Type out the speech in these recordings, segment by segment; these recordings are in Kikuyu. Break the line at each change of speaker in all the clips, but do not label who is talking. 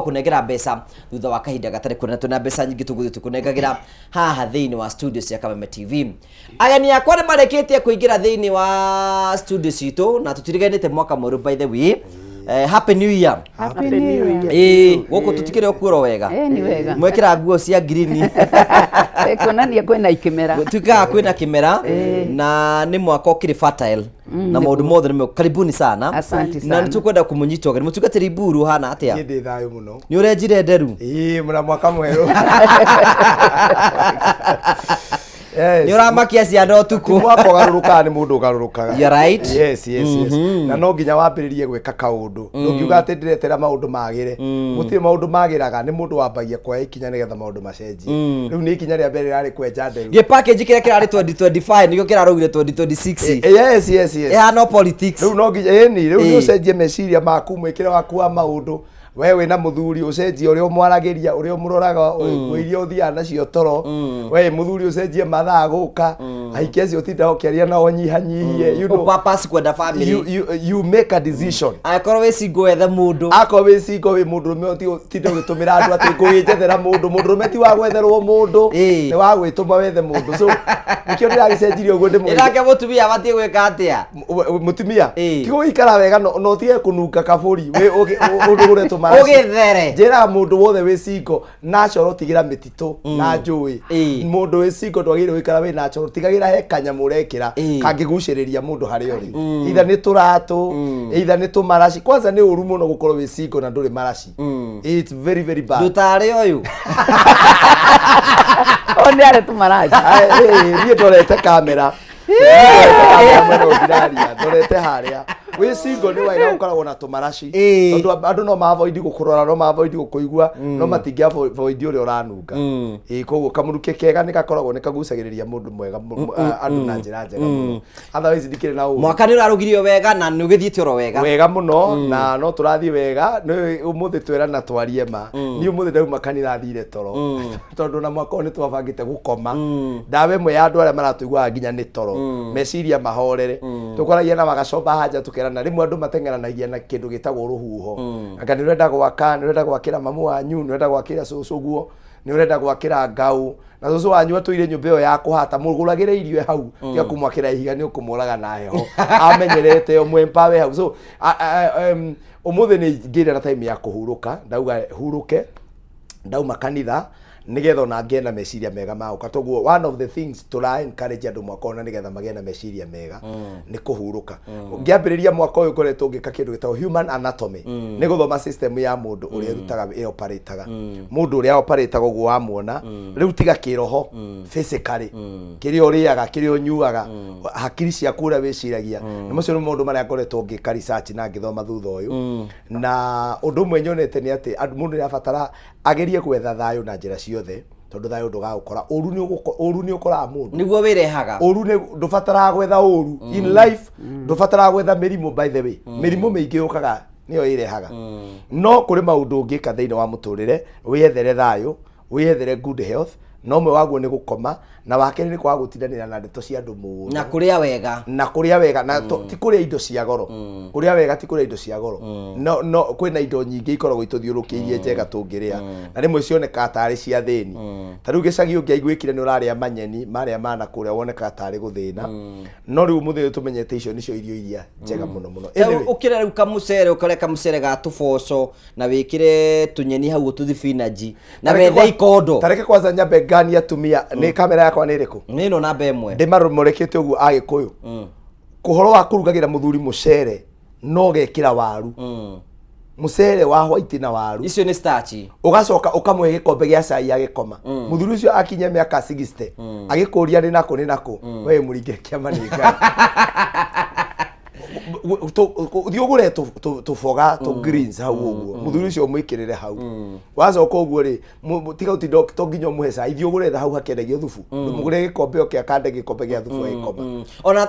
Kũnengera mbeca thutha wa kahinda gatarĩ kũnene, twĩna mbeca nyingĩ tũgũthiĩ tũkũnengagĩra haha thĩinĩ wa studio cia Kameme TV. Ageni akwa nĩ marĩkĩtie kũingĩra thĩinĩ wa studio citũ na tũtiriganĩte mwaka mwerũ, by the way. Happy New Year.
Happy New Year.
Ĩĩ, gũkũ tũtikĩrĩ okuoro wega.
Eh, nĩ wega.
Mwekĩra nguo cia ngirini.
Eh, kuonania kwĩna ikĩmera.
Tuikaga kwĩna kĩmera na nĩ mwaka ũkĩrĩ fertile na maũndũ mothe nĩ mega. Karibuni sana.
Asante
Na
sana.
nĩ tũkwenda kũmũnyita ũgeni. Mũtungatĩri Mburu, hana atĩa?
Niĩ ndĩ thayũ mũno.
Nĩ ũrenjire nderu?
Ĩĩ, mũna mwaka mwerũ. Yes.
Nĩ ũramakia ciana ũtukũ?
Mwaka ũgarũrũkaga, nĩ mũndũ ũgarũrũkaga.
You're right.
Yes. Na no nginya wambĩrĩrie gwĩka kaũndũ. Ndũngiuga atĩ ndĩretera maũndũ magĩre. Gũtirĩ maũndũ magĩraga, nĩ mũndũ wambagia kuoya ikinya nĩgetha maũndũ macenjie. Rĩu nĩ ikinya rĩa mbere rĩrarĩ kwenja nderu.
Gĩ package kĩrĩa kĩrarĩ 2025 nĩkĩo kĩrarũgire 2026.
Yes.
Ĩhana politics.
Rĩu no nginya, ĩni, rĩu nĩ ũcenjie meciria maku, mwĩkĩre waku wa maũndũ. We wĩna mũthuri, ũcenjie ũrĩa ũmwaragĩria, ũrĩa ũmũroraga, nguo iria ũthiaga nacio toro. We mũthuri, ũcenjie mathaa gũka. Ahiki acio ũtindaga ũkĩaria nao nyihanyihie. You know,
Ũpapas kwenda family.
you make a decision.
Angĩkorwo wĩ single, wethe mũndũ.
Akorwo wĩ single, wĩ mũndũrũme, ũtinde ũgĩtũmĩra andũ atĩ ngũgĩnjethera mũndũ. Mũndũrũme ti wa gwetherwo mũndũ, nĩ wa gwĩtũma wethe mũndũ. So nĩkĩo ndĩragĩcenjirie ũguo ndĩmwĩre.
Ĩnake mũtumia abatiĩ gwĩka atĩa?
Mũtumia
Ĩĩ.
ti gũikara wega, no ũtige kũnunga kabũri, ũgũre tũmaraci.
Ũgĩthere.
Njĩraga mũndũ wothe wĩ single, natural, tigĩra mĩtitũ na njũĩ. Mũndũ wĩ single ndwagĩrĩirwo gũikara wĩ natural, tigagĩra he kanyamũ ũrekĩra kangĩgucĩrĩria mũndũ harĩa ũrĩ, either nĩ tũratũ, either nĩ tũmaraci. Kwanza nĩ ũru mũno gũkorwo wĩ single na ndũrĩ maraci. It's very, very bad.
Ndũtarĩ ũyũ.
O nĩ arĩ tũmaraci.
Ai, niĩ ndorete kamera. Ndorete kamera mwena ũyũ ndiraria, ndorete harĩa. Wĩ single nĩ wega ũkoragwo na tũmaraci, tondũ andũ no maavoid gũkũrora, no maavoid gũkũigua, no matingĩ avoid ũrĩa ũranunga. Ĩĩ, koguo kamũrukĩ kega nĩ gakoragwo nĩ kagucagĩrĩria mũndũ mwega, andũ na njĩra njega mũno. Otherwise ndikĩrĩ na ũru.
Mwaka nĩ ũrarũgirio wega na nĩ ũgĩthiĩte oro wega.
Wega mũno, na no tũrathiĩ wega. Nĩ ũmũthĩ twerana twarie ma, niĩ ũmũthĩ ndauma kanitha thire toro, tondũ na mwaka ũyũ nĩ twabangĩte gũkoma. Ndawa ĩmwe ya andũ arĩa maratũiguaga nginya nĩ toro, meciria mahorere. Tũkwaragia na magacomba hanja, tũkerana rĩmwe andũ mateng'eranagia na kĩndũ gĩtagwo rũhuho. Anga nĩ ũrenda gwaka, nĩ ũrenda gwakĩra mamu wanyu, nĩ ũrenda gwakĩra cũcũ guo, nĩ ũrenda gwakĩra ngau, na cũcũ wanyu atũire nyũmba ĩyo ya kũhata, mũgũragĩre irio hau, tiga kũmwakĩra ihiga, nĩ ũkũmũraga na heho amenyerete ũmwempawe hau. So ũmũthĩ nĩ ngĩire na time ya kũhurũka, ndauga hurũke ndauma kanitha nigetha ona ngĩe na meciria mega ma gũka. Toguo one of the things tũra encourage andũ mwaka ũyũ na nĩgetha magĩe na meciria mega nĩ kũhurũka. Ngĩambĩrĩria mwaka ũyũ ngoretwo ngĩka kĩndũ gĩtagwo human anatomy, nĩ gũthoma system ya mũndũ ũrĩa ĩrutaga, ĩoparĩtaga, mũndũ ũrĩa oparĩtaga ũguo wamuona rĩu, tiga kĩroho, physically, kĩrĩa ũrĩaga, kĩrĩa ũnyuaga, hakiri ciaku, ũrĩa wĩciragia. Nĩ macio nĩ maũndũ marĩa ngoretwo ngĩka research na ngĩthoma thutha ũyũ. Na ũndũ ũmwe nyonete nĩ atĩ mũndũ nĩ abatara agerie gwetha thayũ na njĩra ciothe, tondũ thayũ ndũgaũkora. Ũru nĩ ũru nĩ ũkoraga mũndũ.
Nĩguo wĩrehaga.
Ũru nĩ ndũbataraga gwetha ũru in life, ndũbataraga gwetha mĩrimũ. By the way, mĩrimũ mĩingĩ yũkaga nĩyo ĩrehaga. No kũrĩ maũndũ ũngĩka thĩinĩ wa mũtũrĩre wĩethere thayũ, wĩethere good health, na ũmwe waguo nĩ gũkoma, na wa kerĩ nĩ kwaga gũtindanĩra na ndeto cia andũ mũno.
Na kũrĩa wega.
Na kũrĩa wega, na ti kũrĩa indo cia goro. Kũrĩa wega ti kũrĩa indo cia goro. No kwĩna indo nyingĩ ikoragwo itũthiũrũkĩirie njega tũngĩrĩa, na rĩmwe cionekaga tarĩ cia thĩni. Ta rĩu gĩcagi ũngĩaiguĩkire nĩ ũrarĩa manyeni marĩa mana kũrĩa, wonekaga tarĩ gũthĩna. No rĩu ũmũthĩ ũyũ tũmenyete icio nĩcio irio iria njega mũno mũno. Anyway,
ũkĩrĩa rĩu kamũcere, ũkarĩa kamũcere ga tũboco na wĩkĩre tũnyeni hau, tũthibinanji, na wethe ikondo.
Tareke kwanza nyambe ngani atumia. Nĩ kamera yakwa nĩ ĩrĩkũ?
Nĩ ĩno namba 1.
Ndĩmarũmũrĩkĩte ũguo Agĩkũyũ, kũhoro wa kũrugagĩra mũthuri mũcere no gekĩra waru, mũcere wa white na waru.
Icio nĩ starch.
Ũgacoka ũkamũhe gĩkombe gĩa cai agĩkoma. Mũthuri ũcio akinyia mĩaka 60 agĩkũria nĩ nakũ nĩ nakũ, we mũringe kĩama nĩ Ngai. Thiĩ ũgũre tũboga tũ greens hau ũguo, mũthuri ũcio ũmwĩkĩrĩre hau. Wacoka ũguo rĩ, tiga ũtinda to nginya ũmũhe cai, thiĩ ũgũre hau hakĩendagio thubu, mũgũre gĩkombe, oke akande gĩkombe gĩa thubu agĩkoma.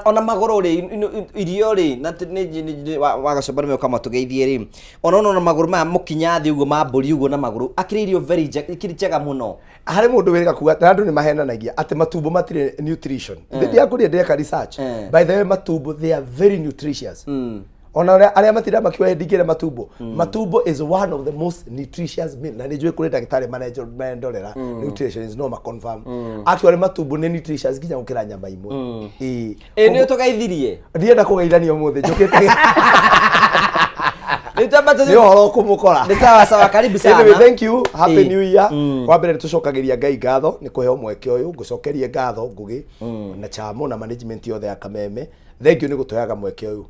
Ona magũrũ rĩ, irio rĩ, na wagacomba nĩ meka matũgeithie rĩ, ona magũrũ maya mũkinya thĩ ũguo ma mbũri ũguo na magũrũ akĩrĩ irio very ikĩrĩ njega mũno.
Harĩ mũndũ wĩrĩga kuga na andũ nĩ mahenanagia atĩ matumbo matirĩ nutrition. Ndĩ ndiakũria ndĩreka research. By the way, matumbo, they are very nutritious. Ona arĩa matinda makiuga ndingĩrĩa matumbo, matumbo is one of the most nutritious meal, na nĩ njũĩ kũrĩ ndagĩtarĩ marendorera nutritionist no ma confirm actually matumbo nĩ nutritious nginya gũkĩra nyama imwe. Ĩĩ.
Ĩ nĩ ũtũgeithirie.
Ndienda kũgeithania ũmũthĩ, njũkĩte.
Rĩu twamba
Nĩ ũhoro ũkũmũkora.
Nĩ sawa sawa, karibu sana.
Anyway, thank you. Happy New Year. Wa mbere nĩ tũcokagĩria Ngai ngatho nĩ kũheo mweke ũyũ, ngũcokerie ngatho Ngũgĩ na Chamo na management yothe ya Kameme. Thank you nĩ gũtũheaga mweke ũyũ.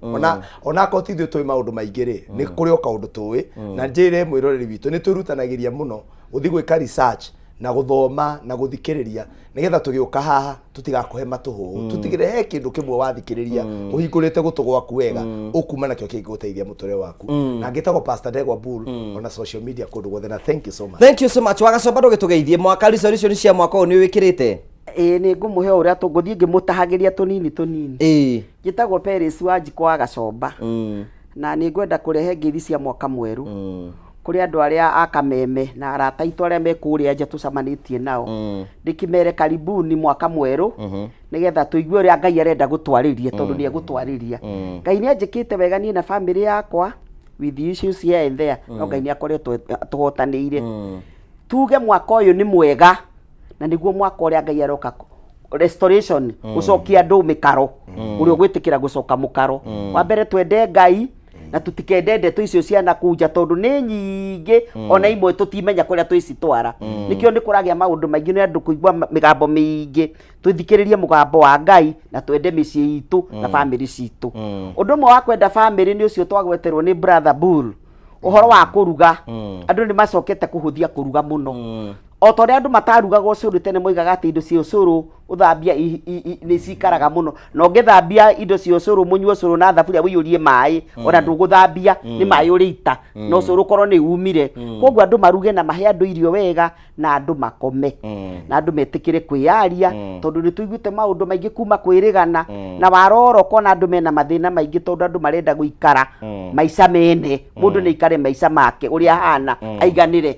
Ona akorwo ti ithuĩ tũĩ maũndũ maingĩ rĩ, nĩ kũrĩ o kaũndũ tũĩ. Na njĩre mwĩroreri witũ nĩ twĩrutanagĩria mũno gũthiĩ gwĩka research na gũthoma na gũthikĩrĩria nĩgetha tũgĩũka haha tũtigakũhe matũhũhũ, tũtigĩre he kĩndũ kĩmwe wathikĩrĩria ũhingũrĩte gũtũ gwaku wega ũkuma nakĩo kĩngĩgũteithia mũtũrĩre waku. Na ngĩtagwo Pastor Ndegwa Bull ona social media kũndũ guothe, na thank you so much.
Thank you so much. Wagacomba ndũgĩtũgeithie mwaka, resolution cia mwaka ũyũ nĩ wĩkĩrĩte?
Ĩĩ, nĩ ngũmũhe ũrĩa tũngũthiĩ ngĩmũtahagĩria tũnini tũnini. Njĩtagwo Peris Wanjikũ wa Gacomba, na nĩ ngwenda kũrehe ngeithi cia mwaka mwerũ kũrĩ andũ arĩa a Kameme na arata aitũ arĩa me kũrĩa nja tũcemanĩtie nao, ndĩkĩmere karibuni mwaka mwerũ, nĩgetha tũigue ũrĩa Ngai arenda gũtwarĩria, tondũ nĩ egũtwarĩria. Ngai nĩ anjĩkĩte wega niĩ na bamĩrĩ yakwa with the issues here and there, no Ngai nĩ akoretwo atũhotanĩire. Tuge mwaka ũyũ nĩ mwega, na nĩguo mwaka ũrĩa Ngai aroka restoration, gũcokia andũ mĩkaro, ũrĩa ũgwĩtĩkĩra gũcoka mũkaro. Wa mbere twende Ngai na tũtikende ndeto icio cia nakũu nja, tondũ nĩ nyingĩ, ona imwe tũtimenya kũrĩa twĩcitwara. Nĩkĩo nĩ kũragĩa maũndũ maingĩ nĩ andũ kũigua mĩgambo mĩingĩ. Tũthikĩrĩrie mũgambo wa Ngai na twende mĩciĩ itũ na bamĩrĩ citũ. Ũndũ ũmwe wa kwenda bamĩrĩ nĩ ũcio twagweterwo nĩ Brother Bull, ũhoro wa kũruga. Andũ nĩ macokete kũhũthia kũruga mũno. O ta ũrĩa andũ matarugaga ũcũrũ tene, moigaga atĩ indo cia ũcũrũ ũthambia nĩ cikaraga mũno, na ũngĩthambia indo cia ũcũrũ, mũnyue ũcũrũ na thaburia ũiyũrie maĩ, ona ndũgũthambia, nĩ maĩ ũrĩita na ũcũrũ ũkorwo nĩ umire. Koguo andũ maruge na mahe andũ irio wega, na andũ makome, na andũ metĩkĩre kwĩyaria, tondũ nĩ tũiguĩte maũndũ maingĩ kuma kwĩrĩgana na warora ũkona andũ mena mathĩna maingĩ, tondũ andũ marenda gũikara maica mene. Mũndũ nĩ aikare maica make ũrĩa ahana, aiganĩre,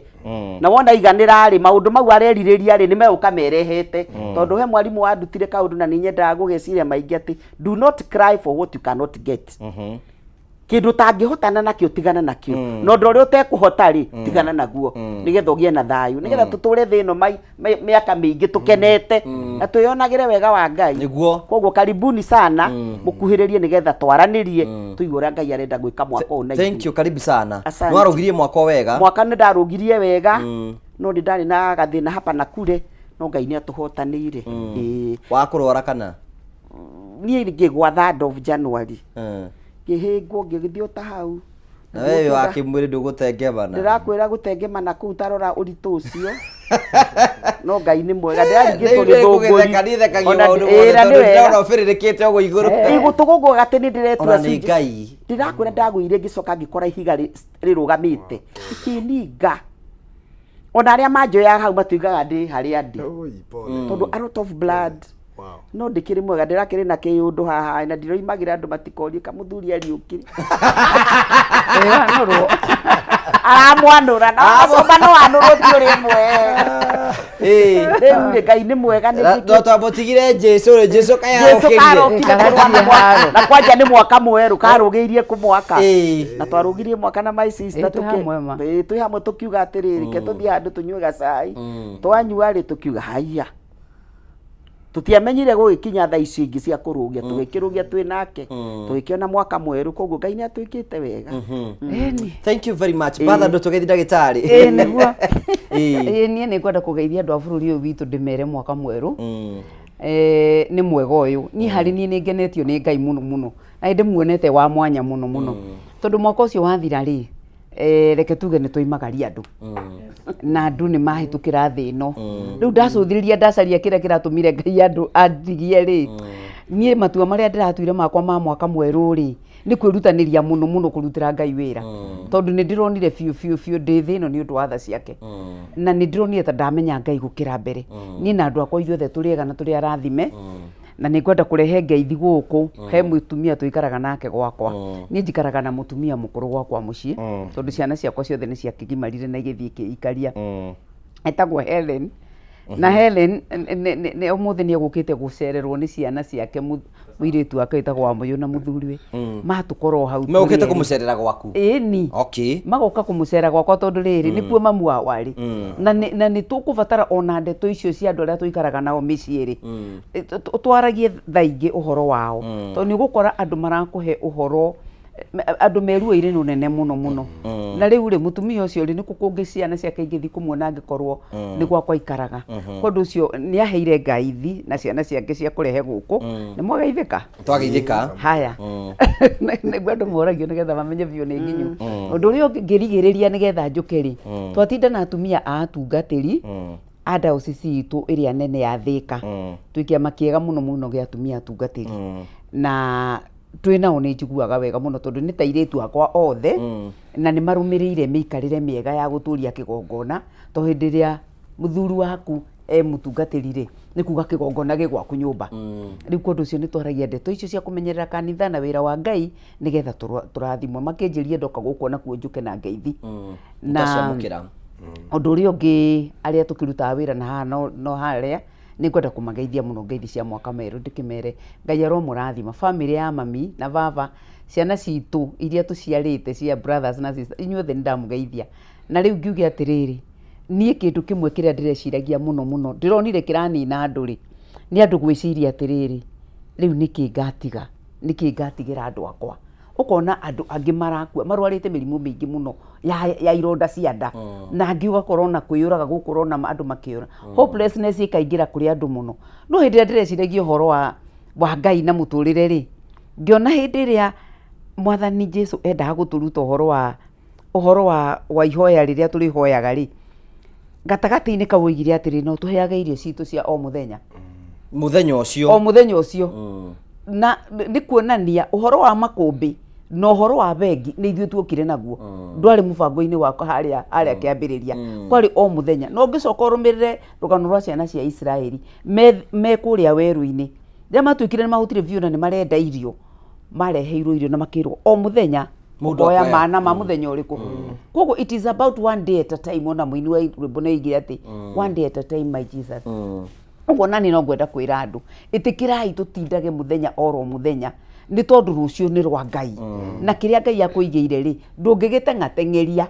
na wona aiganĩra rĩ, maũndũ mau arerirĩria rĩ, nĩ megũka merehete. Tondũ he mwarimũ wandutire kaũndũ na nĩ nyendaga gũgeciria maingĩ, atĩ do not cry for what you cannot get. Kĩndũ ũtangĩhotana nakĩo, tigana nakĩo, na ũndũ ũrĩa ũtekũhota rĩ, tigana naguo, nĩgetha ũgĩe na thayũ, nĩgetha tũtũre thĩ ĩno mĩaka mĩingĩ tũkenete na twĩyonagĩre wega wa Ngai. Koguo karibuni sana, mũkuhĩrĩrie nĩgetha twaranĩrie, tũigue ũrĩa Ngai arenda gwĩka mwaka ũyũ na
Thank
ithuĩ.
you, karibu sana.
Asante.
Nĩ warũgirie mwaka wega?
Mwaka nĩ ndarũgirie wega, no nĩ ndarĩ na gathĩna hapa na kure, no Ngai nĩ atũhotanĩire. Ĩĩ.
Wa kũrwara kana?
Niĩ ngĩgwa 3rd of January, ngĩhĩngwo, ngĩgĩthiĩ o ta hau.
Na wewe wa kĩmwĩrĩ ndũgũtengemana.
Ndĩrakwĩra gũtengemana kũu, tarora ũritũ ũcio, no Ngai nĩ mwega, ndĩraringĩtwo
Rĩu nĩ
gĩthũngũri.
gũgĩtheka nĩthekagia
Ona
maũndũ
ĩĩ,
mothe
na nĩ
tondũ
wega.
ndĩrona ũbĩrĩrĩkĩte ũguo igũrũ.
Igũtũgũngũga atĩ nĩ ndĩretua
Ona nĩ
cunjĩ.
Ngai.
Ndĩrakwĩra ndagũire, ngĩcoka ngĩkora ihiga rĩrũgamĩte ikĩninga. Ona arĩa manjoyaga hau matuigaga ndĩ harĩa ndĩ,
Oi, pole.
tondũ a lot of blood. No ndĩkĩrĩ mwega, ndĩrakĩrĩ na kĩũndũ haha na ndiroimagĩra andũ matikorie kamũthuri ariũkire.
Ĩwanũrwo.
Aramwanũra na acomba no anũrwo ti ũrĩ ĩmwe. Rĩu rĩ, Ngai nĩ mwega nĩ
No twamũtigire Jesu rĩ, Jesu
Jesu
kayarokĩrie.
karokire kũrũa na mwaka, na kwanja nĩ mwaka mwerũ karũgĩirie kũmwaka, na twarũgirie mwaka na my sister.
Ĩĩ, twĩ hamwe ma.
Ĩĩ, twĩ hamwe, tũkiuga atĩrĩrĩ, ke tũthiĩ handũ tũnyue gacai. Twanyua rĩ, tũkiuga haiya, tũtiamenyire gũgĩkinya thaa icio ingĩ cia kũrũgia. Tũgĩkĩrũgia twĩ nake, tũgĩkĩona mwaka mwerũ. Koguo Ngai nĩ atwĩkĩte wega.
Ĩni.
Thank you very much. Brother, ndũtũgeithie ndagĩtarĩ.
Ĩĩ, nĩguo.
Ĩĩ.
Ĩĩ, niĩ nĩ ngwenda kũgeithia andũ a bũrũri ũyũ witũ, ndĩmere mwaka mwerũ nĩ mwega ũyũ. Niĩ harĩ niĩ nĩ ngenetio nĩ Ngai mũno mũno, na nĩ ndĩmuonete wa mwanya mũno mũno, tondũ mwaka ũcio wathira rĩ, reke tuge nĩ twaimagaria andũ na andũ nĩ mahĩtũkĩra thĩ ĩno. Rĩu ndacũthĩrĩria, ndacaria kĩrĩa kĩratũmire Ngai andũ andigie rĩ, niĩ matua marĩa ndĩratuire makwa ma mwaka mwerũ rĩ, nĩ kwĩrutanĩria mũno mũno kũrutĩra Ngai wĩra, tondũ nĩ ndĩronire biũ biũ biũ ndĩ thĩ ĩno nĩ ũndũ wa tha ciake, na nĩ ndĩronire ta ndamenya Ngai gũkĩra mbere. Niĩ na andũ akwa ithuothe tũrĩ ega na tũrĩ arathime, na nĩ ngwenda kũrehe ngeithi gũkũ he mũtumia tũikaraga nake gwakwa. Niĩ njikaraga na mũtumia mũkũrũ gwakwa mũciĩ, tondũ ciana ciakwa ciothe nĩ ciakĩgimarire na igĩthiĩ ikĩikaria. Etagwo Helen. Na Helen ũmũthĩ nĩ egũkĩte gũcererwo nĩ ciana ciake, mũirĩtu wake wĩtagwo Wamũyũ na mũthuriwe. Matũkorwo hau tũrĩ
Megũkĩte
erĩ.
Kũmũcerera gwaku?
Ĩni. Magoka kũmũcera gwakwa tondũ rĩrĩ nĩkuo mamu wao arĩ. Na nĩ tũkũbatara ona ndeto icio cia andũ arĩa tũikaraga nao mĩciĩ rĩ, twaragie thaa ingĩ ũhoro wao. Tondũ nĩ ũgũkora andũ marakũhe ũhoro, andũ me ruo-inĩ rũnene mũno mũno. Na rĩu rĩ, mũtumia ũcio rĩ, nĩkũ kũngĩ ciana ciake ingĩthiĩ kũmuona angĩkorwo nĩ gwakwa aikaraga? Kwa ũndũ ũcio nĩ aheire ngaithi na ciana ciake cia kũrehe gũkũ. Nĩ mwageithĩka?
Twageithĩka.
Haya. Nĩguo andũ moragio nĩgetha mamenye biũ nĩ nginyu. Ũndũ ũrĩa ũngĩ ngĩrigĩrĩria nĩgetha njũke rĩ, twatinda na atumia a atungatĩri a diocese itũ ĩrĩa nene ya Thĩka. Twĩ kĩama kĩega mũno mũno gĩa atumia atungatĩri. Na twĩ nao nĩ njiguaga wega mũno tondũ nĩ ta airĩtu akwa othe, na nĩ marũmĩrĩire mĩikarĩre mĩega ya gũtũria kĩgongona, tondũ hĩndĩ ĩrĩa mũthuri waku e mũtungatĩri rĩ, nĩ kuga kĩgongona gĩ gwaku nyũmba. Rĩu kwa ũndũ ũcio nĩ twaragia ndeto icio cia kũmenyerera kanitha na wĩra wa Ngai nĩgetha tũrathimwo. Makĩnjĩria ndoka gũkũ onakuo njũke na ngeithi. Na
Twaciamũkĩra.
Ũndũ ũrĩa ũngĩ, arĩa tũkĩrutaga wĩra na haha no harĩa, nĩ ngwenda kũmageithia mũno ngeithi cia mwaka mwerũ, ndĩkĩmere Ngai aromũrathima, bamĩrĩ ya mami na baba, ciana citũ iria tũciarĩte cia brothers na sisters, inyuothe nĩ ndamũgeithia. Na rĩu ngiuge atĩrĩrĩ, niĩ kĩndũ kĩmwe kĩrĩa ndĩreciragia mũno mũno, ndĩronire kĩranina andũ rĩ, nĩ andũ gwĩciria atĩrĩrĩ, rĩu nĩkĩ ngatiga, nĩkĩ ngatigĩra andũ akwa? Ũkona andũ angĩ marakua marwarĩte mĩrimũ mĩingĩ mũno ya ironda cia nda, na angĩ ũgakora ona kwĩyũraga gũkũ ũrona andũ makĩũra. Hopelessness ĩkaingĩra kũrĩ andũ mũno. No hĩndĩ ĩrĩa ndĩreciragia ũhoro wa Ngai na mũtũrĩre rĩ, ngĩona hĩndĩ ĩrĩa Mwathani Jesu endaga gũtũruta ũhoro wa ihoya rĩrĩa tũrĩhoyaga rĩ, gatagatĩ-inĩ kau oigire atĩrĩ, no tũheage irio citũ cia o mũthenya.
Mũthenya ũcio.
O mũthenya ũcio. Na nĩ kuonania ũhoro wa makũmbĩ na ũhoro wa bengi nĩ ithuĩ tuokire naguo, ndwarĩ mũbango-inĩ wakwa harĩa kĩambĩrĩria, kwarĩ o mũthenya. Na ũngĩcoka ũrũmĩrĩre rũgano rwa ciana cia Isiraeli me kũrĩa werũ-inĩ, rĩrĩa matuĩkire nĩ mahũtire biũ na nĩ marenda irio, mareheirwo irio na makĩrwo o mũthenya
Mũndũ
ũkoya
akoya.
mana ma mũthenya ũrĩkũ. Koguo it is about one day at a time. Ona mũini wa rwĩmbo nĩ oigire atĩ, "One day at a time, my Jesus." Ũguo nani no ngwenda kwĩra andũ, ĩtĩkĩrai tũtindage mũthenya oro mũthenya, nĩ tondũ rũciũ nĩ rwa Ngai, na kĩrĩa Ngai akũigĩire rĩ, ndũngĩgĩteng'ateng'eria.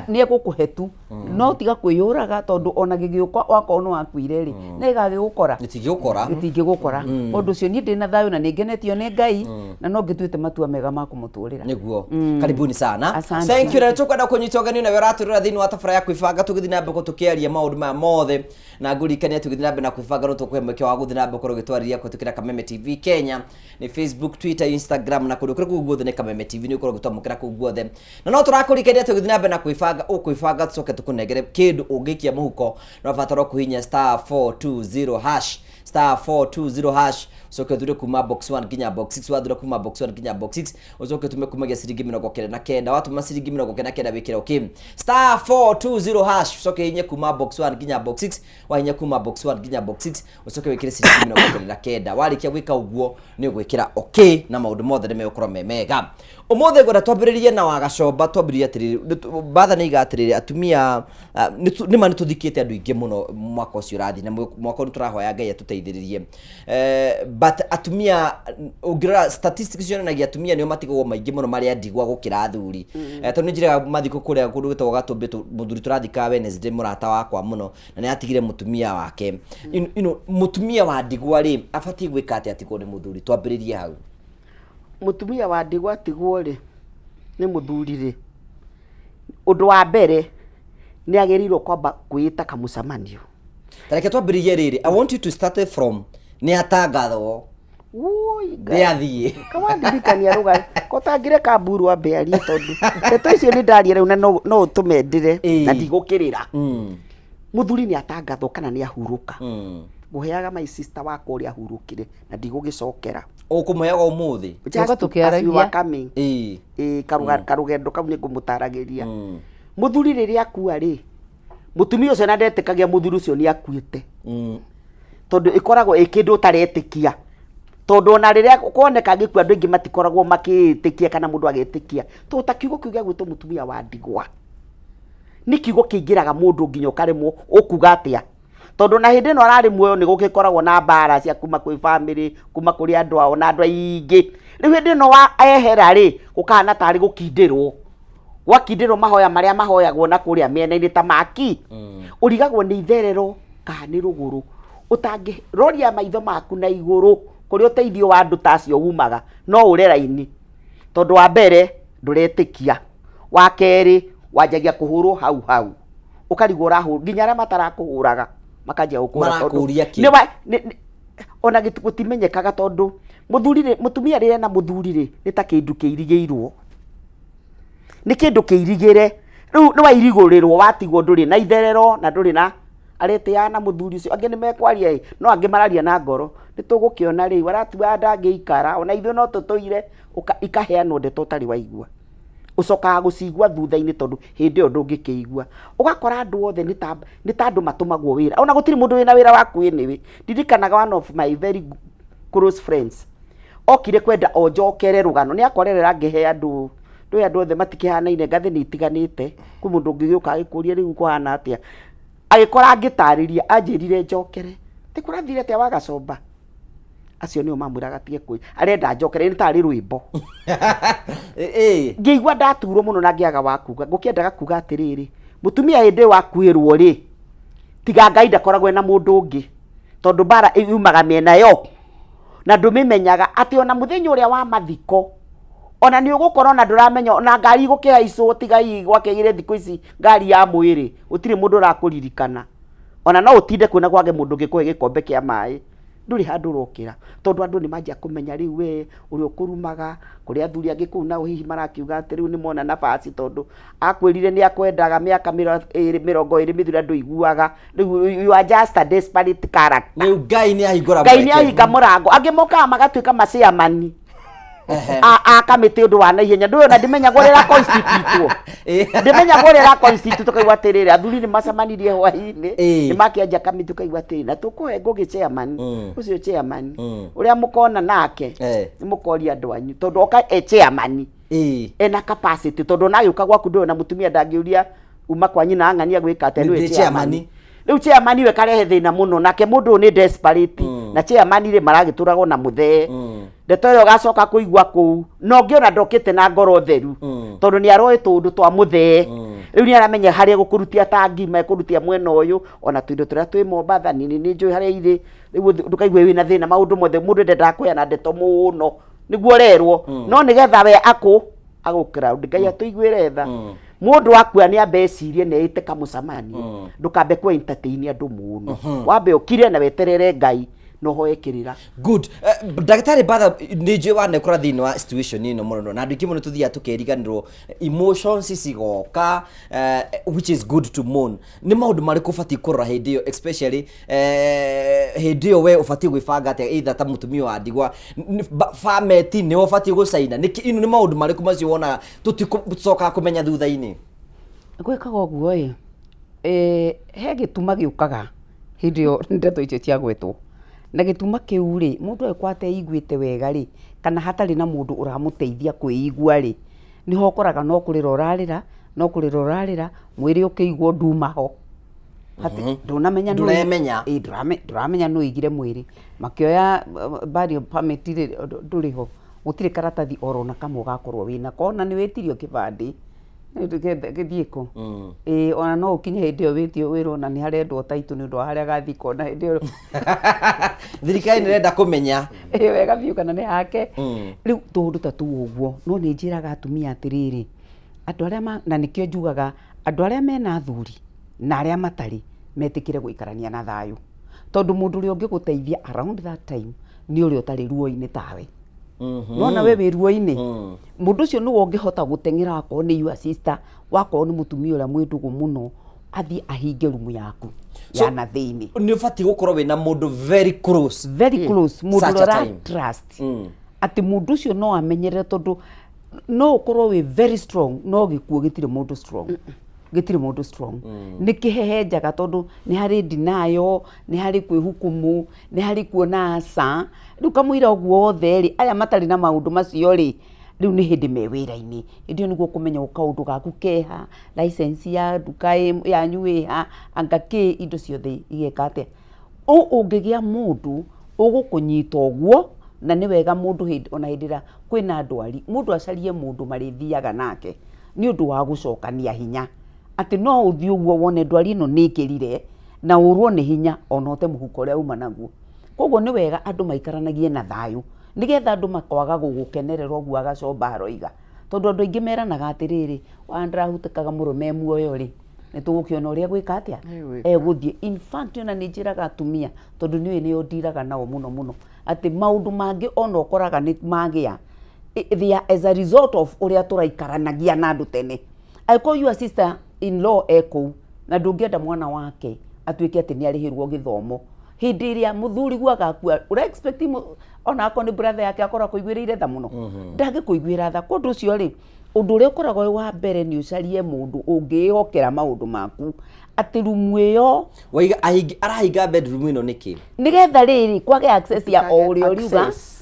Nĩ egũkũhe tu, no tiga kwĩyũraga, tondũ ona gĩgĩũka wakorwo nĩ wakuire rĩ, nĩ gĩgagĩgũkora?
Gĩtingĩgũkora.
Gĩtingĩgũkora. Ũndũ ũcio niĩ ndĩ na thayũ na nĩ ngenetio nĩ Ngai, na no ngĩtuĩte matua mega ma kũmũtũrĩra.
Nĩguo, karibuni sana.
Asante.
Thank you. Na tũkwenda kũnyita ũgeni nawe ũratũrora thĩinĩ wa tabara ya kwĩbanga, tũgĩthiĩ na mbere tũkĩaria maũndũ maya mothe, na ngũririkania tũgĩthiĩ na mbere na kwĩbanga no tũkũhe mweke wa gũthiĩ na mbere gũkorwo ũgĩtwarĩria kũhĩtũkĩra Kameme TV Kenya, nĩ Facebook, Twitter, Instagram na kũndũ kũrĩa kũu guothe nĩ Kameme TV, nĩ ũkorwo ũgĩtwamũkĩra kũu guothe. Na no tũrakũririkania tũgĩthiĩ na mbere na kwĩbanga, ũkwĩbanga tũcoke tũkũnengere kĩndũ ũngĩikia mũhuko. No batara kũhihinya *420#, *420#, ucoke ũthure kuma box 1 nginya box 6. Wathura kuma box 1 nginya box 6, ucoke ũtũme kumagia ciringi 99. Watũma ciringi 99, wĩkĩre okay, *420#, ucoke hihinye kuma box 1 nginya box 6. Wahinya kuma box 1 nginya box 6, ucoke wĩkĩre ciringi 99. Warĩkia gwĩka ũguo, nĩ ũgwĩkĩra okay na maũndũ mothe nĩ megũkorwo me mega. Ũmũthĩ ngwenda twambĩrĩrie na Wagacomba. Twambĩrĩrie atĩrĩrĩ, batha nĩ iga atĩrĩrĩ, atumia, nĩma nĩ tũthikĩte andũ aingĩ mũno mwaka ũcio ũrathiĩ, na mwaka ũyũ nĩ tũrahoya Ngai atũteithĩrĩrie. But atumia, ũngĩrora statistics cionanagia atumia nĩo matigagwo maingĩ mũno marĩ a ndigwa gũkĩra athuri. Tondũ nĩ njĩraga mathiko kũrĩa kũndũ gwĩtagwo Gatũmbĩ, mũthuri tũrathikaga Wednesday, mũrata wakwa mũno, na nĩ atigire mũtumia wake. Mũtumia wa ndigwa rĩ, abatiĩ gwĩka atĩa atigwo nĩ mũthuri? Twambĩrĩrie hau.
Mũtumia wa ndigwa atigwo rĩ nĩ mũthuri rĩ, ũndũ wa mbere nĩ agĩrĩirwo kwamba kwĩĩta kamũcemanio.
Tareke twambĩrĩrie rĩrĩ, I want you to start it from nĩ atangathwo.
Woi Ngai.
Nĩ athiĩ.
Kawandirikania rũgano kotangĩreka mburu ambe arie, tondũ ndeto icio nĩ ndaria rĩu na no ũtũme ndĩre na ndigũkĩrĩra. Mũthuri nĩ atangathwo kana nĩ ahurũka, ngũheaga my sister wakwa ũrĩa ahurũkire na ndigũgĩcokera.
Ũkũmũheaga ũmũthĩ?
Just
Tũka
as you
tũkĩaragia.
are coming. Ĩĩ, karũgendo kau nĩ ngũmũtaragĩria. Mũthuri rĩrĩa akua rĩ, mũtumia ũcio na ndetĩkagia mũthuri ũcio nĩ akuĩte, tondũ ĩkoragwo ĩ kĩndũ ũtaretĩkia, tondũ ona rĩrĩa kuoneka gĩkuũ andũ aingĩ matikoragwo makĩĩtĩkia kana mũndũ agetĩkia, tondũ ta kiugo kĩu gĩa gwĩtwo mũtumia wa ndigwa nĩ kiugo kĩingĩraga mũndũ nginya ũkaremwo ũkuga atĩa. Tondũ na hĩndĩ ĩno ararĩ muoyo nĩ gũgĩkoragwo na mbara cia kuma kwĩ bamĩrĩ, kuma kũrĩ andũ ao na andũ aingĩ. Rĩu hĩndĩ ĩno wa ehera rĩ, gũkahana tarĩ gũkindĩrwo. Gwakindĩrwo mahoya marĩa mahoyagwo na kũrĩa mĩena-inĩ ta maki. Ũrigagwo nĩ itherero kana nĩ rũgũrũ. Ũtangĩroria maitho maku na igũrũ kũrĩa ũteithio wa andũ ta acio umaga, no ũre raini. Tondũ wa mbere ndũretĩkia, wa kerĩ wanjagia kũhũrwo hau hau. Ũkarigwo ũrahũrwo, nginya arĩa matarakũhũraga makanjia gũkũhũra tondũ
Marakũria kĩ?
nĩ wa- nĩ- nĩ- ona gũtimenyekaga tondũ mũthuri rĩ, mũtumia rĩrĩa ena mũthuri rĩ, nĩ ta kĩndũ kĩirigĩirwo. Nĩ kĩndũ kĩirigĩre. Rĩu nĩ wairigũrĩrwo watigwo ndũrĩ na itherero na ndũrĩ na aretĩaga na mũthuri ũcio. Angĩ nĩ mekwaria ĩ, no angĩ mararia na ngoro. Nĩ tũgũkĩona rĩu, aratuaga ndangĩikara, ona ithuĩ no tũtũire, ikaheanwo ndeto ũtarĩ waigua. Ũcokaga gũcigua thutha-inĩ tondũ hĩndĩ ĩyo ndũngĩkĩigua. Ũgakora andũ othe nĩ ta nĩ ta andũ matũmagwo wĩra. Ona gũtirĩ mũndũ wĩna wĩra waku anyway. Ndirikanaga one of my very close friends, okire kwenda o njokere rũgano. Nĩ akorerera ngĩhe andũ, ndũĩ andũ othe matikĩhanaine, ngathĩ nĩ itiganĩte. Kwĩ mũndũ ũngĩgĩũka agĩkũrie rĩu kũhana atĩa. Agĩkora ngĩtarĩria, anjĩrire njokere. Atĩ kũrathire atĩa wagacomba? Acio nĩo mamwĩraga atige kwĩ, arenda njokere, nĩ tarĩ rwĩmbo. Ngĩigua ndaturwo mũno na ngĩaga wa kuga. Ngũkĩendaga kuga atĩrĩrĩ, mũtumia hĩndĩ ĩyo akuĩrwo rĩ, tiga Ngai ndakoragwo ena mũndũ ũngĩ. Tondũ mbara yumaga mĩena yo. Na ndũmĩmenyaga atĩ ona mũthenya ũrĩa wa mathiko, ona nĩ ũgũkorwo ona ndũramenya ona ngari igũkĩhaicwo tiga hihi gwakĩgĩre thikũ ici ngari ya mwĩrĩ, gũtirĩ mũndũ ũrakũririkana. Ona no ũtinde kuo na kwage mũndũ ũngĩkũhe gĩkombe kĩa maĩ, ndũrĩ handũ ũrokĩra. Tondũ andũ nĩ manjia kũmenya rĩu we ũrĩa ũkũrumaga, kũrĩ athuri angĩ kũu nao hihi marakiuga atĩ rĩu nĩ mona nabasi tondũ akwĩrire nĩ akwendaga mĩaka 20 mĩthiru na ndũiguaga. Rĩu you are just a desperate character.
Rĩu Ngai nĩ ahingũra
Ngai nĩ
mweke.
ahinga mũrango. Angĩ mokaga magatuĩka maciamani. A kamĩtĩ ũndũ wa naihenya. Ndũĩ ona ndimenyaga ũrĩa ĩra constitute. Ndimenyaga ũrĩa ĩra constitute ũkaigua atĩrĩrĩ, athuri nĩ macemanirie hwainĩ, nĩ makĩanjia kamĩtĩ ũkaigua atĩrĩrĩ, na tũkũhe Ngũgĩ chairman, ũcio chairman, ũrĩa mũkona nake, nĩ mũkoria andũ anyu, tondũ oka e chairman, ena capacity, tondũ ona agĩũka gwaku ndũĩ ona mũtumia ndangĩũria uma kwa nyina ang'ania gwĩka atĩa, nĩwe
Nĩ
chairman.
chairman.
Rĩu chairman we karehe thĩna mũno, nake mũndũ ũyũ nĩ desperate, na chairman rĩ maragĩtũragwo na mũthee. Ndeto ĩyo ũgacoka kũigua kũu, na ũngĩ ona ndokĩte na ngoro theru, tondũ nĩ aroĩ tũũndũ twa mũthee. Rĩu nĩ aramenya harĩa egũkũrutia ta ngima, ekũrutia mwena ũyũ, ona tũindo tũrĩa twĩ Mombatha, nini nĩ njũĩ harĩa irĩ. Rĩu ndũkaigue wĩna thĩna maũndũ mothe, mũndũ ndendaga kũheana ndeto mũno, nĩguo ũrerwo. No nĩgetha we akũ agũ crowd, Ngai atũiguĩre tha. Mũndũ akua nĩ ambe ecirie nĩ ĩte kamũcemanio, ndũkambe kũ entertain andũ mũno, wambe ũkire na weterere Ngai na ũhoe kĩrĩra.
Good. Ndagĩtarĩ Batha, nĩ njũĩ wanekora thĩinĩ wa situation ĩno mũno, na andũ aingĩ mũno tũthiaga tũkeriganĩrwo emotions cigoka, which is good to mourn. Nĩ maũndũ marĩkũ ũbatiĩ kũrora hĩndĩ ĩyo, especially hĩndĩ ĩyo we ũbatiĩ gwĩbanga atĩa, either ta mũtumia wa ndigwa, fameti nĩwe ũbatiĩ gũcaina, ino nĩ maũndũ marĩkũ macio wonaga tũticokaga kũmenya thutha-inĩ?
Gwĩkaga ũguo ĩ, he gĩtuma gĩũkaga hĩndĩ ĩyo ndeto icio ciagwetwo, na gĩtuma kĩu rĩ, mũndũ angĩkorwo ateiguĩte wega rĩ, kana hatarĩ na mũndũ ũramũteithia kwĩigua rĩ, nĩho ũkoraga no kũrĩra ũrarĩra, no kũrĩra ũrarĩra, mwĩrĩ ũkĩigwo nduma ho. Ndũnamenya nũ
Ndũremenya.
Ĩ, ndũramenya nũ ũigire mwĩrĩ. Makĩoya burial permit rĩ, ndũrĩ ho. Gũtirĩ karatathi oro na kamwe ũgakorwo wĩnako, ona nĩ wĩtirio kĩbandĩ. Gĩthiĩ kũ? Ĩĩ, ona no ũkinye hĩndĩ ĩyo wĩtio wĩrwo ona nĩ harendwo taitũ nĩ ũndũ wa harĩa gathikwo na hĩndĩ ĩyo.
Thirikari nĩ ĩrenda kũmenya.
Ĩĩ, wega biũ kana nĩ hake. Rĩu tũũndũ ta tũu ũguo, no nĩ njĩraga atumia atĩrĩrĩ, andũ arĩa ma, na nĩkĩo njugaga andũ arĩa mena athuri na arĩa matarĩ metĩkĩre gũikarania na thayũ. Tondũ mũndũ ũrĩa ũngĩgũteithia around that time nĩ ũrĩa ũtarĩ ruo-inĩ tawe. Nona we wĩ ruo-inĩ, mũndũ ũcio nĩwe ũngĩhota gũteng'era akorwo nĩ your sister, wakorwo nĩ mũtumia ũrĩa mwĩ ndũgũ mũno, athiĩ ahinge rumu yaku ya na thĩinĩ.
Nĩ ũbatiĩ gũkorwo wĩna mũndũ very close.
Very close, mũndũ
Such
ũrĩa
a
ũra
time.
trust. Atĩ mũndũ ũcio no amenyerere, tondũ no ũkorwo wĩ very strong, no gĩkuũ gĩtirĩ mũndũ strong. Gĩtirĩ mũndũ strong. Nĩ kĩhehenjaga, tondũ nĩ harĩ denial, nĩ harĩ kwĩhukumu, nĩ harĩ kuona aca. Rĩu kamũira ũguo othe rĩ, aya matarĩ na maũndũ macio rĩ, Rĩu nĩ hĩndĩ me wĩra-inĩ, hĩndĩ ĩyo nĩguo ũkũmenya kaũndũ gaku keha, license ya nduka yanyu ĩha, anga kĩ, indo ciothe igeka atĩa. Ũngĩgĩa mũndũ ũgũkũnyita ũguo, na nĩ wega mũndũ hĩndĩ ona hĩndĩ ĩrĩa kwĩna ndwari, mũndũ acarie mũndũ marĩthiaga nake, nĩ ũndũ wa gũcokania hinya. Atĩ no ũthiĩ ũguo wone ndwari ĩno nĩ ĩkĩrire, na ũrwo nĩ hinya ona ũte mũhuko ũrĩa uma naguo. Koguo nĩ wega andũ maikaranagie na thayũ, nĩgetha andũ makaga gũgũkenerera ũguo Agacomba aroiga. Tondũ andũ aingĩ meranaga atĩrĩrĩ, wa nĩndĩrahutĩkaga mũrũme e muoyo rĩ, nĩtũgũkĩona ũrĩa egwĩka atĩa, egũthiĩ. In fact ona nĩ njĩraga atumia, tondũ niĩ nĩo ndiraga nao mũno mũno, atĩ maũndũ mangĩ ona ũkoraga nĩ magĩa, they are as a result of ũrĩa tũraikaranagia na andũ tene. Angĩkorwo your sister in law e kũu, na ndũngĩenda mwana wake atuĩke atĩ nĩ arĩhĩrwo gĩthomo, hĩndĩ ĩrĩa mũthuriguo agakua, ũra expect ona akorwo nĩ brother yake akorwo akũiguĩrĩire tha mũno, ndangĩkũiguĩra tha. Kwa ũndũ ũcio rĩ, ũndũ ũrĩa ũkoragwo wĩ wa mbere nĩ ũcarie mũndũ ũngĩĩhokera maũndũ maku, atĩ rumu ĩyo
Waiga arahinga bedroom ĩno nĩkĩ?
Nĩgetha rĩrĩ kwage access ya o ũrĩa ũriuga
Access.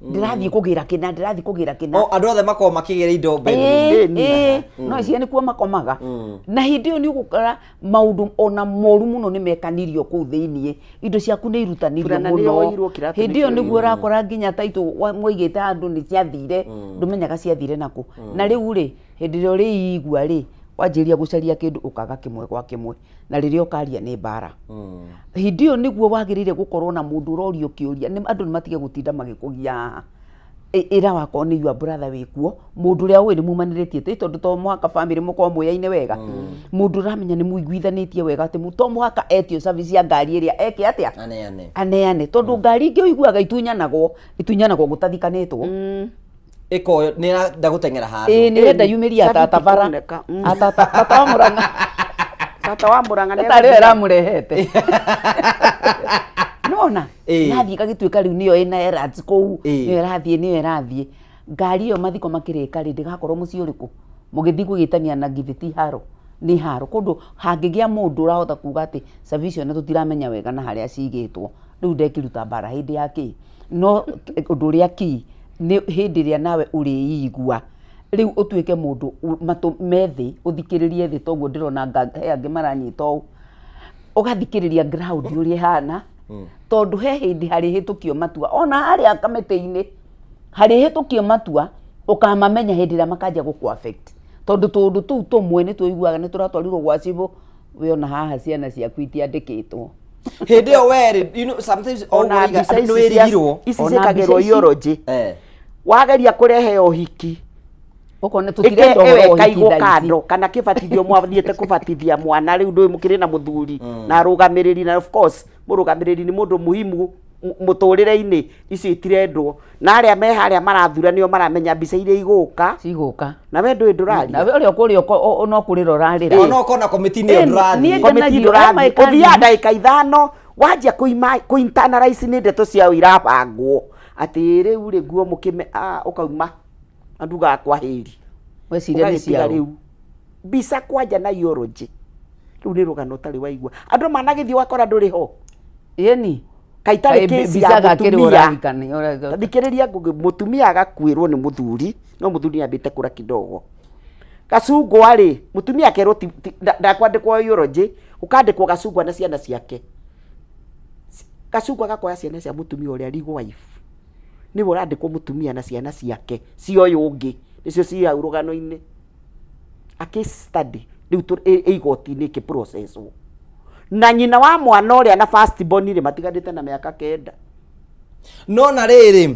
Ndĩrathiĩ kũgĩra kĩna, ndĩrathiĩ kũgĩra kĩna.
O andũ othe makoragwo makĩgĩra indo bedroom.
Ĩĩ, ĩĩ, no icio nĩkuo makomaga, na hĩndĩ ĩyo nĩ ũgũkora maũndũ ona moru mũno nĩ mekanirio kũu thĩiniĩ, indo ciaku nĩ irutanirio
Burana nĩ
mũno.
yoirwo, kĩratũ
Hĩndĩ
nĩ
ĩyo nĩguo
kĩoirwo.
ũrakora nginya taitũ mwaigĩte handũ nĩ ciathire, ndũmenyaga ciathire nakũ. Na rĩu rĩ, hĩndĩ ĩrĩa ũrĩigua rĩ, wanjĩrĩria gũcaria kĩndũ ũkaga kĩmwe gwa kĩmwe, na rĩrĩa ũkaria nĩ mbara. Hĩndĩ ĩyo nĩguo wagĩrĩire gũkorwo na mũndũ ũrorio kĩũria, andũ nĩ matige gũtinda magĩkũgia haha. Ĩra wakorwo nĩ your brother wĩkuo, mũndũ ũrĩa ũĩ nĩ mumanĩrĩtie, tĩ tondũ to mũhaka family mũkorwo mũyaine wega, mũndũ ũramenya nĩ mũiguithanĩtie wega atĩ to mũhaka etio service ya ngari ĩrĩa eke atĩa,
Aneane.
Aneane, tondũ ngari ingĩ ũiguaga itunyanagwo, itunyanagwo gũtathikanĩtwo.
Ĩkoyo nĩ ĩrenda gũteng'era handũ.
Ĩĩ, nĩ ĩrenda yumĩrie
Cabi
atata bara.
tikuoneka.
Atata, tata wa Mũrang'a.
Tata wa Mũrang'a nĩ
Tata rĩo
egũthiĩ.
ĩramũrehete. Nona
Ĩĩ.
Yathiĩ ĩgagĩtuĩka rĩu nĩyo ĩna errands kũu, nĩyo ĩrathiĩ, nĩyo ĩrathiĩ. Ngari ĩyo mathiko makĩrĩka rĩ, ndĩgakorwo mũciĩ ũrĩkũ? Mũgĩthiĩ gũgĩtania na githĩ ti haro? Nĩ haro. Kũndũ hangĩgĩa mũndũ ũrahota kuga atĩ cabi icio na tũtiramenya wega na harĩa cigĩtwo, rĩu ndekĩruta mbara hĩndĩ ya kĩ? No ũndũ ũrĩa key nĩ hĩndĩ ĩrĩa nawe ũrĩigua, rĩu ũtuĩke mũndũ matũ me thĩ, ũthikĩrĩrie thĩ toguo ndĩrona he angĩ maranyita ũũ. Ũgathikĩrĩria ground ũrĩa ĩhana, tondũ he hĩndĩ harĩhĩtũkio matua, ona harĩa kamĩtĩ-inĩ, harĩhĩtũkio matua, ũkamamenya hĩndĩ ĩrĩa makanjia gũkũ affect. Tondũ tũũndũ tũu tũmwe nĩ tũiguaga nĩ tũratwarirwo gwa cibũ, we ona haha ciana ciaku itiandĩkĩtwo.
Hĩndĩ ĩyo we rĩ, you know, sometimes
Ona
ũguo
mbica
nĩ
ici
wĩrigirwo.
ici
Ona
ciĩkagĩrwo
mbica ici.
eulogy. Wageria kũrehe ũhiki,
Ũkona tũtirenda ũhoro wa ũhiki
ĩkaigwo
thaa ici.
Kando kana kĩbatithio, mwathiĩte kũbatithia mwana, rĩu ndũĩ mũkĩrĩ na mũthuri na arũgamĩrĩri, na of course mũrũgamĩrĩri nĩ mũndũ muhimu mũtũrĩre-inĩ, icio itirendwo, na arĩa me harĩa marathura nĩo maramenya mbica iria igũka.
Cigũka.
Na we ndũĩ ndũraria.
Na we ũrĩa ũkũrĩa no kũrĩra ũrarĩra.
Ona ũkona komiti-inĩ ĩyo
Ĩĩ,
ndũrathiĩ.
niĩ
Komiti
ngenagio,
ndũrathiĩ.
my cousin.
Ũthiaga ndagĩka 5 wanjia kũ internalize nĩ ndeto ciao irabangwo atĩ rĩu rĩ nguo mũkĩme ũkauma andugaga kwa hĩri.
Weciria nĩ
Ũgagĩtiga
ciao.
Rĩu mbica kwanja na eulogy rĩu nĩ rũgano ũtarĩ waigua, andũ managĩthiĩ ũgakora ndũrĩ ho.
Ĩni.
Kaĩ itarĩ
Kaĩ
kesi
mbica
ya
gakĩrĩ
mũtumia.
ũrahikania,
Thikĩrĩria Ngũgĩ, mũtumia agakuĩrwo nĩ mũthuri, no mũthuri nĩ ambĩte kũra kidogo. Gacungwa rĩ, mũtumia akerwo ndakwandĩkwo eulogy, ũkandĩkwo gacungwa na ciana ciake. Gacungwa gakoya ciana cia mũtumia ũrĩa legal wife. Nĩwe ũrandĩkwo mũtumia na ciana ciake cia ũyũ ũngĩ, nĩcio ciĩ hau rũgano-inĩ. A case study rĩu ĩ igoti-inĩ ĩkĩ process wo. Na nyina wa mwana ũrĩa na first born rĩ, matiganĩte na mĩaka 9.
No na rĩrĩ,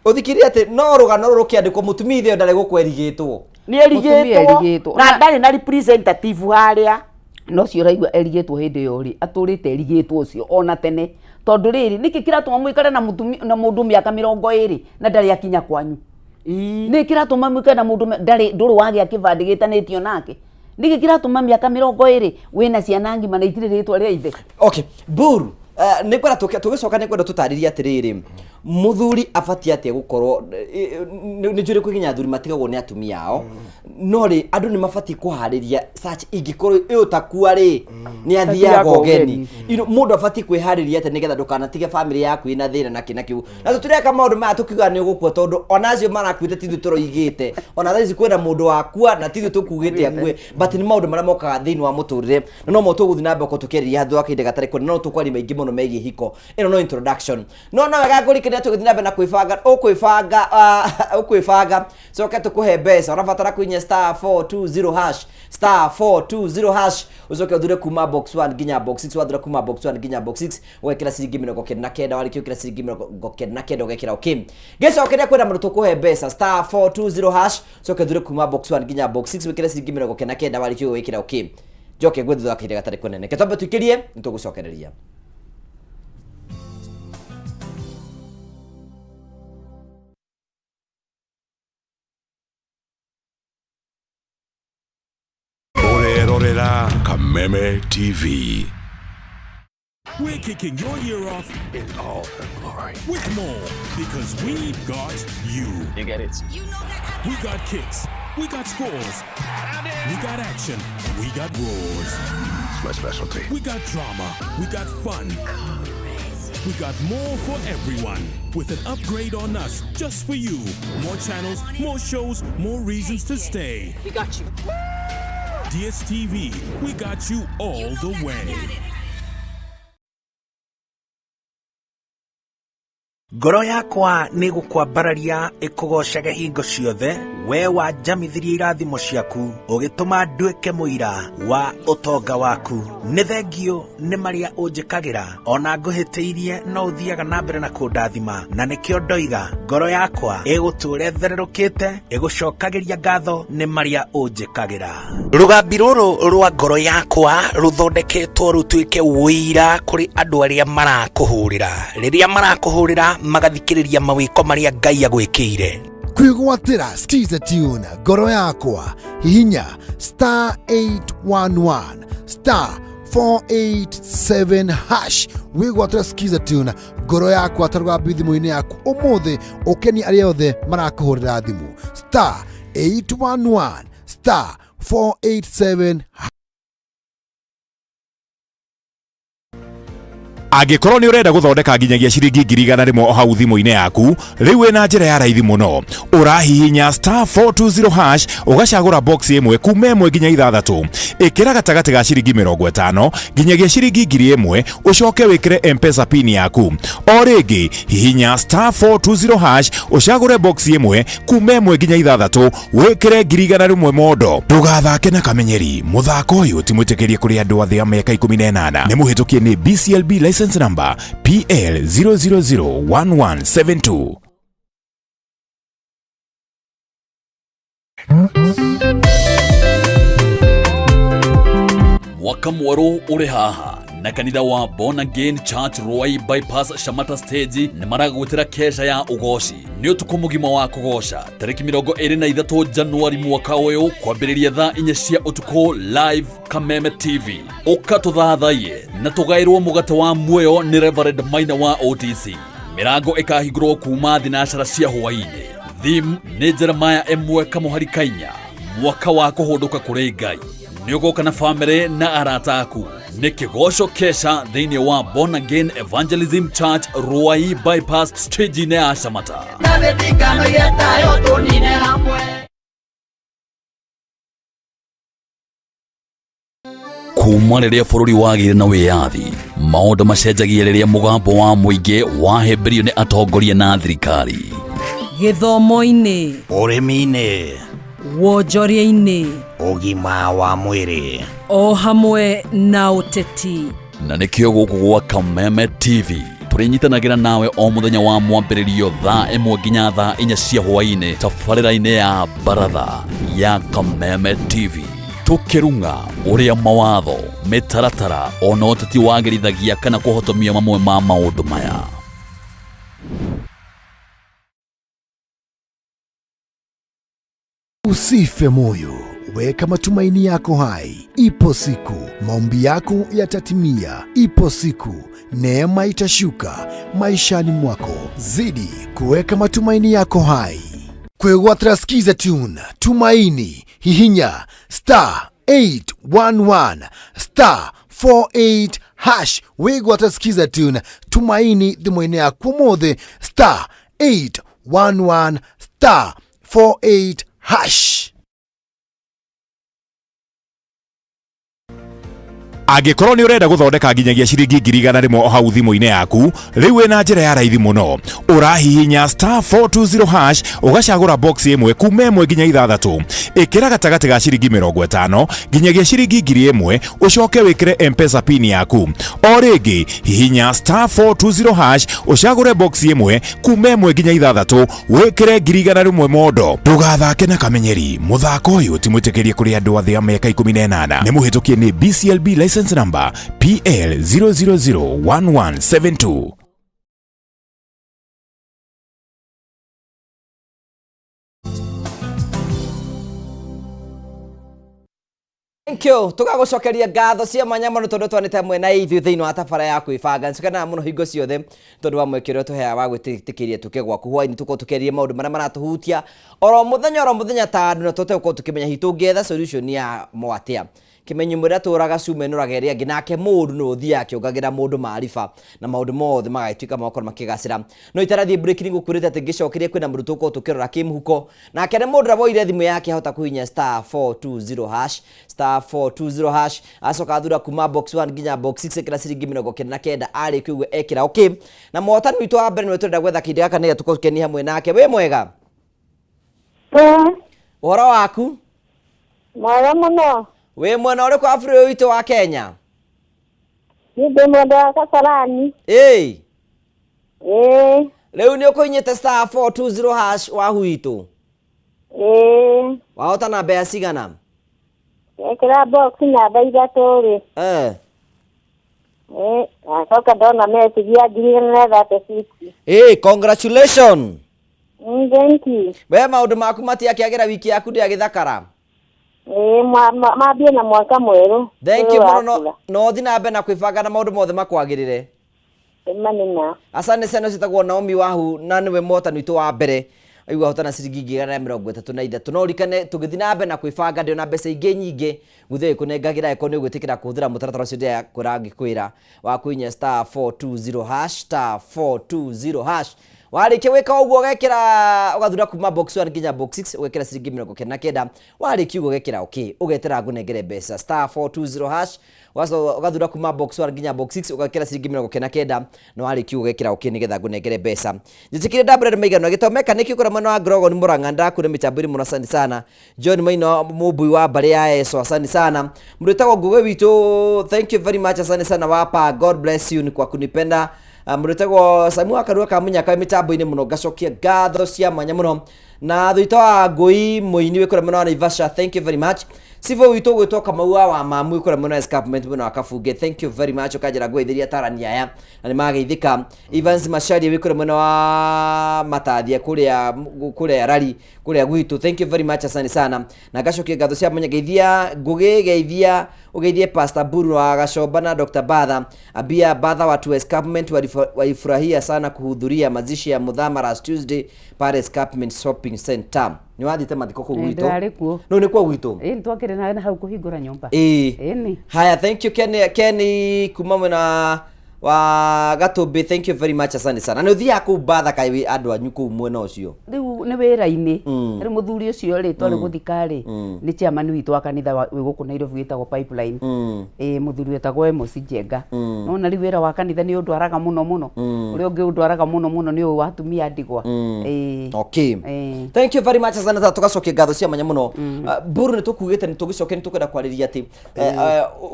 ũthikĩrĩrie atĩ no rũgano rũrũ rũkĩandĩkwo, mũtumia ithe ndarĩ gũkwerigĩtwo.
Nĩ
Mũtumia
erigĩtwo
erigĩtwo.
Na ndarĩ na representative harĩa.
No cio ũraigua erigĩtwo hĩndĩ ĩyo rĩ, atũrĩte erigĩtwo ũcio ona tene, tondũ rĩrĩ, nĩkĩ kĩratũma mũikare na mũtumia na mũndũ mĩaka 20 na ndarĩ akinya kwanyu? Nĩkĩ kĩratũma mũikare na mũndũ ndarĩ ndũrĩ wagĩa kĩbandĩ gĩtanĩtio nake? Nĩkĩ kĩratũma mĩaka 20 wĩna ciana ng'ima na itirĩ rĩtwa rĩa ithe?
Okay, Buru. Nĩ ngwenda tũgĩcoka nĩ ngwenda tũtarĩrie atĩrĩrĩ, mũthuri abatiĩ atĩa gũkorwo nĩ njũrĩ kwĩ nginya athuri matigagwo nĩ atumia ao, no rĩ andũ nĩ mabatiĩ kũharĩria such ingĩkorwo ĩyo takua rĩ nĩ athiaga ũgeni. Mũndũ abatiĩ kwĩharĩria atĩa nĩgetha ndũkanatige family yaku ĩna thĩna na kĩ na kĩu. Na tũtireka maũndũ maya tũkiuga nĩ ũgũkua, tondũ ona acio marakuĩte ti ithuĩ tũroigĩte, ona thaa ici kwĩna mũndũ wakua na ti ithuĩ tũkugĩte akue, but nĩ maũndũ marĩa mokaga thĩinĩ wa mũtũrĩre na no mo tũgũthiĩ na mbere gũkorwo tũkĩarĩria thutha wa kahinda gatarĩ kũnene. No tũkwaria maingĩ mũno megiĩ hiko ĩno, no introduction. No no wega ngũrikania tũgĩthiĩ na mbere na kwĩbanga, ũkwĩbanga, ũkwĩbanga coke tũkũhe mbeca. Ũrabatara kũinya star 420 hash, star 420 hash, ũcoke ũthure kuma box 1 nginya box 6. Wathura kuma box 1 nginya box 6, ũgekĩra ciringi 99. Warĩkia gwĩkĩra ciringi 99, ũgekĩra okay. Ngĩcokeria kwĩna mũndũ tũkũhe mbeca, star 420 hash, coke ũthure kuma box 1 nginya box 6, wĩkĩre ciringi 99. Warĩkia gwĩkĩra okay, njoke ngwĩ thutha wa kahinda gatarĩ kũnene. Ke twambe tũikĩrie, nĩ tũgũcokereria.
Ũrerorera Kameme TV.
We're kicking your year off
in all her glory
with more, because we got you.
You get it.
We got kicks. We got scores. We got action. We got roars.
It's my specialty.
We got drama. We got fun. We got more for everyone. With an upgrade on us just for you. More channels, more shows, more reasons to stay.
We got you.
DSTV, we got you all the way.
Ngoro yakwa nĩ gũkwambararia ĩkũgocage hingo ciothe, we wanjamithirie irathimo ciaku, ũgĩtũma nduĩke mũira wa ũtonga waku. Nĩ thengio nĩ marĩa ũnjĩkagĩra, ona ngũhĩtĩirie no ũthiaga na mbere na kũndathima, na nĩkĩo ndoiga ngoro yakwa ĩgũtũũra ĩthererũkĩte ĩgũcokagĩria ngatho nĩ marĩa ũnjĩkagĩra. Rũgambi rũrũ rwa ngoro yakwa rũthondeketwo rũtuĩke ũira kũrĩ andũ arĩa marakũhũrĩra, rĩrĩa marakũhũrĩra magathikĩrĩria mawĩko marĩa Ngai agwĩkĩire.
Kwĩgwatĩra Skiza Tune ngoro yakwa, hihinya star 811 star 487 hash, wĩgwatĩra Skiza Tune ngoro yakwa ta rũgambi thimũ-inĩ yaku ũmũthĩ, ũkenie arĩa othe marakũhũrĩra thimũ, star 811 star 487.
Angĩkorwo nĩ ũrenda gũthondeka nginyagia ciringi 100,000 o hau thimũ-inĩ yaku, rĩu wĩna njĩra ya raithi mũno. Ũrahihinya star 420 hash, ũgacagũra box ĩmwe kuma 1 nginya 6, ĩkĩra gatagatĩ ga ciringi 50 nginyagia ciringi 1000, ũcoke wĩkĩre M-Pesa pin yaku. O rĩngĩ hihinya star 420 hash, ũcagũre box ĩmwe kuma 1 nginya 6, wĩkĩre 100,000 mondo. Ndũgathake na kamenyeri, mũthako ũyũ ti mwĩtĩkĩrie kũrĩ andũ athĩ a mĩaka 18. Nĩ mũhĩtũkie nĩ BCLB license number PL 0001172.
Mwaka mwerũ ũrĩ haha na kanitha wa Born Again Church Ruai Bypass Shamata Stage nĩ maragwĩtĩra kesha ya ũgoci. Nĩ ũtukũ mũgima wa kũgoca tarĩki 23 Januari mwaka ũyũ, kwambĩrĩria thaa 4 cia ũtukũ, live Kameme TV. Ũka tũthathaiye na tũgaĩrwo mũgate wa muoyo nĩ Reverend Maina wa OTC. Mĩrango ĩkahingũrwo kuma thinacara cia hwaĩ-inĩ. Theme nĩ Jeremiah 1 kamũhari kainya, mwaka wa kũhũndũka kũrĩ Ngai. Nĩ ũgoka na famĩlĩ na arata aku. Nĩ kĩgoco kesha thĩinĩ wa Born Again Evangelism Church Ruai Bypass stage-inĩ ya Shamata. Kuma rĩrĩa bũrũri wagĩire na wĩyathi, maũndũ macenjagia rĩrĩa mũgambo wa mũingĩ wahĩmbĩrio nĩ atongoria na thirikari.
Gĩthomo-inĩ,
ũrĩmi-inĩ,
wonjoria-inĩ,
ũgima wa mwĩrĩ,
o hamwe na ũteti.
Na nĩkĩo gũkũ gwa Kameme TV tũrĩnyitanagĩra nawe o mũthenya wa mwambĩrĩrio thaa 1 nginya thaa 4 cia hwaĩ-inĩ tabarĩra-inĩ ya baratha ya Kameme TV, tũkĩrung'a ũrĩa mawatho, mĩtaratara ona ũteti wagĩrithagia kana kũhotomia mamwe ma maũndũ maya.
Usife moyo. Weka matumaini yako hai. Ipo siku maombi yako yatatimia. Ipo siku neema itashuka maishani mwako. Zidi kuweka matumaini yako hai. Kwĩgwatĩra Skiza Tune Tumaini, hihinya star 811 star 48 hash wĩgwate Skiza Tune Tumaini thimũ-inĩ yaku ũmũthĩ star 811 star 48 hash.
Angĩkorwo nĩ ũrenda gũthondeka nginyagia ciringi 100,000 o hau thimũ-inĩ yaku, rĩu wĩna njĩra ya raithi mũno. Ũrahihinya star 420 hash ũgacagũra box ĩmwe kuma ĩmwe nginya ithathatũ. Ĩkĩra gatagatĩ ga ciringi 50 nginyagia ciringi 1000 ũcoke wĩkĩre M-Pesa pin yaku. O rĩngĩ hihinya star 420 hash ũcagũre box ĩmwe kuma ĩmwe nginya ithathatũ wĩkĩre 100,000 mondo. Ndũgathake na kamenyeri, mũthako ũyũ ti mwĩtĩkĩrie kũrĩ andũ a thĩ ya mĩaka 18. Nĩ mũhĩtũkie nĩ BCLB license number PL 0001172.
Thank you. Tugagucokeria ngatho cia mwanya mũno tondũ twanĩte hamwe na ithuĩ thĩinĩ wa tabara ya kwĩbanga. Nĩtũkenaga mũno hingo ciothe tondũ wa mweke ũrĩa ũtũheaga wa gwĩtĩkĩria tũke gwaku hwainĩ tũkorwo tũkĩaria maũndũ marĩa maratũhutia oro mũthenya oro mũthenya ta andũ na tũhote gũkorwo tũkĩmenya hihi tũngĩetha solution ya mo atĩa. Kĩmenyi mwĩra tũraga cuma ĩnũraga ĩrĩa ĩngĩ nake mũndũ nĩ ũthiaga akĩongagĩra mũndũ maariba na maũndũ mothe magagĩtuĩka magakorwo makĩgacĩra. No itarathiĩ break nĩ ngũkwĩrĩte atĩ ngĩcokeria kwĩna mũndũ tũgũkorwo tũkĩrora kĩmũhuko nake nĩ mũndũ ũrĩa woire thimũ yake ahota kũhihinya star 420 hash star 420 hash acoka athura kuma box 1 nginya box 6 ekĩra ciringi 99 arĩkia ũguo ekĩra okay. Na mũhotani witũ wa mbere nĩwe tũrenda gwetha kahinda gaka nĩgetha tũkorwo tũkĩania hamwe nake. Wĩ mwega? Ũhoro waku?
Mwega mũno.
Wĩ mwena ũrĩkũ wa bũrũri ũyũ witũ wa Kenya?
Niĩ ndĩ mwena wa Kasarani.
Ĩĩ.
Ĩĩ.
Rĩu nĩ ũkũhinyĩte star 420 hash wahu witũ?
Ĩĩ.
Wahota na mbeca cigana?
Ekĩra box namba 3 rĩ. Acoka ndona message ya ngiri igana na thirty six.
Ĩĩ, congratulations.
Thank you.
We maũndũ maku matiakĩagĩra wiki yaku ndĩagĩthakara?
Ĩĩ, mambie na mwaka mwerũ.
Thank you
Ũyũ
mũno,
wakura.
no ũthiĩ na mbere na kwĩbanga na maũndũ mothe makwagĩrĩre.
Ĩma nĩ ma.
Asante sana, ciĩtagwo Naomi Wahu na nĩwe mũhotani witũ wa mbere. Aigua ahotana ciringi 133. No ũririkane tũgĩthiĩ na mbere na kwĩbanga ndĩona mbeca ingĩ nyingĩ gũthiĩ gĩkũnengagĩra angĩkorwo nĩ ũgwĩtĩkĩra kũhũthĩra mũtaratara ũcio ndĩrakwĩra ngĩkwĩra wa kũhihinya star 420 hash star 420 hash. Warĩkia gwĩka ũguo ũgekĩra ũgathura kuma box 1 nginya box 6 ũgekĩra ciringi 99. Warĩkia ũguo ũgekĩra okay, ũgetera ngũnengere mbeca star 420 hash. Ũgacoka ũgathura kuma box 1 nginya box 6 ũgekĩra ciringi 99 na warĩkia ũguo ũgekĩra okay nĩgetha ngũnengere mbeca. Njĩtĩkĩrie ndambũre nĩ maigana gĩtomeka nĩkĩo kũrĩa mwena wa Grogon Mũrang'a ndakure mĩtambo-inĩ mũno, asante sana. John Maina mũmbui wa mbarĩ ya Eso, asante sana. Mũndũ wĩtagwo Ngũgĩ witũ, thank you very much, asante sana wapa, God bless you ni kwa kunipenda. Mũndũ wĩtagwo Samu wa Karua ka Mũnyaka mĩtambo-inĩ mũno, ngacokia ngatho cia mwanya mũno. Na thũitũ wa Ngũi mũini wĩ kũrĩa mwena wa Naivasha, thank you very much. Civil witũ gwĩtwo Kamau wa Mamu wĩ kũrĩa mwena wa Escarpment mwena wa Kabunge, thank you very much. Ũkanjĩra ngũgeithĩria atarani aya na nĩ mageithĩka. Evans Macharia wĩ kũrĩa mwena wa Matathia kũrĩa Rari kũrĩa gwitũ, thank you very much, asante sana. Na ngacokia ngatho cia mwanya ngeithia Ngũgĩ, geithia ũgeithie Pastor Buru wa Gacomba na Dr. Batha. Ambia Batha watu wa Escarpment walifurahia sana kuhudhuria mazishi ya Muthama last Tuesday pale Escarpment Shopping Center. Nĩ wathiĩte mathiko kũu
Ĩĩ,
gwitũ?
ndĩrarĩ kuo.
No nĩ kuo gwitũ?
Ĩĩ, nĩ twakĩrĩ na hau kũhingũra nyũmba.
Ĩĩ.
Ĩĩ nĩ.
Haya, thank you Ken, Ken kuma mwena wa Gatũmbĩ, thank you very much, asante sana. Na nĩ ũthiaga kũu Batha kaĩ wĩ andũ anyu kũu mwena ũcio?
Rĩu nĩ wĩra-inĩ. Rĩu mũthuri ũcio rĩ, twarĩ gũthika rĩ, nĩ chairman witũ wa kanitha wĩ gũkũ Nairobi wĩtagwo Pipeline. Ĩĩ, mũthuri wĩtagwo Amos Njenga. Nona rĩu wĩra wa kanitha nĩ ũndwaraga mũno mũno. Ũrĩa ũngĩ ũndwaraga mũno mũno nĩ ũyũ wa atumia a ndigwa. Ĩĩ.
Okay.
Ĩĩ.
Thank you very much, asante sana. Tũgacokia ngatho cia mwanya mũno. Mburu nĩ tũkugĩte nĩ tũgĩcokia nĩ tũkwenda kwarĩria atĩ,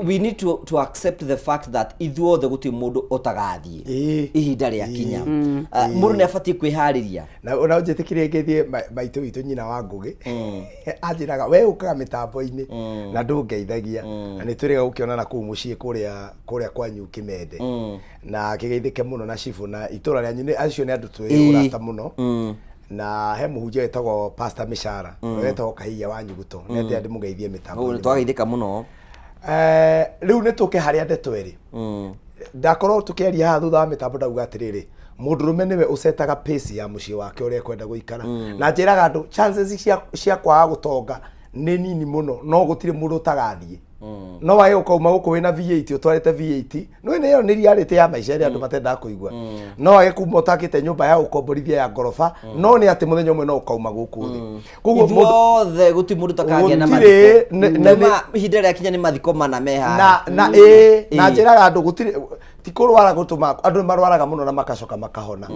we need to accept the fact that ithuothe gũtirĩ mũndũ ũtagathiĩ. Ihinda rĩakinya. Mũndũ nĩ abatiĩ kwĩharĩria.
Na ona ũnjĩtĩkĩrie ngĩthiĩ maitũ witũ nyina wa Ngũgĩ. Anjĩraga we ũkaga mĩtambo-inĩ na ndũngeithagia. Na nĩ twĩrĩga gũkĩonana kũu mũciĩ kũrĩa kwanyu Kĩmende. Na kĩgeithĩke mũno na cibũ na itũra rĩanyu nĩ acio nĩ andũ twĩ ũrata mũno. Na he mũhunjia wĩtagwo Pastor Mĩcara, wetagwo Kahiya wa Nyuguto, mm. nete ndĩmũgeithie mĩtambo.
Ũguo nĩ twageithĩka mũno.
Eh, rĩu nĩ tũke harĩa ndeto ĩrĩ. Ndakorwo tũkĩaria haha thutha wa mĩtambo ndauga atĩrĩrĩ, mũndũrũme nĩwe ũcetaga pace ya mũciĩ wake ũrĩa ekwenda gũikara. Na njĩraga andũ chances cia kwaga gũtonga nĩ nini mũno, no gũtirĩ mũndũ ũtagathiĩ. No wage ũkauma gũkũ wĩna V8 ũtwarĩte V8, no ĩno ĩyo nĩ reality ya maica ĩrĩa andũ matendaga kũigua. No wage kuma ũtakĩte nyũmba ya gũkomborithia ya ngoroba, no nĩ atĩ mũthenya ũmwe no ũkauma gũkũ thĩ. Koguo mũndũ
Ithuothe gũtirĩ mũndũ ũtakagĩa na
Gũtirĩ,
mathiko.
na
Nĩma ihinda rĩakinya nĩ mathiko mana me haha.
Na ĩĩ, na njĩraga andũ gũtirĩ, ti kũrwara gũtũma andũ nĩ marwaraga mũno na makacoka makahona,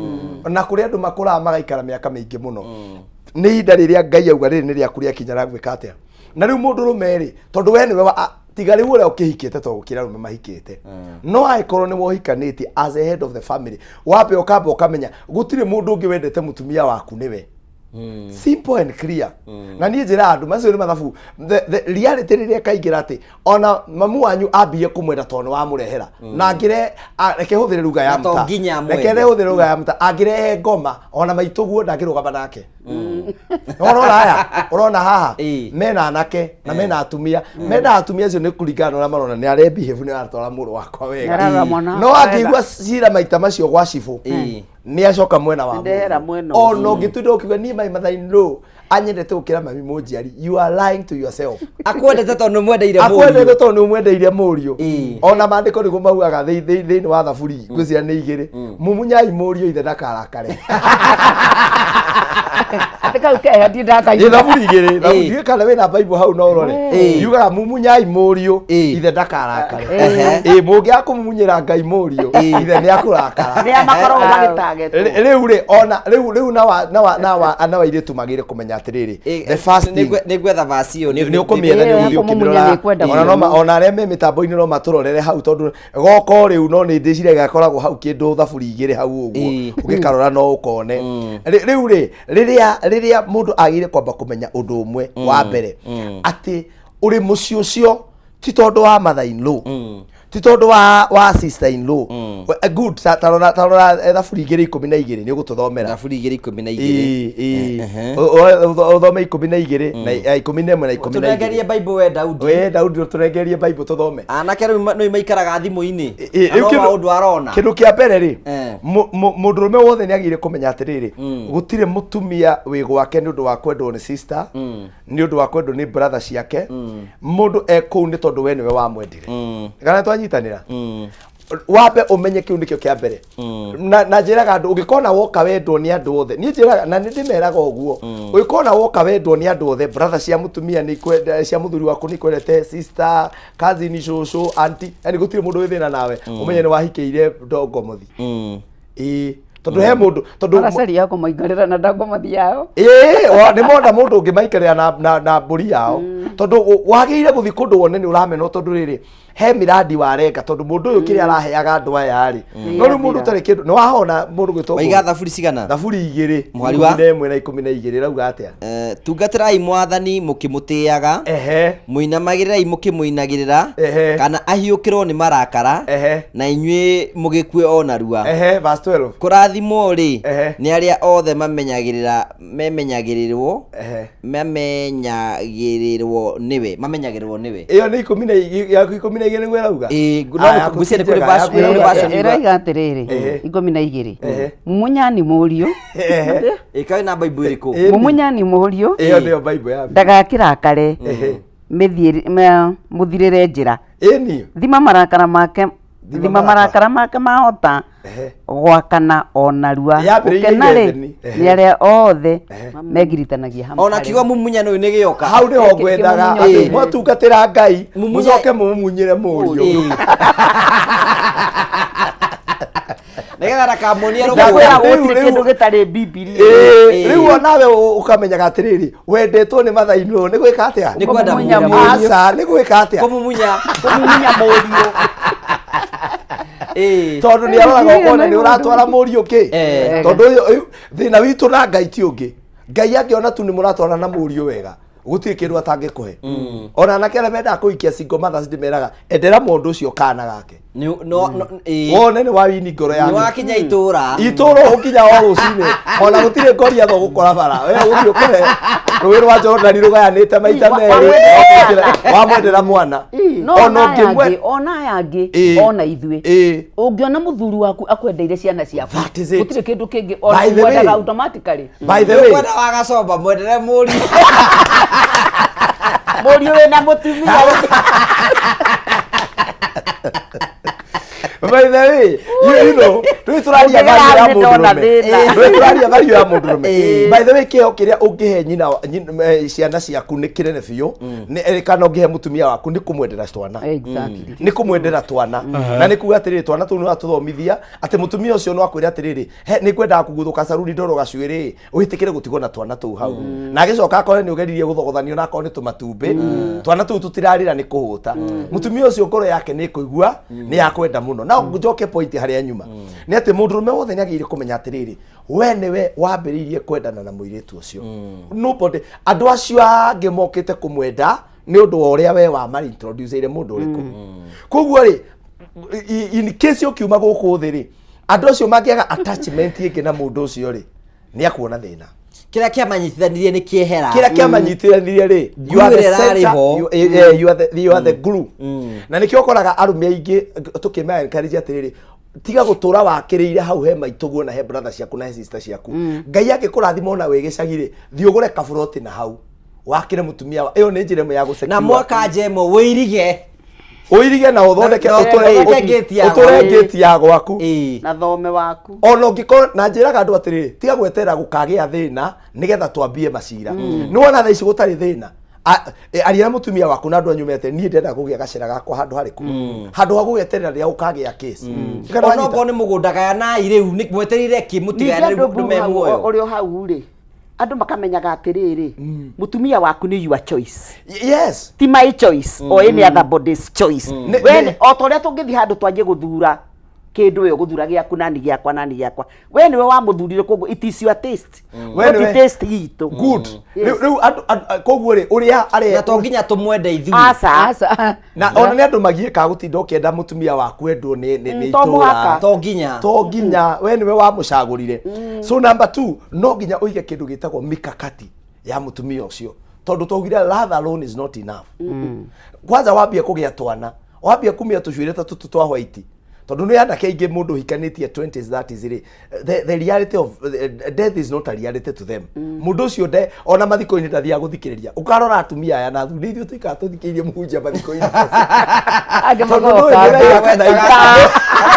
na kũrĩ andũ makũraga magaikara mĩaka mĩingĩ mũno. Nĩ ihinda rĩrĩa Ngai auga rĩrĩ nĩ rĩaku rĩakinya rĩa gwĩka atĩa. Na rĩu mũndũrũme rĩ, tondũ we nĩwe tiga rĩu ũrĩa ũkĩhikĩte, tondũ gũkĩra arũme mahikĩte, no angĩkorwo nĩ wohikanĩtie as a head of the family, wambe ũkamba ũkamenya gũtirĩ mũndũ ũngĩ wendete mũtumia waku nĩwe. Simple and clear. Na niĩ njĩraga andũ macio nĩ mathabu, the reality rĩrĩa kaingĩra atĩ ona mamu wanyu ambie kũmwenda tondũ nĩ wamũrehera, na angĩre reke hũthĩre ruga ya
Na to
mũta,
nginya amwende.
Reke hũthĩre ruga ya mũta, angĩrehe ngoma ona maitũguo ndangĩrũgama nake. Ũrona aya ũrona haha mena anake na mena atumia, mena atumia acio nĩ kũringana na ũrĩa marona nĩ arebehave, nĩ aratwara mũrũ wakwa wega.
Nĩararora mwana
No
wakwa wega.
angĩigua cira maita macio gwa cibũ, nĩ acoka mwena wa
Ndehera
mũriũ.
mwena
Ona
ũcio.
ũngĩtinda ũkiuga niĩ my mother in law anyendete gũkĩra mami mũnjiari, you are lying to yourself.
Akwendete tondũ nĩ mwendeire mũriũ.
Akwendete tondũ nĩ ũmwendeire mũriũ. Ona maandĩko nĩguo maugaga thĩinĩ wa Thaburi ngwĩciria nĩ 2, mumunyai mũriũ ithe ndakarakare.
Atĩ kau keha ndirĩ ndakaigua.
Ĩ, Thaburi 2, Thaburi ndiũĩ kana wĩna Bible hau no ũrore. Yugaga mumunyai mũriũ ithe ndakarakare. Ĩ, mũngĩaga kũmumunyĩra Ngai mũriũ, ithe nĩ akũrakara.
Nĩa makoragwo magĩtagetwo.
Rĩu rĩ, ona rĩu na wa airĩtu magĩrĩire kũmenya atĩrĩrĩ, the first thing
Nĩ ngwetha verse ĩyo.
Nĩ ũkũmĩetha, nĩ
Ĩyo ya
ũgũthiĩ
kũmumunya
ũkĩmĩrora.
nĩ kwenda
Ona no
mũno.
ona arĩa me mĩtambo-inĩ no matũrorere hau, tondũ goko rĩu no nĩ ndĩciragia gakoragwo hau kĩndũ Thaburi 2 hau ũguo, ũgĩkarora no ũkone. Rĩu rĩ, rĩrĩa mũndũ agĩrĩire kwamba kũmenya ũndũ ũmwe wa mbere, atĩ ũrĩ mũciĩ ũcio ti tondũ wa mother in law, ti tondũ wa sister in law. Good, ta rora Thaburi 2:12, nĩ ũgũtũthomera.
Thaburi 2:12.
Ĩĩ, ĩĩ. Ũthome 12 na 11 na 12.
Tũnengerie Bible we Daudi.
We Daudi, ũtũnengerie Bible tũthome.
Anake rĩu nĩ maikaraga thimũ-inĩ.
Ĩ,
Na
rĩu
no maũndũ arona.
Kĩndũ kĩa mbere rĩ, mũndũrũme wothe nĩ agĩrĩire kũmenya atĩrĩrĩ, gũtirĩ mũtumia wĩ gwake nĩ ũndũ wa kwendwo nĩ sister, nĩ ũndũ wa kwendwo nĩ brother ciake. Mũndũ e kũu nĩ tondũ we nĩwe wamwendire. Kana twanyitanĩra? Wambe ũmenye kĩu nĩkĩo kĩa mbere. Na njĩraga andũ, ũngĩkona woka wendwo nĩ andũ othe, niĩ njĩraga na nĩ ndĩmeraga ũguo, ũngĩkona woka wendwo nĩ andũ othe, brother cia mũtumia nĩ ikwenda, cia mũthuri waku nĩ ikwendete, sister, cousin, cũcũ, auntie, yani gũtirĩ mũndũ wĩ thĩna nawe, ũmenye nĩ wahikĩire ndongomothi. Ĩĩ, tondũ he mũndũ, tondũ
Maracaria kũmaikarĩra na ndongomothi yao.
Ĩĩ, nĩ mona mũndũ ũngĩ maikarĩra na mbũri yao, tondũ wagĩrĩire gũthiĩ kũndũ wone nĩ ũramenwo, tondũ rĩrĩ he miradi warenga, tondũ mũndũ ũyũ kĩrĩa araheaga andũ aya rĩ, no rĩu mũndũ ũtarĩ kĩndũ nĩ wahona mũndũ gwĩtwo
Waiga thaburi cigana?
Thaburi 2.
Mũhari wa?
11 na 12 ĩrauga atĩa?
Tungatĩrai Mwathani mũkĩmũtĩaga, mũinamagĩrĩrai mũkĩmũinagĩrĩra, kana ahiũkĩrwo nĩ marakara, na inyuĩ mũgĩkue o narua.
Verse 12.
Kũrathimwo rĩ, nĩ arĩa othe mamenyagĩrĩra memenyagĩrĩrwo mamenyagĩrĩrwo nĩwe, mamenyagĩrĩrwo nĩwe.
Ĩyo nĩ ikũmi na yaku 12 nĩguo ĩrauga?
Ĩĩ, no
Ah, yaku
ngwĩciria nĩ
ti
kũrĩ
njega,
verse-
yaku
nĩ kũrĩ
ĩrauga
version
atĩa?
Ĩroiga atĩrĩrĩ, 12, mumunyani mũriũ.
Ĩkaĩ na Bible ĩrĩkũ?
Mumunyani mũriũ
Ĩyo nĩyo Bible ya
ndagakĩrakare, mũthirĩre njĩra.
Ĩni.
Thima marakara make, thima marakara make mahota gwakana o narua.
Yambĩrĩirie
Gũkena rĩ,
11.
nĩ arĩa othe megiritanagia hamwe
Ona kiugo mumunyano ũyũ nĩ gĩoka.
Hau nĩho ngwendaga
Kĩmumunyo
atĩ
kĩmwe.
mwatungatĩra Ngai,
Mumunya-
mũcoke mũmumunyĩre mũriũ.
Nĩgetha ndakamuonie
Ndakwĩra
rũkũngũ.
gũtirĩ kĩndũ gĩtarĩ Bibilia.
Ĩĩ, rĩu onawe ũkamenyaga atĩrĩrĩ, wendetwo nĩ mathainũ nĩ gwĩka atĩa?
Nĩ kwenda
Kũmumunya
mũriũ.
mũriũ.
Aca, nĩ gwĩka atĩa?
Kũmumunya.
Kũmumunya mũriũ.
Tondũ nĩ aroraga ũkona nĩ ũratwara mũriũ kĩ, tondũ ũyũ thĩna witũ na Ngai ti ũngĩ. Ngai angĩona tu nĩ mũratwara na mũriũ wega, gũtirĩ kĩndũ atangĩkũhe. Ona anake arĩa mendaga kũhikia single mothers, ndĩmeraga endera mũndũ ũcio kana gake.
Nĩ- no no ĩĩ.
Wone nĩ wawini ngoro
Nĩ
yaku.
wakinya itũra.
Itũra ũkinya o rũcinĩ ona gũtirĩ ngoriatho gũkora bara we ũthiĩ ũkore rũĩ rwa Jorodani rũgayanĩte maita merĩ wamwendera mwana.
No
Ona
ona aya
ũngĩmwe
angĩ, ona aya angĩ,
Ĩĩ.
ona ithuĩ.
Ĩĩ.
Ũngĩona mũthuri waku akwendeire ciana ciaku,
That is it.
gũtirĩ kĩndũ kĩngĩ ona
By the way.
ũmwendaga automatically.
By the way.
Mwenda wa gacomba mwendere mũriũ.
Mũriũ wĩna mũtumia.
By the way, you know, rĩu tũraria
Ũngĩgera
value ya
hau nĩndona
mũndũrũme.
thĩna.
Rĩu tũraria value ya mũndũrũme. By the way, kĩheo kĩrĩa ũngĩhe nyina ciana ciaku nĩ kĩnene biũ. Kana ũngĩhe mũtumia waku nĩ kũmwendera twana.
Exactly.
Nĩ kũmwendera twana. Na nĩ kuga atĩrĩrĩ, twana tũu nĩ watũthomithia atĩ mũtumia ũcio no akwĩre atĩrĩrĩ, he nĩ ngwendaga kũguthũka caruni ndorwo gacuĩrĩ, wĩtĩkĩre gũtigwo na twana tũu hau. Na agĩcoka akore nĩ ũgeririe gũthogothanio na akorwo nĩ tũmatumbĩ, twana tũu tũtirarĩra nĩ kũhũta. Mũtumia ũcio ngoro yake nĩ ĩkũigua nĩ yakwenda mũno. Na njoke point harĩa nyuma nĩ atĩ mũndũrũme wothe nĩ agĩrĩire kũmenya atĩrĩrĩ, we nĩwe wambĩrĩirie kwendana na mũirĩtu ũcio. Nobody, andũ acio angĩ mokĩte kũmwenda nĩ ũndũ wa ũrĩa we wamari introduce mũndũ ũrĩkũ. Koguo rĩ, in case ũkiuma gũkũ thĩ rĩ, andũ acio mangĩaga attachment ĩngĩ na mũndũ ũcio rĩ, nĩ akuona thĩna.
Kĩrĩa kĩamanyitithanirie nĩ kĩehera.
Kĩrĩa kĩamanyitithanirie rĩ, you are the
Glue ĩrĩa ĩrarĩ
center,
ho.
you are the glue. Na nĩkĩo ũkoraga arũme aingĩ tũkĩma encourage atĩrĩrĩ, tiga gũtũra wakĩrĩire hau he maitũguo na he brother ciaku na he sister ciaku. Ngai angĩkũrathima ona wĩ gĩcagi rĩ, thiĩ ũgũre kaburoti na hau wakĩre mũtumia wa ĩyo nĩ njĩra ĩmwe ya gũsecure.
Na mwaka nja ĩmwe wĩirige.
Ũirige na ũthondeke
Na- na ũthondeke gate ya
ũtũre
gwaku.
gate ya gwaku.
Na thome waku.
Ona ũngĩkorwo na njĩraga andũ atĩrĩrĩ, tiga gweterera gũkagĩa thĩna nĩgetha twambie macira. Nĩ wona thaa ici gũtarĩ thĩna. Aria na mũtumia waku na andũ anyu mete niĩ ndĩrenda kũgĩa gacĩra gakwa handũ harĩkũ, handũ ha gũgweterera rĩrĩa gũkagĩa case. Kana
Ona
wanyita?
okorwo nĩ mũgũnda gayanai rĩu, mwetereire kĩ
Ningĩ
mũtigayane
andũ
rĩu
mburu
ndũme
hau
muoyo.
ũrĩ o hau rĩ, andũ makamenyaga atĩrĩrĩ, mũtumia waku nĩ your choice.
Yes.
Ti my choice or any other body's choice. We o ta ũrĩa tũngĩthiĩ handũ twanjie gũthura kĩndũ we ũgũthura gĩaku nani gĩakwa nani gĩakwa, we nĩwe wamũthurire, koguo it is your taste.
We
No ti
nĩwe-
taste itũ.
Good.
Yes.
Rĩu andũ koguo rĩ, ũrĩa arĩa
Na to nginya tũmwende ithuĩ.
Aca.
Aca.
Na ona nĩ andũ magiĩkaga gũtinda ũkĩenda mũtumia waku endwo nĩ
To
itũra.
mũhaka.
To nginya.
To nginya we nĩwe wamũcagũrire. So number 2, no nginya ũige kĩndũ gĩtagwo mikakati ya mũtumia ũcio, tondũ twaugire love alone is not enough. Kwanza wambie kũgĩa twana, wambie kumia tũcuĩrĩ ta tũtũ twa white, tondũ nĩ anake aingĩ mũndũ ũhikanĩtie 20s 30s rĩ, the reality of death is not a reality to them. Mũndũ ũcio nde ona mathiko-inĩ ndathiaga gũthikĩrĩria. Ũkarora atumia aya na athuri, nĩ ithuĩ tũikaraga tũthikĩrĩirie mũhunjia mathiko-inĩ.
Angĩ
Tondũ
magoka.
ndũĩ mũthenya kana ithaa.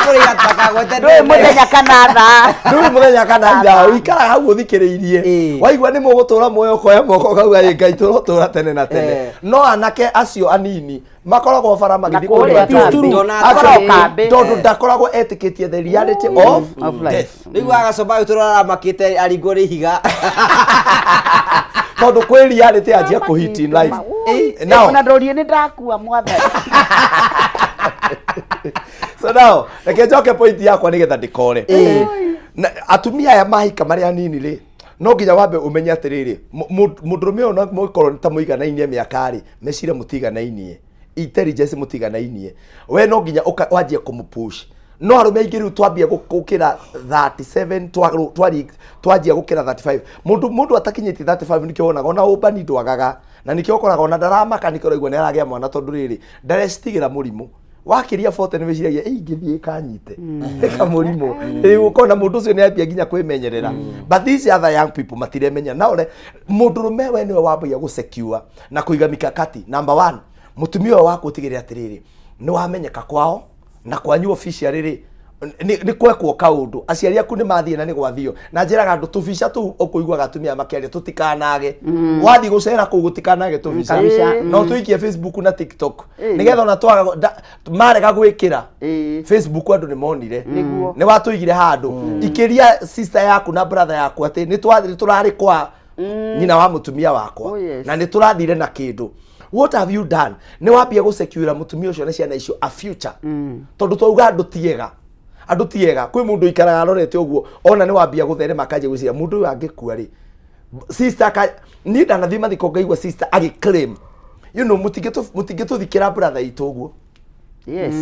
Ndũĩ mũthenya kana thaa.
Ndũĩ mũthenya kana ithaa, ũikaraga hau ũthikĩrĩirie. Waigua nĩ mũgũtũra muoyo ũkoya moko ũkauga ĩ Ngai tũrotũra tene na tene. No anake acio anini makoragwo bara magĩthiĩ
kũrĩa
kũrĩa
kambi.
Actually,
Akoragwo kambi.
tondũ ndakoragwo etĩkĩtie the reality of
Of life.
death.
Rĩu agacomba ũyũ tũraramakĩte aringwo nĩ ihiga.
Tondũ kwĩ reality anjia kũ hit in life. Now,
Ona ndorie nĩ ndakua mwathani.
so now reke njoke point yakwa nĩgetha ndĩkore. Na atumia aya mahika marĩ anini rĩ, no nginya wambe ũmenye atĩrĩrĩ, mũndũrũme ũyũ no mũkorwo nĩ ta mũiganainie mĩaka rĩ, meciria mũtiganainie, intelligence mũtiganainie, we no nginya wanjie kũmũpush. No arũme aingĩ rĩu twambia gũkĩra 37, twanjia gũkĩra 35, mũndũ atakinyĩtie 35 nĩkĩo wonaga ona ũmbani ndwagaga, na nĩkĩo ũkoraga ona ndaramaka, nĩkĩo ũraigua nĩ aragĩa mwana, tondũ rĩrĩ ndarecigĩra mũrimũ. Wakĩria 40 nĩ wĩciragia, ĩ ingĩthiĩ ĩkanyite ĩka mũrimũ. Rĩu ũkona mũndũ ũcio nĩ ambia nginya kwĩmenyerera. But these other young people matiremenya. Na ore mũndũrũme we nĩwe wambagia gũsecure na kũiga mikakati. Number 1, mũtumia ũyũ waku ũtigĩrĩre atĩrĩrĩ, nĩ wamenyeka kwao na kwanyu officially rĩ, nĩ kwekwo kaũndũ, aciari aku nĩ mathiĩ na nĩ gwathio. Na njĩraga andũ tũbica tũu ũkũiguaga atumia makĩaria tũtikanage. Wathiĩ gũcera kũu gũtikanage tũbica.
Kabica.
No tũikie Facebook na TikTok. Nĩgetha ona twaga marega gwĩkĩra Facebook andũ nĩ monire. Nĩ watũigire handũ. Ikĩria sister yaku na brother yaku atĩ nĩ tũrarĩ kwa nyina wa mũtumia wakwa.
Oh, yes.
Na nĩ tũrathire na kĩndũ. What have you done? Nĩ wambia gũsecure mũtumia ũcio na ciana icio a future. Tondũ twauga andũ ti ega. Andũ ti ega. Kwĩ mũndũ ũikaraga arorete ũguo, ona nĩ wambia gũtherema akanjia gwĩciria mũndũ ũyũ angĩkua rĩ. Sister ka niĩ ndanathiĩ mathiko ngaigua sister agĩ claim. You know, mũtingĩtũthikĩra brother itũ ũguo.
Yes.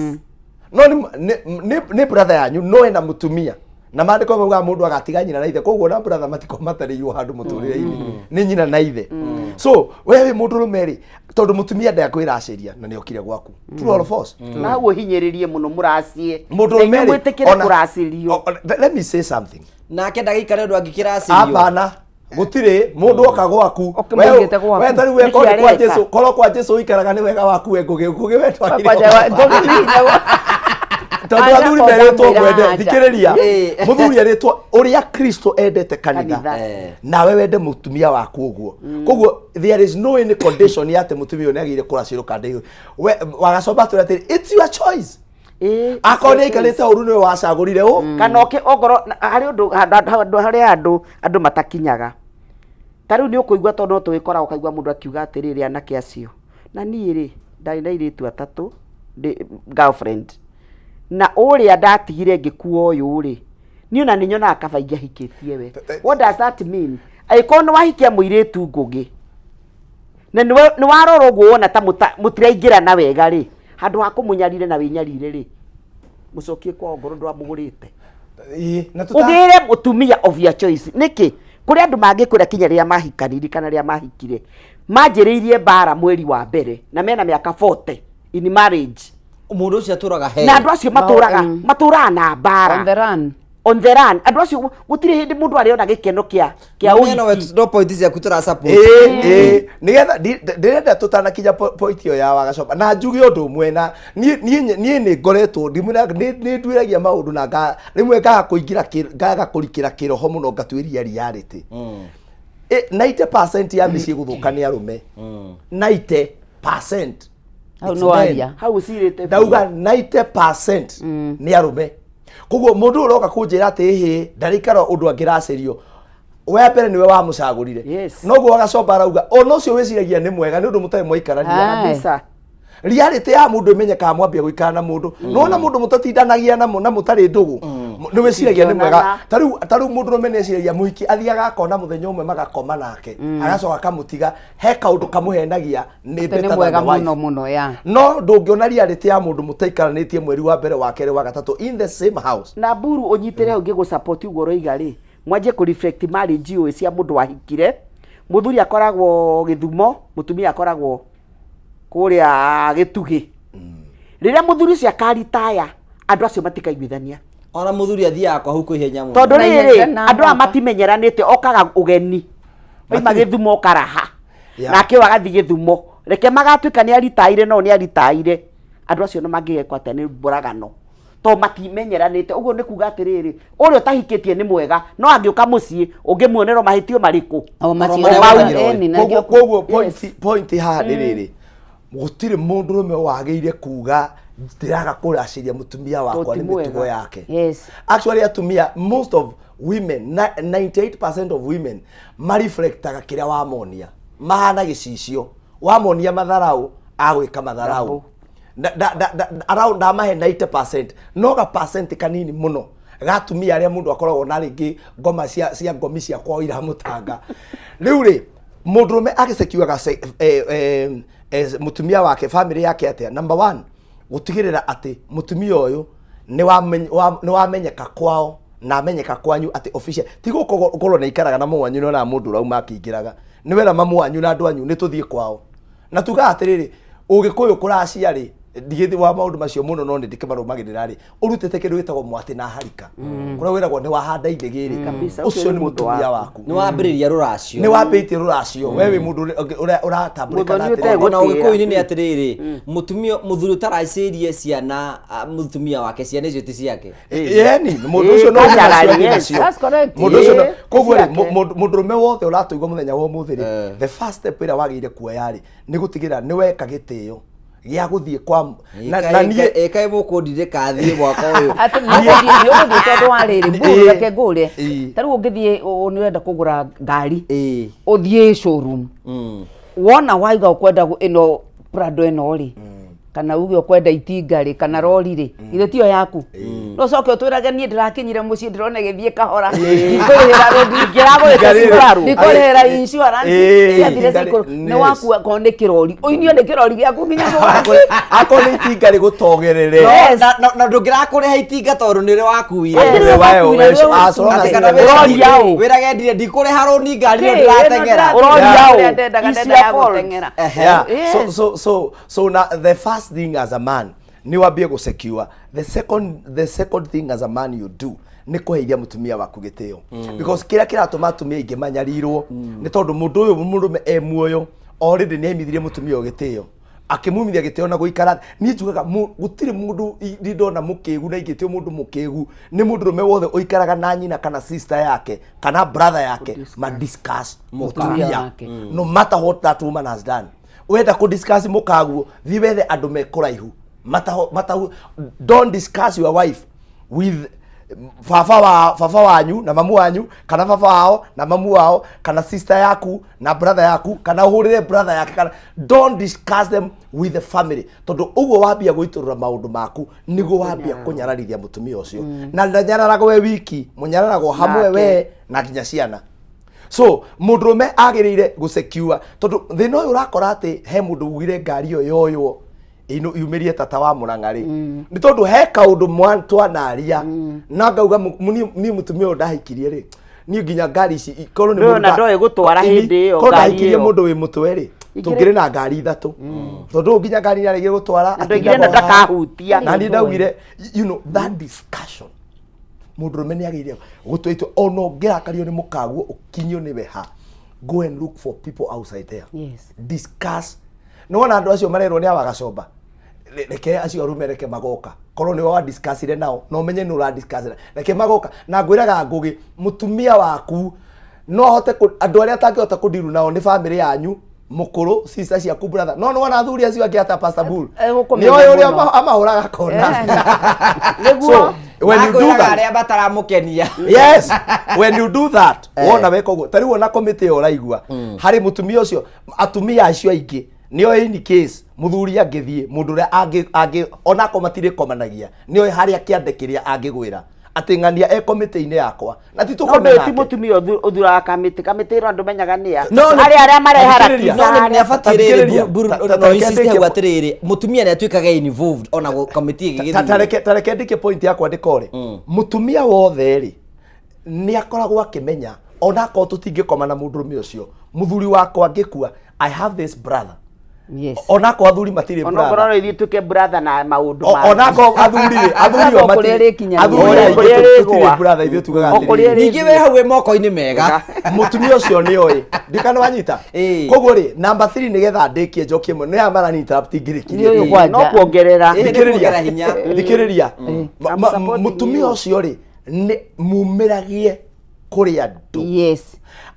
No nĩ brother yanyu no ena mũtumia na maandĩko maugaga mũndũ agatiga nyina na ithe, koguo na brother matikorwo matarĩirwo handũ mũtũrĩre-inĩ nĩ nyina na ithe. So we wĩ mũndũrũme rĩ, tondũ mũtumia ndakwĩracĩria na nĩ okire gwaku, true or false?
Na hau ũhinyĩrĩrie mũno mũracie.
Mũndũrũme rĩ,
mwĩtĩkĩre kũracĩrio.
Let me say something.
Nake ndagĩikare ũndũ angĩkĩracĩrio.
Hapana, gũtirĩ mũndũ oka gwaku.
Ũkĩmũigĩte gwaku.
We tarĩu we
Nĩkĩ
korwo nĩ kwa
areka?
Jesu, korwo kwa Jesu ũikaraga nĩ wega waku we Ngũgĩ, Ngũgĩ we twagĩrĩirwo
Kwanja- Ngũgĩ nĩ hinya
tondũ
Anja
athuri
kwanja
merĩtwo
mwĩra
mwende
anja.
thikĩrĩria.
Ĩĩ.
Mũthuri erĩtwo ũrĩa Kristo endete kanitha.
Kanitha.
Nawe wende mũtumia waku ũguo. Koguo there is no any condition ya atĩ mũtumia ũyũ nĩagĩrĩire kũracĩrwo kana ndagĩrĩirwo. We wagacoba atwĩra atĩrĩ, it's your choice. Akorwo nĩ aikarĩte ũru, nĩwe wacagũrire ũ.
Kana ũkĩ ongorwo harĩ ũndũ handũ harĩa andũ matakinyaga, ta rĩu nĩ ũkũigua, tondũ no tũgĩkoragwo ũkaigua mũndũ akiuga atĩrĩrĩ, anake acio na niĩ rĩ, ndarĩ na airĩtu atatũ girlfriend, na ũrĩa ndatigire ngĩkua ũyũ rĩ, niĩ ona nĩ nyonaga kaba ingĩahikĩtie we. What does that mean? Angĩkorwo nĩ wahikia mũirĩtu Ngũgĩ na nĩ warora ũguo wona ta mũtiraingĩrana wega rĩ, handũ ha kũmũnyarire na wĩnyarire rĩ, mũcokie kwao ngoro ndwamũgũrĩte.
Ĩĩ, na tũta-
Ũgĩre mũtumia of your choice. Nĩkĩ kũrĩ andũ mangĩkwĩra kinya rĩrĩa mahikanire kana rĩrĩa mahikire manjĩrĩirie mbara mweri wa mbere na mena mĩaka 40 in marriage?
Mũndũ ũcio atũraga he
Na andũ acio matũraga matũraga na mbara.
On the run.
On the run. Andũ acio gũtirĩ hĩndĩ mũndũ arĩona gĩkeno kĩa
No, no,
ũhiki.
no point ciaku tũra support.
Ĩĩ, nĩgetha ndĩrenda tũtanakinya point ĩyo ya wagacoba na njuge ũndũ ũmwe na niĩ nĩ ngoretwo ndimwĩra nĩ nduĩragia maũndũ na rĩmwe ngaga kũingĩra ngaga kũrikĩra kĩroho mũno ngatuĩria reality. 90% ya mĩciĩ gũthũka nĩ arũme, 90%.
Hau
It's
nĩ waria.
men.
Hau ũcirĩte.
Ndauga 90% nĩ arũme. Koguo mũndũ ũyũ ũroka kũnjĩra atĩ ĩhĩ ndarĩikara ũndũ angĩracĩrio, we mbere nĩwe wamũcagũrire. Noguo wagacoba arauga ona ũcio wĩciragia nĩ mwega nĩ ũndũ mũtarĩ mwaikarania.
Aye.
Kabisa.
Reality ya mũndũ ĩmenyekaga mwambia gũikara na mũndũ. Nona mũndũ mũtatindanagia na mũtarĩ ndũgũ, nĩ wĩciragia nĩ mwega.
Mũtingĩonana.
Ta rĩu mũndũrũme nĩ eciragia mũhiki athiaga akona mũthenya ũmwe magakoma nake, agacoka akamũtiga, he kaũndũ kamũhenagia nĩ
Atĩ nĩ
better than
mwega
the wife.
mũno mũno ya.
No ndũngĩona reality ya mũndũ mũtaikaranĩtie mweri wa mbere, wa kerĩ, wa gatatũ in the same house.
Na mburu ũnyitĩre hau ngĩgũ-support ũguo ũroiga rĩ, mwanjie kũ reflect marriage ũĩ cia mũndũ wahikire, mũthuri akoragwo Gĩthumo, mũtumia akoragwo kũrĩa Gĩtugĩ. Rĩrĩa mũthuri ũcio akaritaya, andũ acio matikaiguithania.
Ona mũthuri athiaga kwa huko ihenya mũno.
Tondũ
Na
rĩrĩ,
ihenya na
andũ aya
mwaka.
matimenyeranĩte, okaga ũgeni oima Gĩthumo okaraha, nake ũyũ agathiĩ Gĩthumo, reke magatuĩka nĩ aritaire, no nĩ aritaire, andũ acio nĩ mangĩgekwo atĩa? Nĩ mbũragano to matimenyeranĩte. Ũguo nĩ kuga atĩrĩrĩ, ũrĩa ũtahikĩtie nĩ mwega, no angĩũka mũciĩ ũngĩmuonerwo mahĩtio marĩkũ?
O macio.
marĩa
Mau-
wonagĩra
ĩni, na
Koguo
nĩkĩo-
koguo point haha nĩ rĩrĩ, gũtirĩ mũndũrũme wagĩrĩire kuga ndĩraga kũracĩria mũtumia wakwa
Ti
nĩ
mwega.
mĩtugo yake.
Yes.
Actually atumia, most of women, 98% of women mareflectaga kĩrĩa wamonia, mahana gĩcicio, wamonia matharau agwĩka matharau. Around ndamahe 90%, no ga percent kanini mũno gatumia arĩa mũndũ akoragwo na rĩngĩ ngoma cia ngomi cia kwao iramũtanga. Rĩu rĩ, mũndũrũme agĩsekiuaga mũtumia wake, family yake atĩa? Number one, gũtigĩrĩra atĩ mũtumia ũyũ nĩ wamenyeka kwao na amenyeka kwanyu atĩ official, ti gũkũ ũkorwo nĩ aikaraga na mwanyu nĩ mũndũ ũrauma akĩingĩraga, nĩ wera mamu wanyu na andũ anyu nĩ tũthiĩ kwao na tugaga atĩrĩrĩ, ũgĩkũyũ kũracia rĩ, ndigĩthi wa maũndũ macio mũno no nĩ ndĩkĩmarũmagĩrĩra rĩ, ũrutĩte kĩndũ gĩtagwo mwatĩ na harika, kũrĩa wĩragwo nĩ wahanda ithĩgĩ rĩ,
Kabisa,
ũcio nĩ mũtumia waku.
Nĩ wambĩrĩria rũracio.
Nĩ wambĩtie rũracio, we wĩ mũndũ ũrĩa ũratambũrĩka na
Mũthoni
atĩrĩrĩ.
Ona
ũtegũtĩĩa.
ũgĩkũyũ-inĩ nĩ atĩrĩrĩ, mũtumia, mũthuri ũtaracĩrie ciana mũtumia wake, ciana icio ti ciake.
Yeni mũndũ ũcio no
Culturally,
nacio
yes.
nacio.
That's correct.
Mũndũ ũcio koguo rĩ,
ciake.
mũndũrũme wothe ũratũigua mũthenya wa ũmũthĩ rĩ, the first step ĩrĩa wagĩrĩire kuoya rĩ, nĩ gũtigĩrĩra nĩ weka gĩtĩo gĩa gũthiĩ kwa na niĩ.
Ĩkaĩ mũkũndirĩka thiĩ mwaka ũyũ.
Atĩ nĩ ũgũthiĩ tondũ wa rĩrĩ mburu, reke ngũre. Ta rĩu ũngĩthiĩ nĩ ũrenda kũgũra ngari, ũthiĩ showroom, wona waiga ũkwenda ĩno Prado ĩno rĩ, kana uge ũkwenda itinga rĩ, kana rori rĩ, githĩ tiyo yaku? No ũcoke ũtwĩrage niĩ ndĩrakinyire mũciĩ ndĩrona ĩgĩthiĩ kahora, ndikũrĩhĩra rũni,
Ingĩragũrĩte
Itinga rĩrĩ.
Subaru.
ndikũrĩhĩra insurance, ciathire
itinga rĩ-
cikũrũ. Nĩ
yes.
wakua korwo nĩ kĩrori, ũinio nĩ kĩrori gĩaku nginya mũgate.
Akorwo nĩ itinga rĩgũtogerere.
Yes.
Na ndũngĩrakũrĩha itinga tondũ nĩ ũrĩa wakuire.
Atĩ nĩwe wakuire, nĩwe wakuire.
Atĩ kana
Ũroria ũ?
wĩrage ndire ndikũrĩha rũni ngari ĩno
Kĩ, ĩno
ndĩrateng'era.
Ũroria
ndĩrateng'era,
ũ?
ũrĩa ndendaga,
It's
ndendaga
your fault.
gũteng'era.
Ehe.
Yeah.
Yes.
So now the first thing as a man nĩ wambie gũsecure. The second thing as a man you do nĩ kũheithia mũtumia waku gĩtĩo, because kĩrĩa kĩratũma atumia aingĩ manyarirwo nĩ tondũ mũndũ ũyũ mũrũme e muoyo already nĩ aimithirie mũtumia ũyũ gĩtĩo, akĩmumithia gĩtĩo na gũikara. Niĩ njugaga gũtirĩ mũndũ ndĩ ndona mũkĩgu na ingĩtio mũndũ mũkĩgu nĩ mũndũrũme wothe ũikaraga na nyina kana sister yake kana brother yake ma discuss mũtumia
wake.
No matter what that woman has done. Wenda kũ discuss mũkaguo, thiĩ wethe andũ me kũraihu mataho matahu. Don't discuss your wife with baba wa baba wanyu na mamu wanyu, kana baba wao na mamu wao, kana sister yaku na brother yaku, kana ũhũrĩre brother yake, kana don't discuss them with the family, tondũ ũguo wambia gũitũrũra maũndũ maku nĩguo wambia kũnyararithia mũtumia ũcio. Na ndanyararagwo we wiki, mũnyararagwo hamwe.
Nake.
We na nginya ciana. So mũndũrũme agĩrĩire gũsecure, tondũ thĩna ũyũ ũrakora atĩ he mũndũ ugire ngari ĩyo yoywo yumĩrie tata wa Mũrang'a rĩ, nĩ tondũ he kaũndũ twanaria na ngauga niĩ mũtumia ũyũ ndahikirie rĩ, niĩ nginya ngari ici korwo nĩ
Ndũĩ
mũndũ
ona ndoĩ gũtwara hĩndĩ ĩyo
korwo
ngari
ndahikirie
ĩyo.
mũndũ wĩ mũtwe rĩ, tũngĩrĩ na ngari ithatũ, tondũ nginya ngari nĩaregire gũtwara.
Na ndoigire na ndakahutia.
Na niĩ ndaugire, that discussion, mũndũrũme nĩ agĩrĩire gũtua itua. Ona ũngĩrakario nĩ mũkaguo ũkinyio nĩwe ha, go and look for people outside there. Discuss. Nĩ wona andũ acio marerwo nĩ awagacomba, reke acio arume, reke magoka. Korwo nĩ wa discussire nao na ũmenye nĩ ũra discuss, reke magoka. Na ngwĩraga ngũgĩ, mũtumia waku no ahote andũ arĩa atangĩhota kũdiru nao nĩ family yanyu mũkũrũ, sister ciaku, brother. No nĩ wona athuri acio angĩ ata Pastor Bull
Egũkũmenya
nĩ oĩ ũrĩa
mũno.
amahũraga kona.
Nĩguo.
So when you do
Akwĩraga
that,
arĩa bataramũkenia.
Yes, when you do that, wona weka ũguo, ta rĩu ona komĩtĩ ĩyo ũraigua harĩ mũtumia ũcio, atumia acio aingĩ nĩo in case mũthuri angĩthiĩ, mũndũ ũrĩa angĩ angĩ onako matirĩkomanagia, nĩoĩ harĩa kĩande kĩrĩa angĩgwĩra atĩ ng'ania e komĩtĩ-inĩ yakwa na ti
No
tũkome
ndũĩ ti
nake.
mũtumia ũthuraga kamĩtĩ, kamĩtĩ ĩno andũ menyaga nĩ a
No, no.
arĩa arĩa marehara.
Thikĩrĩria.
No nĩ abatiĩ rĩrĩ.
Thikĩrĩria.
No
Ta reke
insist
ndĩkie
hau atĩrĩrĩ, mũtumia nĩ atuĩkaga involved ona kamĩtĩ
Ta
ĩgĩgĩthurwo.
Ta reke ndĩkie point yakwa ndĩkore. Mũtumia wothe rĩ, nĩ akoragwo akĩmenya ona akorwo tũtingĩkoma na mũndũrũme ũcio, mũthuri wakwa angĩkua, I have this brother. Onakorwo athuri matirĩ
Ona
brother.
okorwo no ithuĩ tuĩke brother na maũndũ mangĩ.
Onakorwo athuri rĩ, athuri o
O kũrĩa
matirĩ
rĩkinya.
Athuri
O
aingĩ
kũrĩa
tũtirĩ
rĩgũa.
brother, ithuĩ tugaga
O kũrĩa
atĩrĩrĩ,
Ningĩ we hau wĩ moko-inĩ mega.
Mũtumia ũcio nĩ oĩ ndikana wanyita. Koguo rĩ, number 3, nĩgetha ndĩkie njokie ĩmwe nĩ aya marani interrupt.
Nĩ
Ngĩrĩkirie.
ũyũ kwanja.
No kuongerera.
Ĩĩ, nĩ kuongerera hinya.
Thikĩrĩria.
I'm supporting
Mũtumia
you.
ũcio rĩ, nĩ mumĩragie kũrĩ andũ.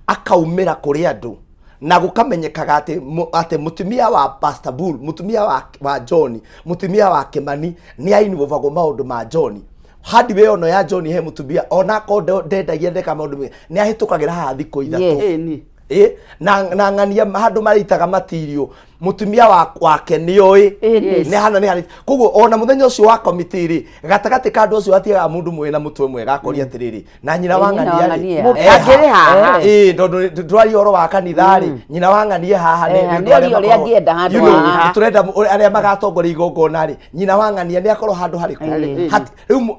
Akaumĩra kũrĩ andũ na gũkamenyekaga atĩ atĩ mũtumia wa Pastor Bull, mũtumia wa John, mũtumia wa Kimani nĩ ainvolvagwo maũndũ ma John. Hadi we ono ya John he mũtumia onako ndendagia ndeka maũndũ mega, nĩ ahĩtũkagĩra haha thikũ 3.
Ĩni.
Ĩ, na ng'ania handũ marĩitaga matirio, mũtumia wake nĩ oĩ.
Yes.
Nĩ hana nĩ harĩ. Koguo ona mũthenya ũcio wa komiti rĩ, gatagatĩ ka andũ acio hatigaga mũndũ mwĩ na mũtwe mwega akoria atĩrĩrĩ, na nyina wa
Nyina wa
ng'ania rĩ
ng'ania.
eh,
Akĩrĩ haha.
Ĩ, tondũ tũraria ũhoro wa kanitha rĩ, nyina wa ng'ania haha nĩ
Eh,
nĩ
nĩ
andũ arĩa
oria ũrĩa
makoragwo-
angĩenda handũ haha.
tũrenda arĩa magatongoria igongona rĩ, nyina wa ng'ania nĩ akorwo handũ harĩkũ.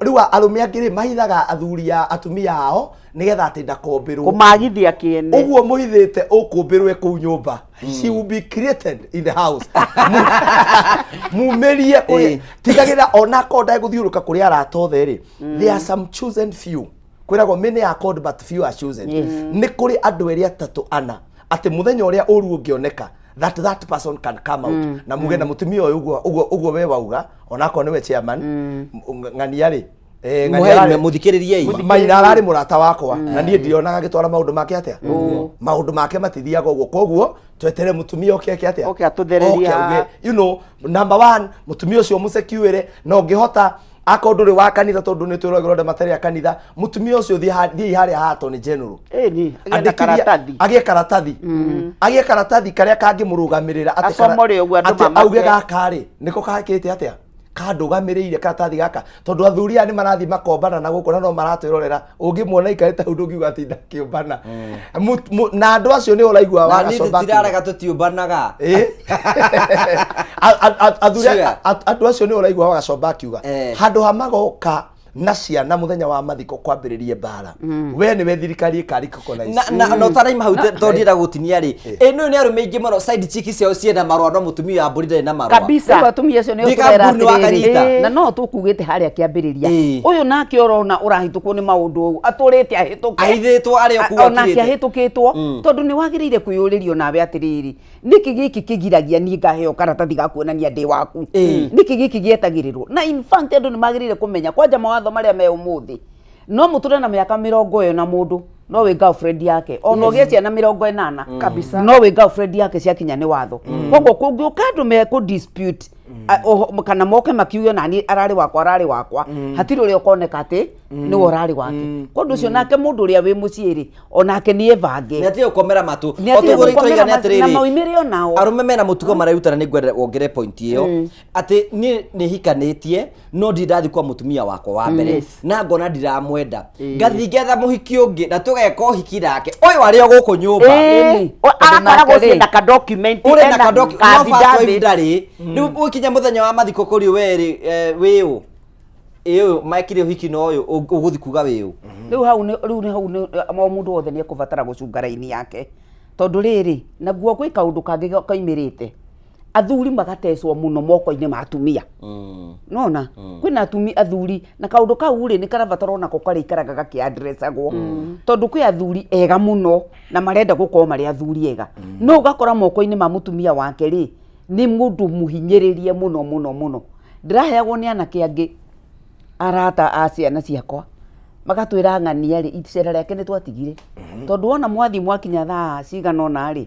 Rĩu arũme angĩ rĩ, mahithaga athuri a atumia ao nĩgetha atĩ ndakombĩrwo.
Kũmagithia kĩene.
Ũguo mũhithĩte ũkũmbĩrwe kũu nyũmba, she will be created in the house. Mumĩrie kũrĩ tigagĩrĩra onakorwo ndegũthiũrũka kũrĩ arata othe rĩ, there are some chosen few. Kwĩragwo many are called but few are chosen. Nĩ kũrĩ andũ erĩ atatũ ana atĩ mũthenya ũrĩa ũru ũngĩoneka, that that person can come out na muge na mũtumia ũyũ ũguo ũguo ũguo we wauga, onakorwo nĩwe chairman, ng'ania rĩ, ng'ania
Mũhe
ararĩ-
mũthikĩrĩriei.
Maina ararĩ mũrata wakwa na niĩ ndionaga agĩtwara maũndũ make atĩa, maũndũ make matithiaga ũguo. Koguo twetere mũtumia oke eke atĩa?
Oke atũthererie
Oke auge,
haha.
Number one, mũtumia ũcio mũsecuĩre. Na ũngĩhota, akorwo ndũrĩ wa kanitha, tondũ nĩ twĩragĩrwo andũ matarĩ a kanitha, mũtumia ũcio thiĩi harĩa ha attorney general.
Ĩni, agĩe na
Andĩkithia-
karatathi.
Agĩe karatathi, agĩe karatathi karĩa kangĩmũrũgamĩrĩra atĩ
Acomore ũguo andũ
atĩ
mamake.
auge gaka rĩ nĩko kakĩte atĩa. Kandũgamĩrĩire karatathi gaka tondũ athuri aya nĩ marathiĩ makombana na gũkũ na no maratwĩrorera. Ũngĩmuona aikarĩte hau ndũngiuga atĩ ndakĩũmbana. Na andũ acio nĩ ũraigua
Na niĩ
wagacomba.
tũtirarega, tũtiũmbanaga.
Ĩ? Athuri
Sure.
andũ acio nĩ ũraigua wagacomba akiuga
Eh.
handũ ha magoka na ciana mũthenya wa mathiko kwambĩrĩrie mbara, we nĩwe thirikari ĩka
na na na ũtaraima hau, tondũ ndienda gũtinia rĩ, ĩ nĩ arũme aingĩ mũno side chick ciao ciena marũa, no mũtumia wa mbũri ndarĩ na marũa.
Kabisa.
Rĩu atumia acio nĩo
Ndika
tũrera
mburu nĩ wakanyita.
atĩrĩrĩ, na no tũkugĩte harĩa kĩambĩrĩria,
Ĩĩ.
ũyũ nake ũrona ũrahĩtũkwo nĩ maũndũ ũũ atũrĩte ahĩtũke.
Ahithĩtwo arĩ o kũu
Onake
akirĩte.
ahĩtũkĩtwo, tondũ nĩ wagĩrĩire kwĩyũrĩrio nawe atĩrĩrĩ, nĩkĩ gĩkĩ kĩgiragia niĩ ngaheo karatathi ga kuonania ndĩ waku?
Ĩĩ.
Nĩkĩ gĩkĩ gĩetagĩrĩrwo? Na in fact andũ nĩ magĩrĩire kũmenya kwanja mawatho marĩa me ũmũthĩ, no mũtũre na mĩaka 20 na mũndũ no wĩ girlfriend yake, ona ũgĩe ciana 80.
Kabisa.
No wĩ girlfriend yake, ciakinya nĩ watho. Koguo kũngĩũka andũ mekũ dispute kana moke makiuge nani ararĩ wakwa, ararĩ wakwa, hatirĩ ũrĩa ũkoneka atĩ nĩwe ũrarĩ wake. Kwa ũndũ ũcio nake mũndũ ũrĩa wĩ mũciĩ rĩ, onake nĩ ebange.
Nĩ atige gũkomera matũ.
Nĩ
O
atige
tũguo
gũkomera
tũiga nĩ
matũ, na
atĩrĩrĩ,
maumĩre onao.
Arũme mena mũtugo marerutana. Nĩ ngwenda wongere point ĩyo atĩ niĩ nĩ hikanĩtie no ndirĩ ndathiĩ kwa mũtumia wakwa wa mbere, na ngona ndiramwenda, ngathiĩ ngetha mũhiki ũngĩ na tũgeka ũhiki nake ũyũ arĩ o gũkũ nyũmba.
Ĩĩ. Agakoragwo
nake rĩ,
ciĩ na ka document,
Ũrĩ na
ena
kadoki
ka
no first wife
affidavit.
ndarĩ. Rĩu ũkinya mũthenya wa mathiko kũrĩ we rĩ, wĩ ũ ĩ ũyũ mekire ũhiki na ũyũ ũgũthiĩ kuga wĩ ũ?
Rĩu hau rĩu nĩ hau nĩ o mũndũ wothe nĩ ekũbatara gũcunga raini yake, tondũ rĩrĩ naguo gwĩ kaũndũ kangĩ kaimĩrĩte, athuri magatecwo mũno moko-inĩ ma atumia. Nona kwĩna athuri na kaũndũ kau rĩ, nĩ karabatara onako karĩikaraga gakĩandresagwo, tondũ kwĩ athuri ega mũno na marenda gũkorwo marĩ athuri ega, no ũgakora moko-inĩ ma mũtumia wake rĩ, nĩ mũndũ mũhinyĩrĩrie mũno mũno mũno. Ndĩraheagwo nĩ anake angĩ arata a ciana ciakwa, magatwĩra ng'ania rĩ, icera rĩake nĩ twatigire, tondũ wona mwathiĩ mwakinya thaa cigana ũna rĩ,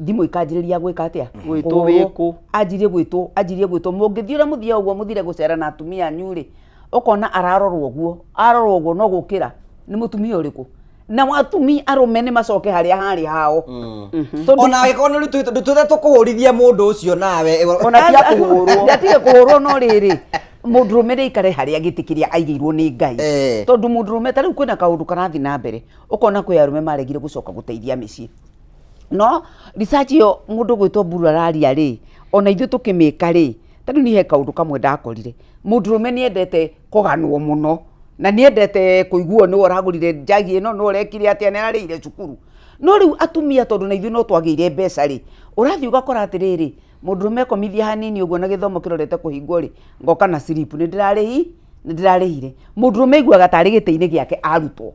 thimũ ikanjĩrĩria gwĩka atĩa?
Gwĩtwo.
Kũhũrwo.
Wĩkũ?
Anjirie gwĩtwo, anjirie gwĩtwo. Mũngĩthiĩ ũrĩa mũthiaga ũguo, mũthire gũcera na atumia anyu rĩ, ũkona ararorwo ũguo, arorwo ũguo, no gũkĩra nĩ mũtumia ũrĩkũ? Na atumia arũme nĩ macoke harĩa harĩ hao. Tondũ-
Ona angĩkorwo nĩ ndũtũte tũkũhũrithia mũndũ ũcio nawe.
Ona tiga kũhũrwo.
Ndatige kũhũrwo, no rĩrĩ, mũndũrũme nĩ aikare harĩa gĩtĩ kĩrĩa aigĩirwo nĩ Ngai.
Eh.
Tondũ mũndũrũme ta rĩu kwĩna kaũndũ karathiĩ na mbere, ũkona kwĩ arũme maregire gũcoka gũteithia mĩciĩ. No research ĩyo mũndũ gwĩtwo Mburu araria rĩ, ona ithuĩ tũkĩmĩka rĩ, ta rĩu niĩ he kaũndũ kamwe ndakorire, mũndũrũme nĩ endete kũganwo mũno na nĩ endete kũiguo nĩwe ũragũrire njagi ĩno, nĩwe ũrekire atĩa, nĩ ararĩhire cukuru. No rĩu atumia, tondũ na ithuĩ no twagĩire mbeca rĩ, ũrathiĩ ũgakora atĩrĩrĩ, mũndũrũme ekomithia hanini ũguo na gĩthomo kĩrorete kũhingwo rĩ, ngoka na slip, nĩ ndĩrarĩhi, nĩ ndĩrarĩhire. Mũndũrũme aiguaga tarĩ gĩtĩ-inĩ gĩake arutwo,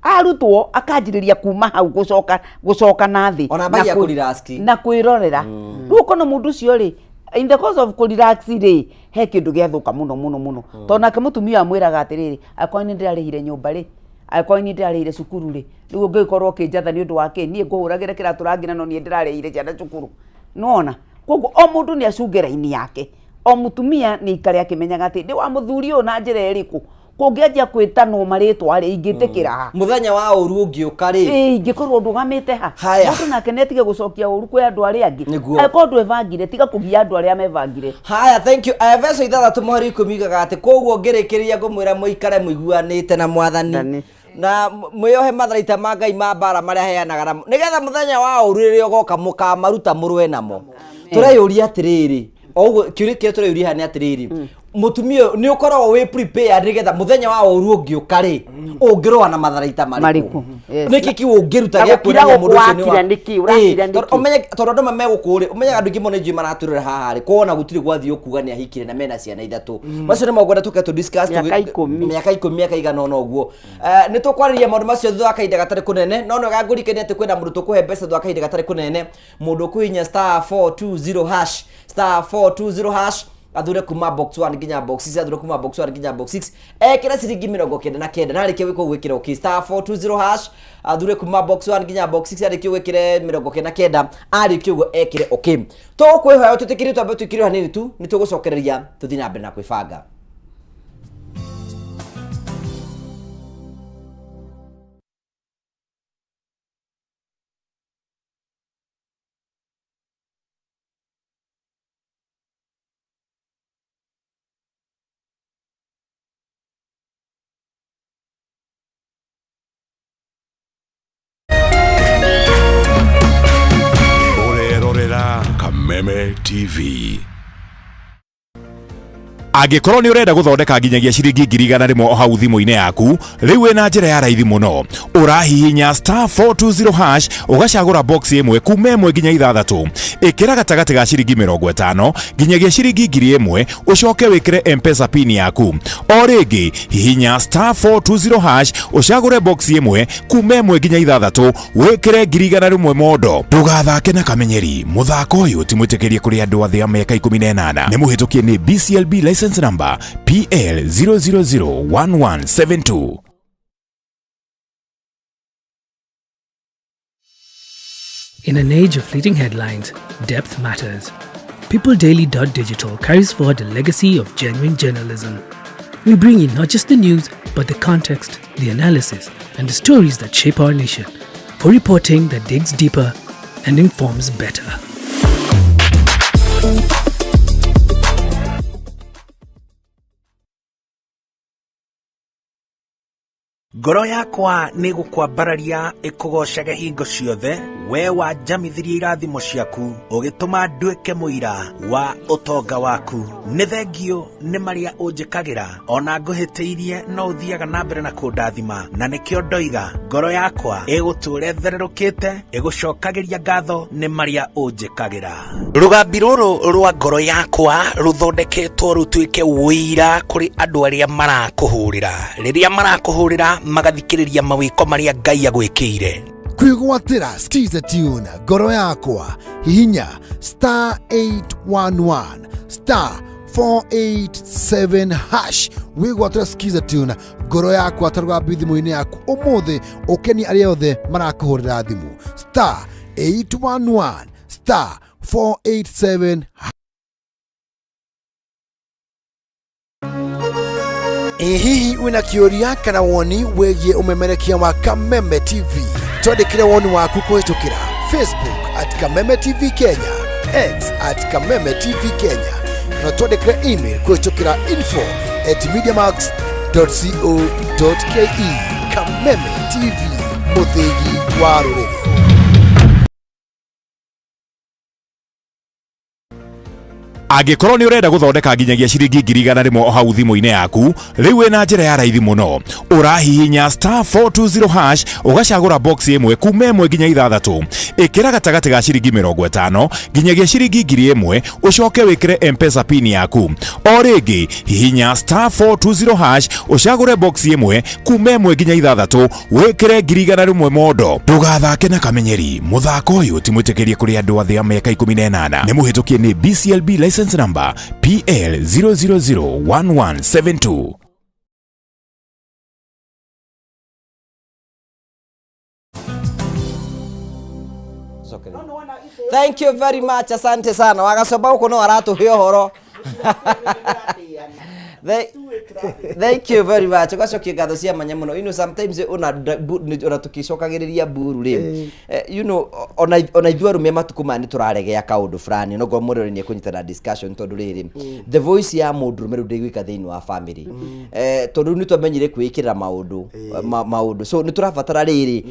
arutwo akanjĩrĩria kuma hau gũcoka gũcoka na thĩ.
Ona ambagia
Na
kũrelax.
Na kwĩrorera. Rĩu ũkona mũndũ ũcio rĩ, in the course of kũrelax rĩ, he kĩndũ gĩathũka mũno mũno mũno, tondũ nake mũtumia amwĩraga atĩrĩrĩ, angĩkorwo nĩ ndĩrarĩhire nyũmba rĩ, angĩkorwo nĩ ndĩrarĩhire cukuru rĩ, rĩu ũngĩgĩkorwo ũkĩnjatha nĩ ũndũ wa kĩ? Niĩ ngũhũragĩre kĩratũ rangĩ na no niĩ ndĩrarĩhire ciana cukuru. Nĩwona? Koguo o mũndũ nĩ acunge raini yake. O mũtumia nĩ aikare akĩmenyaga atĩ ndĩ wa mũthuri ũyũ na njĩra ĩrĩkũ, kũngĩanjia kwĩtanwo marĩtwa rĩ, ingĩtĩkĩra ha?
Mũthenya wa ũru ũngĩũka rĩ,
Ĩĩ, ingĩkorwo ndũgamĩte ha?
Haya.
Mũndũ nake nĩatige gũcokia ũru kwĩ andũ arĩa angĩ.
Nĩguo.
Angĩkorwo ndwebangire, tiga kũgia andũ arĩa mebangire.
Haya, thank you. Efeso 6 mũhari 10 igaga atĩ koguo ngĩrĩkĩrĩria ngũmwĩra mũikare mũiguanĩte na Mwathani
Ndani.
na mwĩohe matharaita ma Ngai ma mbara marĩa aheanaga namo, nĩgetha mũthenya wa ũru rĩrĩa ũgoka mũkamaruta mũrũe namo. Tũreyũria atĩrĩrĩ, o ũguo kĩũria kĩrĩa tũreyũria haha nĩ atĩrĩrĩ, mũtumia ũyũ nĩ ũkoragwo wĩ prepared nĩgetha mũthenya wa ũru ũngĩũka rĩ, ũngĩrũa na matharaita marĩkũ?
Marĩkũ, yes.
Nĩkĩ kĩu ũngĩruta
Na
gĩa
gũkira
kuonania mũndũ ũcio nĩ
gũkũ wakira nĩkĩ? Ũrakira
Ĩĩ, tondũ
nĩkĩ?
ũmenye tondũ andũ amwe megũkũ rĩ, ũmenyaga andũ aingĩ mũno njũĩ maratũrĩra haha rĩ, kuona gũtirĩ gwathiĩ ũkuga nĩ ahikire na mena ciana ithatũ. Macio nĩ maũndũ tũke tũ discuss.
Mĩaka 10.
Mĩaka 10, mĩaka igana ũna ũguo. Nĩ tũkwarĩria maũndũ macio thutha wa kahinda gatarĩ kũnene, no nĩwega ngũririkanie atĩ kwĩna mũndũ tũkũhe mbeca thutha wa kahinda gatarĩ kũnene, mũndũ ũkũhihinya *420#, *420# athure kuma box 1 nginya box 6, athure kuma box 1 nginya box 6, ekĩre ciringi 99, na arĩkia gwĩka ũguo ĩkĩre okay. *420# athure kuma box 1 nginya box 6, arĩkia ũguo ĩkĩre 99, arĩkia ũguo ekĩre okay. Tũkwĩhoya tũtĩkĩrie twambe tũikĩre hanini tu, nĩ tũgũcokereria tũthiĩ na mbere na kwĩbanga.
Kameme TV.
Angĩkorwo nĩ ũrenda gũthondeka nginyagia ciringi 100,000 o hau thimũ-inĩ yaku, rĩu wĩna njĩra ya raithi mũno. Ũrahihinya star 420 hash ũgacagũra box ĩmwe kuma ĩmwe nginya ithathatũ. Ĩkĩra gatagatĩ ga ciringi 50 nginyagia ciringi 1000 ũcoke wĩkĩre M-Pesa pin yaku. O rĩngĩ hihinya star 420 hash ũcagũre box ĩmwe kuma ĩmwe nginya ithathatũ wĩkĩre 100,000 mondo. Ndũgathake na kamenyeri, mũthako ũyũ ti mwĩtĩkĩrie kũrĩ andũ athĩ a mĩaka 18. Nĩ mũhĩtũkie nĩ BCLB license number PL 0001172.
In an age of fleeting headlines, depth matters. PeopleDaily.digital carries forward the legacy of genuine journalism. We bring you not just the news, but the context, the analysis, and the stories that shape our nation for reporting that digs deeper and informs better.
Ngoro yakwa nĩ gũkwambararia ĩkũgoocage hingo ciothe, we wanjamithirie irathimo ciaku, ũgĩtũma nduĩke mũira wa ũtonga waku. Nĩ thengiũ nĩ marĩa ũnjĩkagĩra, ona ngũhĩtĩirie no ũthiaga na mbere na kũndathima, na nĩkĩo ndoiga ngoro yakwa ĩgũtũũra ĩthererũkĩte, ĩgũcokagĩria ngatho nĩ marĩa ũnjĩkagĩra. Rũgambi rũrũ rwa ngoro yakwa rũthondeketwo rũtuĩke ũira kũrĩ andũ arĩa marakũhũrĩra, rĩrĩa marakũhũrĩra magathikĩrĩria mawĩko marĩa Ngai agwĩkĩire.
Kwĩgwatĩra skiza tune ngoro yakwa, hihinya star 811 star 487 hash wĩgwatĩra skiza tune ngoro yakwa ta rũgambi thimũ-inĩ yaku ũmũthĩ, ũkenie arĩa othe marakũhũrĩra thimũ star 811 star 487. Ĩ hihi wĩna kĩũria kana woni wĩgiĩ ũmemerekia wa Kameme TV? Twandĩkĩre woni waku kũhĩtũkĩra Facebook at Kameme TV Kenya, X at Kameme TV Kenya, kana twandĩkĩre email kũhĩtũkĩra info at mediamax.co.ke. Kameme TV, mũthĩgi wa rũrĩrĩ.
Angĩkorwo nĩ ũrenda gũthondeka nginyagia ciringi 100,000 o hau thimũ-inĩ yaku, rĩu wĩna njĩra ya raithi mũno. Ũrahihinya star 420 hash ũgacagũra box ĩmwe kuma ĩmwe nginya ithathatũ. Ĩkĩra gatagatĩ ga ciringi 50 nginyagia ciringi 1000 ũcoke wĩkĩre M-Pesa pin yaku. O rĩngĩ hihinya star 420 hash ũcagũre box ĩmwe kuma ĩmwe nginya ithathatũ wĩkĩre 100,000 mondo. Ndũgathake na kamenyeri, mũthako ũyũ ti mwĩtĩkĩrie kũrĩ andũ athĩ a mĩaka 18. Nĩ mũhĩtũkie nĩ BCLB license number PL 0001172.
Thank you very much, asante sana. Wagacoba gũkũ no aratũhe ũhoro. Thank you very much. Ũgacokia ngatho cia mwanya mũno. You know, sometimes ona ona tũkĩcokagĩrĩria mburu rĩ, you know, ona ithuĩ arũme matukũ maya nĩ tũraregea kaũndũ fulani, no ngorwo mũrori nĩ ekũnyita na discussion tondũ rĩrĩ, the voice ya mũndũrũme rĩu ndĩgwĩka thĩinĩ wa family. Tondũ rĩu nĩ twamenyire kwĩĩkĩrĩra maũndũ maũndũ, so nĩ tũrabatara rĩrĩ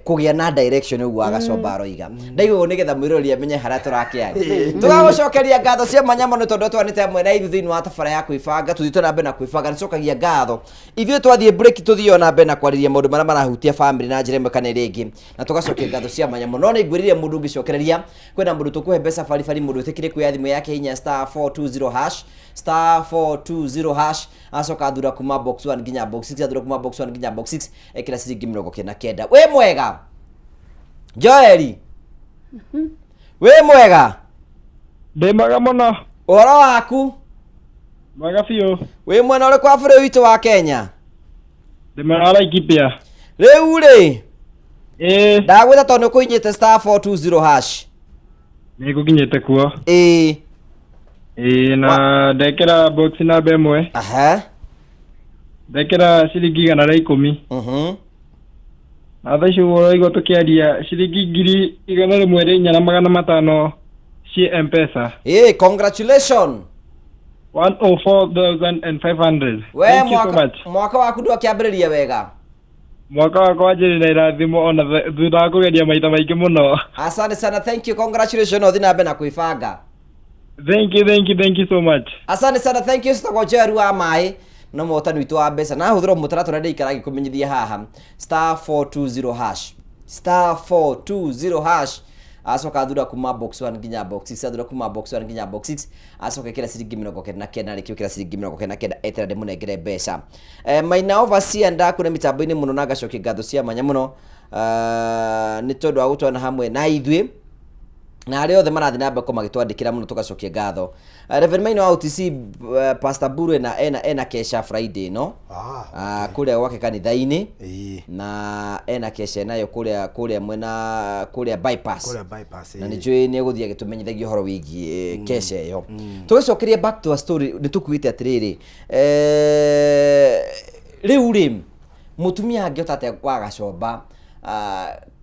kũgĩa na direction ũguo Wagacomba aroiga. Ndaigua ũguo nĩgetha mwĩroreri amenye harĩa tũrakĩaria. Tũgagũcokeria ngatho cia mwanya mũno tondũ twanĩte hamwe na ithuĩ thĩinĩ wa tabara ya kwĩbanga, tũthiĩte na mbere na kwĩbanga. Nĩcokagia ngatho ithuĩ twathiĩ break, tũthiĩ ona mbere na kwarĩria maũndũ marĩa marahutia family na njĩra ĩmwe kana ĩrĩa ĩngĩ, na tũgacokia ngatho cia mwanya mũno. No nĩ ngwĩrire mũndũ ũngĩcokereria, kwĩna mũndũ tũkũhe mbeca baribari, mũndũ wĩtĩkĩrie kuoya thimũ yake hinya star 420 hash, star 420 hash, acoka athura kuma box 1 nginya box 6, athura kuma box 1 nginya box 6, ekĩra ciringi 99. Wĩ mwega Joeli? Wĩ mwega?
Ndĩ mwega mũno.
Ũhoro waku?
Mwega biũ.
Wĩ mwena ũrĩkũ wa bũrũri witũ wa Kenya?
Ndĩ mwena wa Laikipia.
Rĩu rĩ,
ĩĩ,
ndagwĩta tondũ nĩ ũkũinyĩte star 420 hash.
Nĩ ngũkinyĩte kuo.
Ĩĩ.
Ĩĩ, na ndekĩra box namba ĩmwe.
Aha.
Ndekĩra ciringi 110. Na thaa ici ũguo ũraigua tũkĩaria ciringi 104,500 ciĩ M-Pesa.
Ĩĩ, congratulations.
104,500.
We
Thank you so
mwaka,
much.
mwaka waku ndwakĩambĩrĩria wega.
Mwaka wakwa wanjĩrĩ na irathimo ona thutha wa kũgeria maita maingĩ mũno.
Asante sana, thank you, congratulations, no ũthiĩ na mbere na kwĩbanga.
Thank you, thank you, thank you so much.
Asante sana, thank you. Citagwo Njeru wa maĩ no mũhotani witũ wa mbeca na hũthĩra mũtaratara ndĩikara ngĩkũmenyithia haha star 420 hash star 420 hash acoka athura kuma box 1 nginya box 6 athura kuma box 1 nginya box 6 acoka ĩkĩra ciringi 99 rĩkĩ ĩkĩra ciringi 99 etera ndĩmũnengere mbeca. Maina overseer ndakuna mĩtambo-inĩ mũno na ngacokia ngatho cia mwanya mũno nĩ tondũ wa gũtwana hamwe na ithuĩ na arĩa othe marathiĩ na mbere magĩtwandĩkĩra mũno tũgacokia ngatho. Reverend Maina wa OTC, Pastor Buru ena kesha Friday no kũrĩa gwake kanitha-inĩ na ena kesha nayo kũrĩa mwena kũrĩa bypass.
Kũrĩa bypass,
na
ĩĩ.
nĩ njũĩ nĩ egũthiĩ agĩtũmenyithagia ũhoro wĩgiĩ kesha ĩyo. Tũgĩcokerie back to a story nĩ tũkuĩte atĩrĩrĩ, rĩu rĩ mũtumia angĩhota atĩa wa gacomba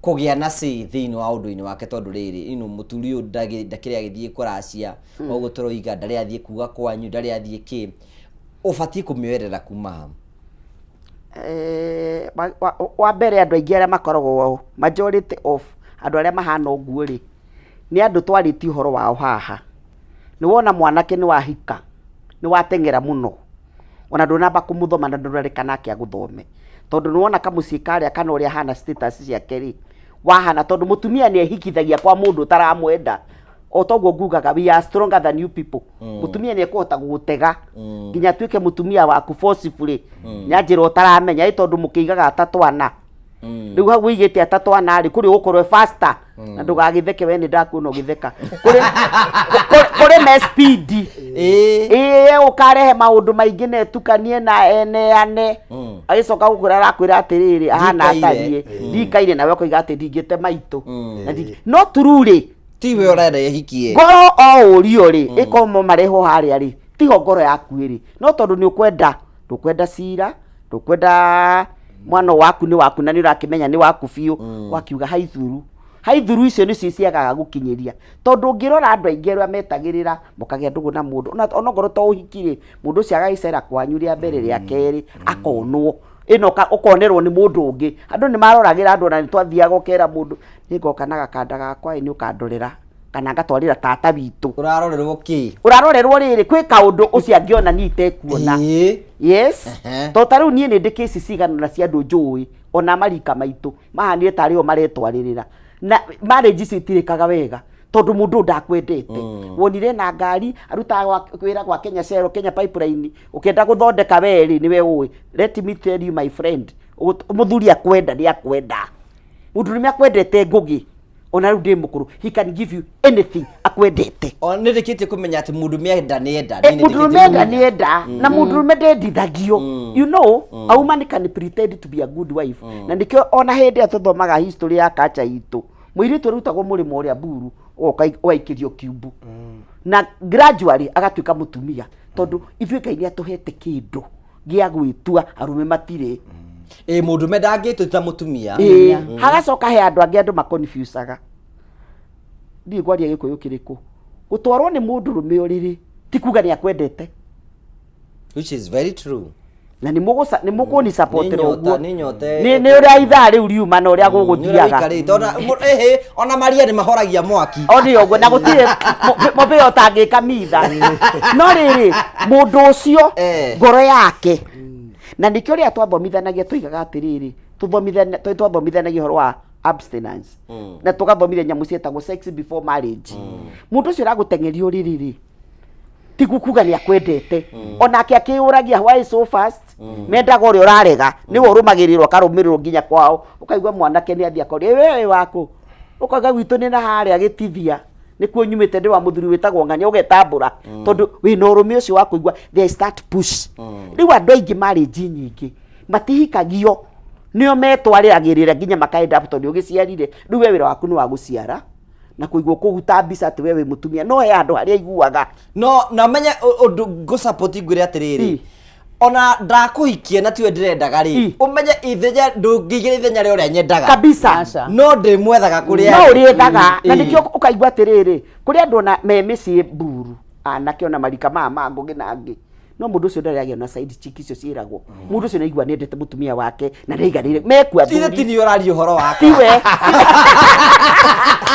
kũgĩa na say thĩinĩ wa ũndũ-inĩ wake tondũ rĩrĩ ino mũturi ũyũ ndakĩrĩ agĩthiĩ kũracia ũguo tũroiga ndarĩ athiĩ kuga kwanyu ndarĩ athiĩ kĩ ũbatiĩ kũmĩoerera kuma ha?
Wa mbere andũ aingĩ arĩa makoragwo majority of andũ arĩa mahana ũguo rĩ nĩ andũ twarĩtie ũhoro wao haha. Nĩ wona mwanake nĩ wahika nĩ wateng'era mũno ona ndũnamba kũmũthoma na ndũrareka nake agũthome tondũ nĩ wona kamũciĩ karĩa kana ũrĩa ahana status ciake rĩ wahana tondũ mũtumia nĩ ehikithagia kwa mũndũ ũtaramwenda o toguo ngugaga we are stronger than you people. Mũtumia nĩ ekũhota gũgũtega nginya atuĩke mũtumia waku forcibly nĩ anjĩra ũtaramenya ĩ tondũ mũkĩigaga atatũ ana rĩu hau ũigĩte atatũ ana rĩ kũrĩ ũgũkorwo faster na ndũgagĩtheke we nĩ ndakuona ũgĩtheka kũrĩ me speed ĩĩ ũkarehe maũndũ maingĩ na ĩtukanie na eneane agĩcoka gũkwĩra arakwĩra atĩrĩrĩ ahana
Ndikaire.
atariĩ ndikaire nawe ũkoiga atĩ ndingĩte maitũ Na no true rĩ
ti we ũrenda ĩhikie
ngoro o ũrio rĩ ĩkorwo marehwo harĩa rĩ tiho ngoro yaku ĩrĩ no tondũ nĩ ũkwenda ndũkwenda cira ndũkwenda mwana waku nĩ waku na nĩ ũrakĩmenya nĩ waku biũ wakiuga haithuru haithuru icio nĩcio ciagaga gũkinyĩria tondũ ũngĩrora andũ aingĩ arĩa metagĩrĩra mũkagĩa ndũgũ na mũndũ onokorwo to ũhiki rĩ mũndũ ũcio agagĩcera kwanyu rĩa mbere rĩa kerĩ akonwo ĩno ũkonerwo nĩ mũndũ ũngĩ andũ nĩ maroragĩra andũ ona nĩ twathiaga ũkera mũndũ nĩ ngoka na gakanda gakwa ĩ nĩ ũkandorera kana ngatwarĩra tata witũ
ũrarorerwo kĩ
ũrarorerwo rĩrĩ kwĩ kaũndũ ũcio angĩona niĩ itekuona yes to ta rĩu niĩ nĩ ndĩ kĩci cigana na cia andũ njũĩ ona marika maitũ mahanire tarĩ o maretwarĩrĩra na marriage icio itirĩkaga wega tondũ mũndũ ũyũ ndakwendete wonire na ngari arutaga wĩra gwa Kenya Shell Kenya Pipeline ũkĩenda gũthondeka we rĩ nĩwe ũĩ let me tell you my friend mũthuri akwenda nĩ akwenda mũndũrũme akwendete ngũgĩ ona rĩu ndĩ mũkũrũ he can give you anything akwendete
ona nĩ ndĩkĩtie kũmenya atĩ mũndũ mĩenda nĩ enda
mũndũrũme enda nĩ enda na mũndũrũme ndendithagio you know a woman can pretend to be a good wife na nĩkĩo ona hĩndĩ ĩrĩa tũthomaga history ya culture itũ mũirĩtu arutagwo mũrĩmo ũrĩa mburu ũgoka ũgaikĩrio kiumbu na gradually agatuĩka mũtumia tondũ ithuĩ Ngai nĩ atũhete kĩndũ gĩa gwĩtua arũme matirĩ
ĩ mũndũme ndangĩtua ta mũtumia
ĩĩ hagacoka he andũ angĩ andũ maconfusaga ndiĩ ngwaria gĩkũyũ kĩrĩkũ gũtwarwo nĩ mũndũrũme ũrĩrĩ ti kuga nĩ akwendete
which is very true
na nĩ mũkũni supportera
Nĩ nyota,
ũguo
nĩ nyota
nĩ ũrĩa ithaa rĩu riuma na ũrĩa gũgũthiaga
gũgũthiaga ona maria nĩ mahoragia mwaki
o nĩ ũguo na gũtirĩ mũbĩa ũtangĩka mitha no rĩrĩ mũndũ ũcio ngoro yake na nĩkĩo rĩrĩa twathomithanagia tũigaga atĩrĩrĩ twathomithanagia ũhoro wa abstinence na tũgathomithia nyamũ ciĩtagwo sex before marriage mũndũ ũcio ũragũteng'eria ũrĩrĩ rĩ ti kuga nĩ akwendete onake akĩyũragia why so fast mendaga ũrĩa ũrarega nĩwe ũrũmagĩrĩrwo akarũmĩrĩrwo nginya kwao ũkaigua mwanake nĩ athiĩ akoria wewe waku ũkauga gwitũ nĩ na harĩa gĩtithia nĩkuo nyumĩte ndĩ wa mũthuri wĩtagwo ng'ania ũgetambũra tondũ wĩna ũrũme ũcio wa kũigua they start push rĩu andũ aingĩ marriage nyingĩ matihikagio nĩo metwarĩragĩrĩra nginya makaenda tondũ ũgĩciarire rĩu we wĩra waku nĩ wa gũciara na kũigua kũguta mbica atĩ we wĩ mũtumia no he handũ harĩa aiguaga
no na menye ũndũ ngũsupport ngwĩre atĩrĩrĩ ona ndakũhikia na tiwe ndĩrendaga rĩ ũmenye ithenya ndũngĩigĩra ithenya rĩa ũrĩa nyendaga
kabisa
no ndĩmwethaga kũrĩa
no ũrĩethaga na nĩkĩo ũkaigua atĩrĩrĩ kũrĩ andũ ona me mĩciĩ mburu anake ona marika maya ma ngũgĩ na angĩ No mũndũ ũcio ndarĩ agĩa na side chick icio ciĩragwo. Mũndũ ũcio nĩaigua nĩendete mũtumia wake na nĩaiganĩire. Mekua
Ithe
athuri.
ti niĩ ũraria ũhoro wakwa.
Tiwe.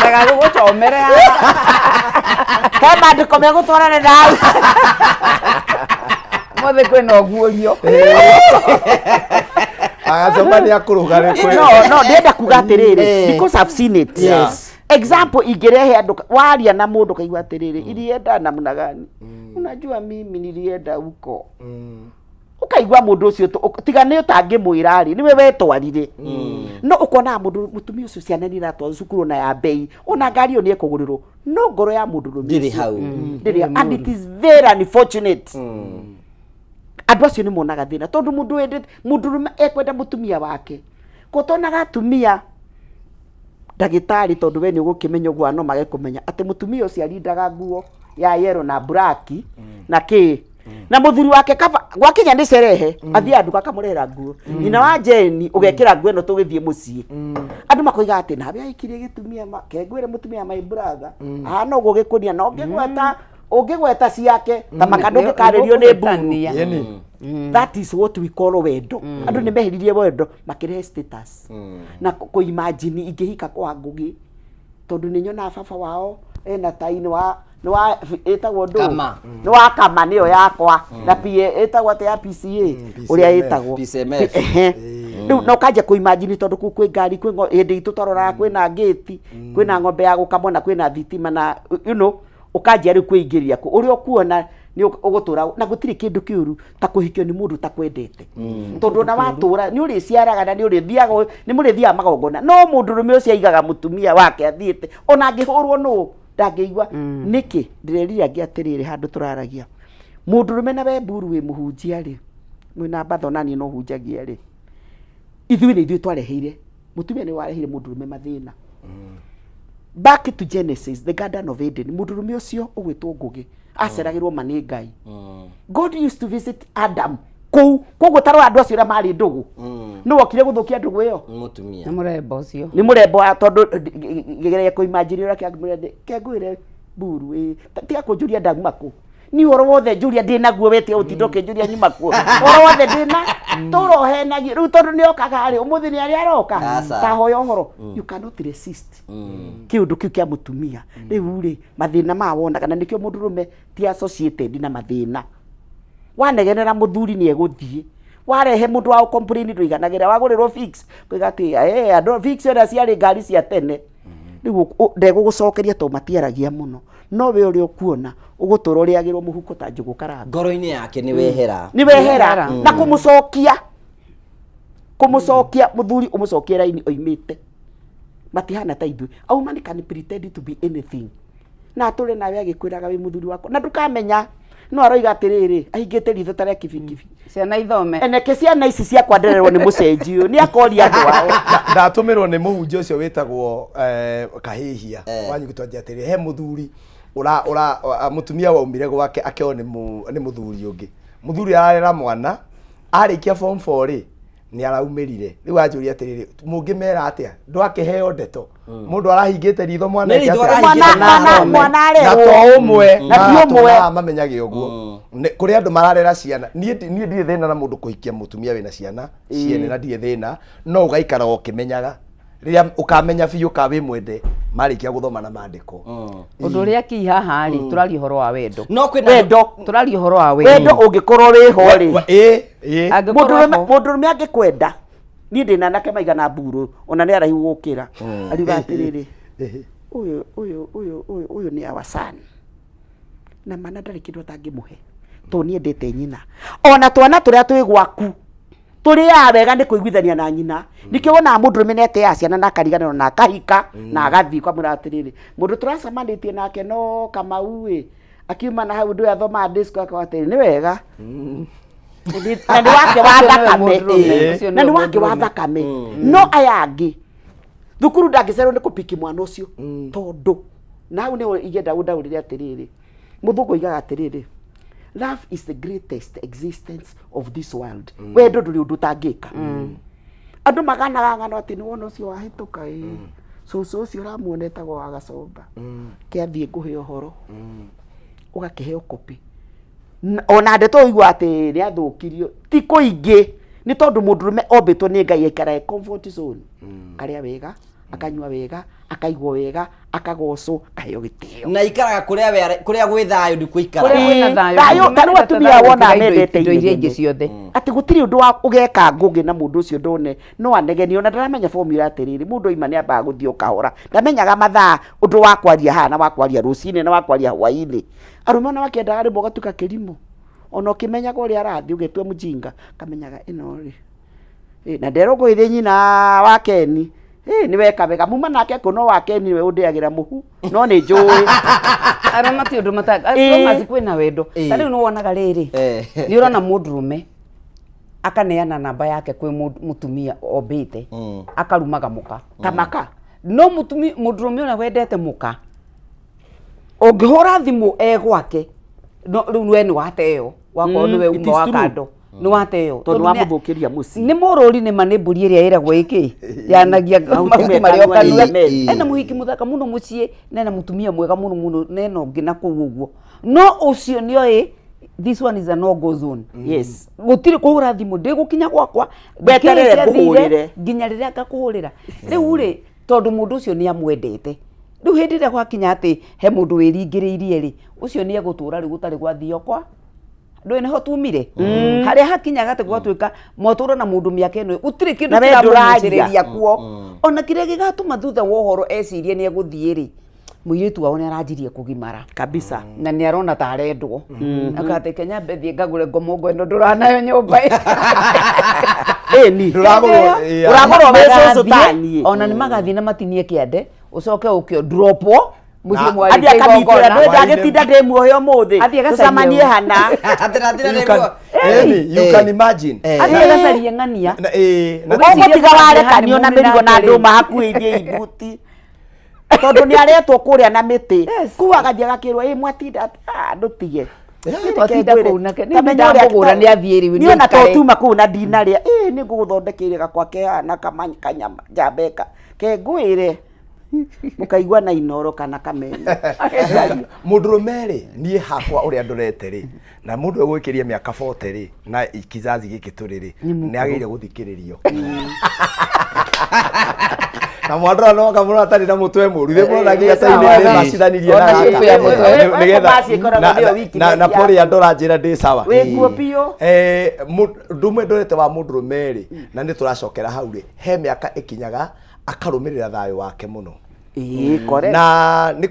Ndagagĩgũcomere haha.
He maandĩko megũtwarana na hau.
Mothe kwĩna ũguũrio.
Agacoka nĩ akũrũga rĩ.
No, no, ndĩrenda kuga atĩrĩrĩ,
Eh.
because I've seen it.
Yes.
Example ingĩrehe andũ waria na mũndũ kaigua atĩrĩrĩ, ilienda namna gani? Unajua mimi nilienda huko. Ũkaigua mũndũ ũcio tiga nĩ ũtangĩmwĩra rĩ, nĩwe wetwarire. No ũkonaga mũndũ mũtumia ũcio ciana nĩ iratwarwo cukuru ona ya bei, ona ngari ĩyo nĩ ekũgũrĩrwo, no ngoro ya mũndũ mũrũme
Ndĩrĩ
ũcio,
hau.
ndĩrĩ hau. And it is very unfortunate. Andũ acio nĩ monaga thĩna tondũ mũndũ wendete mũndũrũme ekwenda mũtumia wake ko tonaga atumia ndagĩtarĩ tondũ we nĩ ũgũkĩmenya ũguo no mage kũmenya atĩ mũtumia ũcio arindaga nguo ya yellow na black na kĩ na mũthuri wake kaba gwakinya nĩ cerehe athiaga nduka akamũrehera nguo nyina wa Jeni ũgekĩra nguo ĩno tũgĩthiĩ mũciĩ andũ makoiga atĩ nawe aikirie gĩtumia kengwĩre mũtumia my brother ahana ũguo gĩkũnia na ũngĩgweta ũngĩgweta ciake ta maka ndũngĩkarĩrio nĩ mburu
Nĩũkũhĩtania.
Yeni.
That is what we call wendo. Andũ nĩ meheririe wendo makĩrehe status na kũ imagine ingĩhika kwa Ngũgĩ tondũ nĩ nyonaga baba wao ena tai nĩ wa nĩ wa ĩtagwo ndũ
Kama.
nĩ wa kama nĩyo yakwa na PA ĩtagwo atĩa ya PCA ũrĩa ĩtagwo
PCMF.
Ehe. Rĩu na ũkanjia kũ imagine tondũ kũu kwĩ ngari kwĩ hĩndĩ itũ twaroraga kwĩna ngĩti kwĩna ng'ombe ya gũkamwo na kwĩna thitima na you know ũkanjia rĩu kwĩingĩria kũ ũrĩa ũkuona nĩ ũgũtũra na gũtirĩ kĩndũ kĩũru ta kũhikio nĩ mũndũ ũtakwendete tondũ ona watũra nĩ ũrĩciaraga na nĩ ũrĩthiaga nĩ mũrĩthiaga magongona no mũndũrũme ũcio aigaga mũtumia wake athiĩte ona angĩhũrwo nũ ndangĩigua nĩkĩ ndĩrerire angĩ atĩrĩrĩ handũ tũraragia mũndũrũme na we mburu wĩ mũhunjia rĩ mwĩna mbatho na niĩ no hunjagia rĩ ithuĩ nĩ ithuĩ twareheire mũtumia nĩ wareheire mũndũrũme mathĩna. Back to Genesis, the Garden of Eden, mũndũrũme ũcio ũgwĩtwo Ngũgĩ aceragĩrwo ma nĩ Ngai. God used to visit Adam kũu koguo tarora andũ acio ũrĩa marĩ ndũgũ nĩ wokire gũthũkia ndũgũ ĩyo
Mũtumia.
Nĩ mũrembo ũcio.
Nĩ mũrembo wa tondũ geria kũimagine ũrĩa kĩangĩmwĩra kengwĩre mburu ĩ tiga kũnjũria ndauma kũ ni ũhoro wothe njũria ndĩ naguo we tiga gũtinda ũkĩnjũria nyuma kuo ũhoro wothe ndĩ na tũra ũhenagie rĩu tondũ nĩ okaga rĩ ũmũthĩ nĩ arĩa aroka
Aca.
ta hoya ũhoro, you cannot resist kĩũndũ kĩu kĩa mũtumia. Rĩu rĩ mathĩna ma wonaga na nĩkĩo mũndũrũme ti associated na mathĩna. Wanegenera mũthuri nĩ egũthiĩ warehe mũndũ wa complain ndũiganagĩra wagũrĩrwo fix koiga atĩ eh andũ fix ona ciarĩ ngari cia tene rĩu ndegũgũcokeria tondũ matiaragia mũno no we ũrĩa ũkuona ũgũtũra ũrĩagĩrwo mũhuko ta njũgũ karanga.
Ngoro-inĩ yake nĩ wehera.
Nĩ wehera na kũmũcokia kũmũcokia mũthuri ũmũcokie raini oimĩte matihana ta ithuĩ. A woman can pretend to be anything na atũre nawe agĩkwĩraga wĩ mũthuri wakwa na ndũkamenya no aroiga atĩrĩrĩ ahingĩte ritho ta rĩa kibikibi.
Ciana ithome.
Eneke ciana ici ciakwa ndererwo nĩ mũcenji ũyũ nĩ akoria andũ ao.
Ndatũmĩrwo nĩ mũhunjia ũcio wĩtagwo Kahĩhia wanyu gĩtwanjia atĩrĩ he mũthuri ũra ũra mũtumia waumire gwake akĩoywo nĩ mũthuri ũngĩ mũthuri ararera mwana arĩkia form 4 rĩ nĩ araumĩrire rĩu anjũria atĩrĩrĩ mũngĩmera atĩa ndwakĩheo ndeto mũndũ arahingĩte ritho mwana
Nĩ
eke
ritho
atĩa?
arahingĩte
Mwana-
na
mwana-
arome.
mwana
na
arerwo.
to ũmwe
Na ti ũmwe.
maratũraga mamenyage ũguo Nĩ- kũrĩ andũ mararera ciana niĩ niĩ ndirĩ thĩna na mũndũ kũhikia mũtumia wĩna ciana ciene na ndirĩ thĩna no ũgaikara ũkĩmenyaga rĩrĩa ũkamenya biũ ka wĩ mwende marĩkia gũthoma na mandĩko.
Ũndũ ũrĩa kii haha rĩ tũraria ũhoro wa wendo.
No kwĩna
Wendo.
Tũraria ũhoro wa wendo.
Wendo ũngĩkorwo wĩho rĩ
Ĩ ĩ
Angĩkorwo ho.
Mũndũrũme angĩkwenda niĩ ndĩna anake maigana mburu ona nĩ araihu gũkĩra ariuga atĩrĩrĩ ũyũ ũyũ ũyũ ũyũ ũyũ nĩ our son na mana ndarĩ kĩndũ atangĩmũhe tondũ nĩendete nyina ona twana tũrĩa twĩ gwaku tũrĩaga wega nĩ kũiguithania na nyina nĩkĩo wonaga mũndũrũme nĩ ateaga ciana na akariganĩrwo na akahika na agathiĩ ũkamwĩra atĩrĩrĩ mũndũ tũracemanĩtie nake no Kamau ĩ akiuma na hau ndũĩ athomaga disco akauga atĩrĩ nĩ wega na nĩ wake wa
Ũcio nĩwe
thakame
mũndũrũme, ũcio
na
nĩwe
nĩ wake wa
mũndũrũme.
thakame no aya angĩ thukuru ndangĩcerwo nĩ kũpiki mwana ũcio tondũ na hau nĩho ingĩenda ũndaũrĩre atĩrĩrĩ mũthũngũ oigaga atĩrĩrĩ love is the greatest existence of this world wendo ndũrĩ ũndũ ũtangĩka andũ maganaga ng'ano atĩ nĩ wona ũcio wahĩtũka ĩ cũcũ ũcio ũramuona etagwo wa gacomba kĩathiĩ ngũhe ũhoro ũgakĩheo kopi. Ona ndeto ũigua atĩ nĩ athũkirio ti kũingĩ, nĩ tondũ mũndũrũme ombĩtwo nĩ Ngai aikarage comfort zone, akarĩa wega, akanyua wega, akaigwo wega, akagocwo, akaheo gĩtĩo.
Na ikaraga kũrĩa kũrĩa gwĩ thayũ ndikuo ikaraga.
Kũrĩa kwĩna thayũ.
Thayũ, ta rĩu
Mendete
atumia
thayũ
wona
gũkĩra indo
mendete
indo iria ingĩ
inegene.
ciothe.
Atĩ gũtirĩ ũndũ wa ũgeka ngũgĩ na mũndũ ũcio ndone no anegenie, ona ndaramenya formula atĩrĩrĩ, mũndũ oima nĩ ambaga gũthiĩ o kahora, ndamenyaga mathaa ũndũ wa kwaria haha na wa kwaria rũcinĩ na wa kwaria hwainĩ. Arũme ona makĩendaga rĩmwe ũgatuĩka kĩrimũ, ona ũkĩmenyaga ũrĩa arathiĩ ũgetua mũjinga, ũkamenyaga ĩno rĩ, na nderwo ngũgĩthiĩ nyina wa Keni, nĩ weka wega, muma nake kũ no wa Keni nĩwe ũndĩagĩra mũhu, no nĩ njũĩ.
Arĩa matirĩ ũndũ mata, as long as kwĩna wendo. Ta rĩu nĩ wonaga rĩrĩ, nĩ ũrona mũndũrũme akaneana namba yake kwĩ mũtumia ombĩte, akarumaga mũka.
Kamaka.
No mũndũrũme ũrĩa wendete mũka, ũngĩhũra thimũ e gwake, no rĩu we nĩ wateo, wakorwo nĩwe
It
uma
is
wa
true.
kando, nĩ wateo.
Tondũ
Tondũ
wamũthũkĩria mũciĩ.
Nĩ mũrũri nĩ ma nĩ mbũri ĩrĩa ĩragwo ĩkĩ yanagia
Mahuti
mahuti
me
marĩa
kanua
kanua.
nĩ meri.
Ena mũhiki mũthaka mũno mũciĩ, na ena mũtumia mwega mũno mũno, na ena ũngĩ na kũu ũguo. No ũcio nĩoĩ this one is a no go zone.
Yes.
Gũtirĩ kũhũra thimũ, ndĩgũkinya gwakwa,
Weterere
ndikĩrĩ ciathire,
ngũhũrĩre.
nginya rĩrĩa ngakũhũrĩra. Rĩu rĩ, tondũ mũndũ ũcio nĩ amwendete. Rĩu hĩndĩ ĩrĩa gwakinya atĩ he mũndũ wĩringĩrĩirie rĩ, ũcio nĩ egũtũra rĩu gũtarĩ gwathio kwa ndũĩ nĩho tumire. Harĩa hakinyaga atĩ gwatuĩka mwatũra na mũndũ mĩaka ĩno, gũtirĩ kĩndũ
Na we ndũraria.
kĩramũgucĩrĩria kuo. Ona kĩrĩa gĩgatũma thutha wa ũhoro ecirie nĩ egũthiĩ rĩ, mũirĩtu wao nĩ aranjirie kũgimara.
Kabisa.
Na nĩ arona ta arendwo. Akate Kenya mbethiĩ ngagũre ngomongo ĩno ndũranayo nyũmba ĩ.
Ĩni.
Ndũragũrwo, ĩ,
Ũragũrwo wĩ cũcũ
Magathiĩ,
ta niĩ.
ona nĩ magathiĩ na matinie kĩande, ũcoke ũke dropwo mũciĩ
Na-
mwarĩte
Athiĩ akamĩtwĩra
igongona.
ndũĩ ndagĩtinda ndĩ muohe ũmũthĩ.
Athiĩ agacarie
Tũcemanie
ũũ.
hana.
Atĩra
You can- Ĩni, you can imagine.
Athiĩ agacarie ng'ania.
Na- ĩ, na-
Ũgĩciria
Ũgũtiga
mũgathiĩ
warekanio na
honeymoon
mĩrigo na
nake rĩ.
ndũma hakuhĩ ithiĩ ibuti. Tondũ nĩ aretwo kũrĩa na mĩtĩ. Kũu agathiĩ agakĩrwo ĩ mwatinda atĩa? Ah, ndũtige.
Eh, twatinda kũu nake. Nĩ
Tamenya ũrĩa-
ndamũgũra nĩ athiĩ rĩu,
Niĩ ona
nĩ aikare.
to tuma kũu na ndinarĩa ĩ nĩ ngũgũthondekeire gakwa ke haha na kanyama njambeka ke ngwĩre mũkaigua na Inoro kana Kameme.
Mũndũrũme rĩ, niĩ hakwa ũrĩa ndorete rĩ, na mũndũ egũgĩkĩria mĩaka 40 rĩ, na kizazi gĩkĩ tũrĩ rĩ, nĩ agĩrĩire gũthikĩrĩrio. Na mwandora no kamũra atarĩ na mũtwe mũru, ithe mũrona nginya ta inĩ nĩ macithanirie na
Ona
gaka.
shape ya mũtwe.
Nĩgetha-
Maci ĩkoragwo nĩyo weakness
na
yaku.
Polly andora njĩra ndĩ sawa.
Wĩkuo biũ.
Ũndũ ũmwe ndorete wa mũndũrũme rĩ, na nĩ tũracokera hau rĩ, he mĩaka ĩkinyaga akarũmĩrĩra thayũ wake mũno.
Ĩĩ, correct.
Na nĩ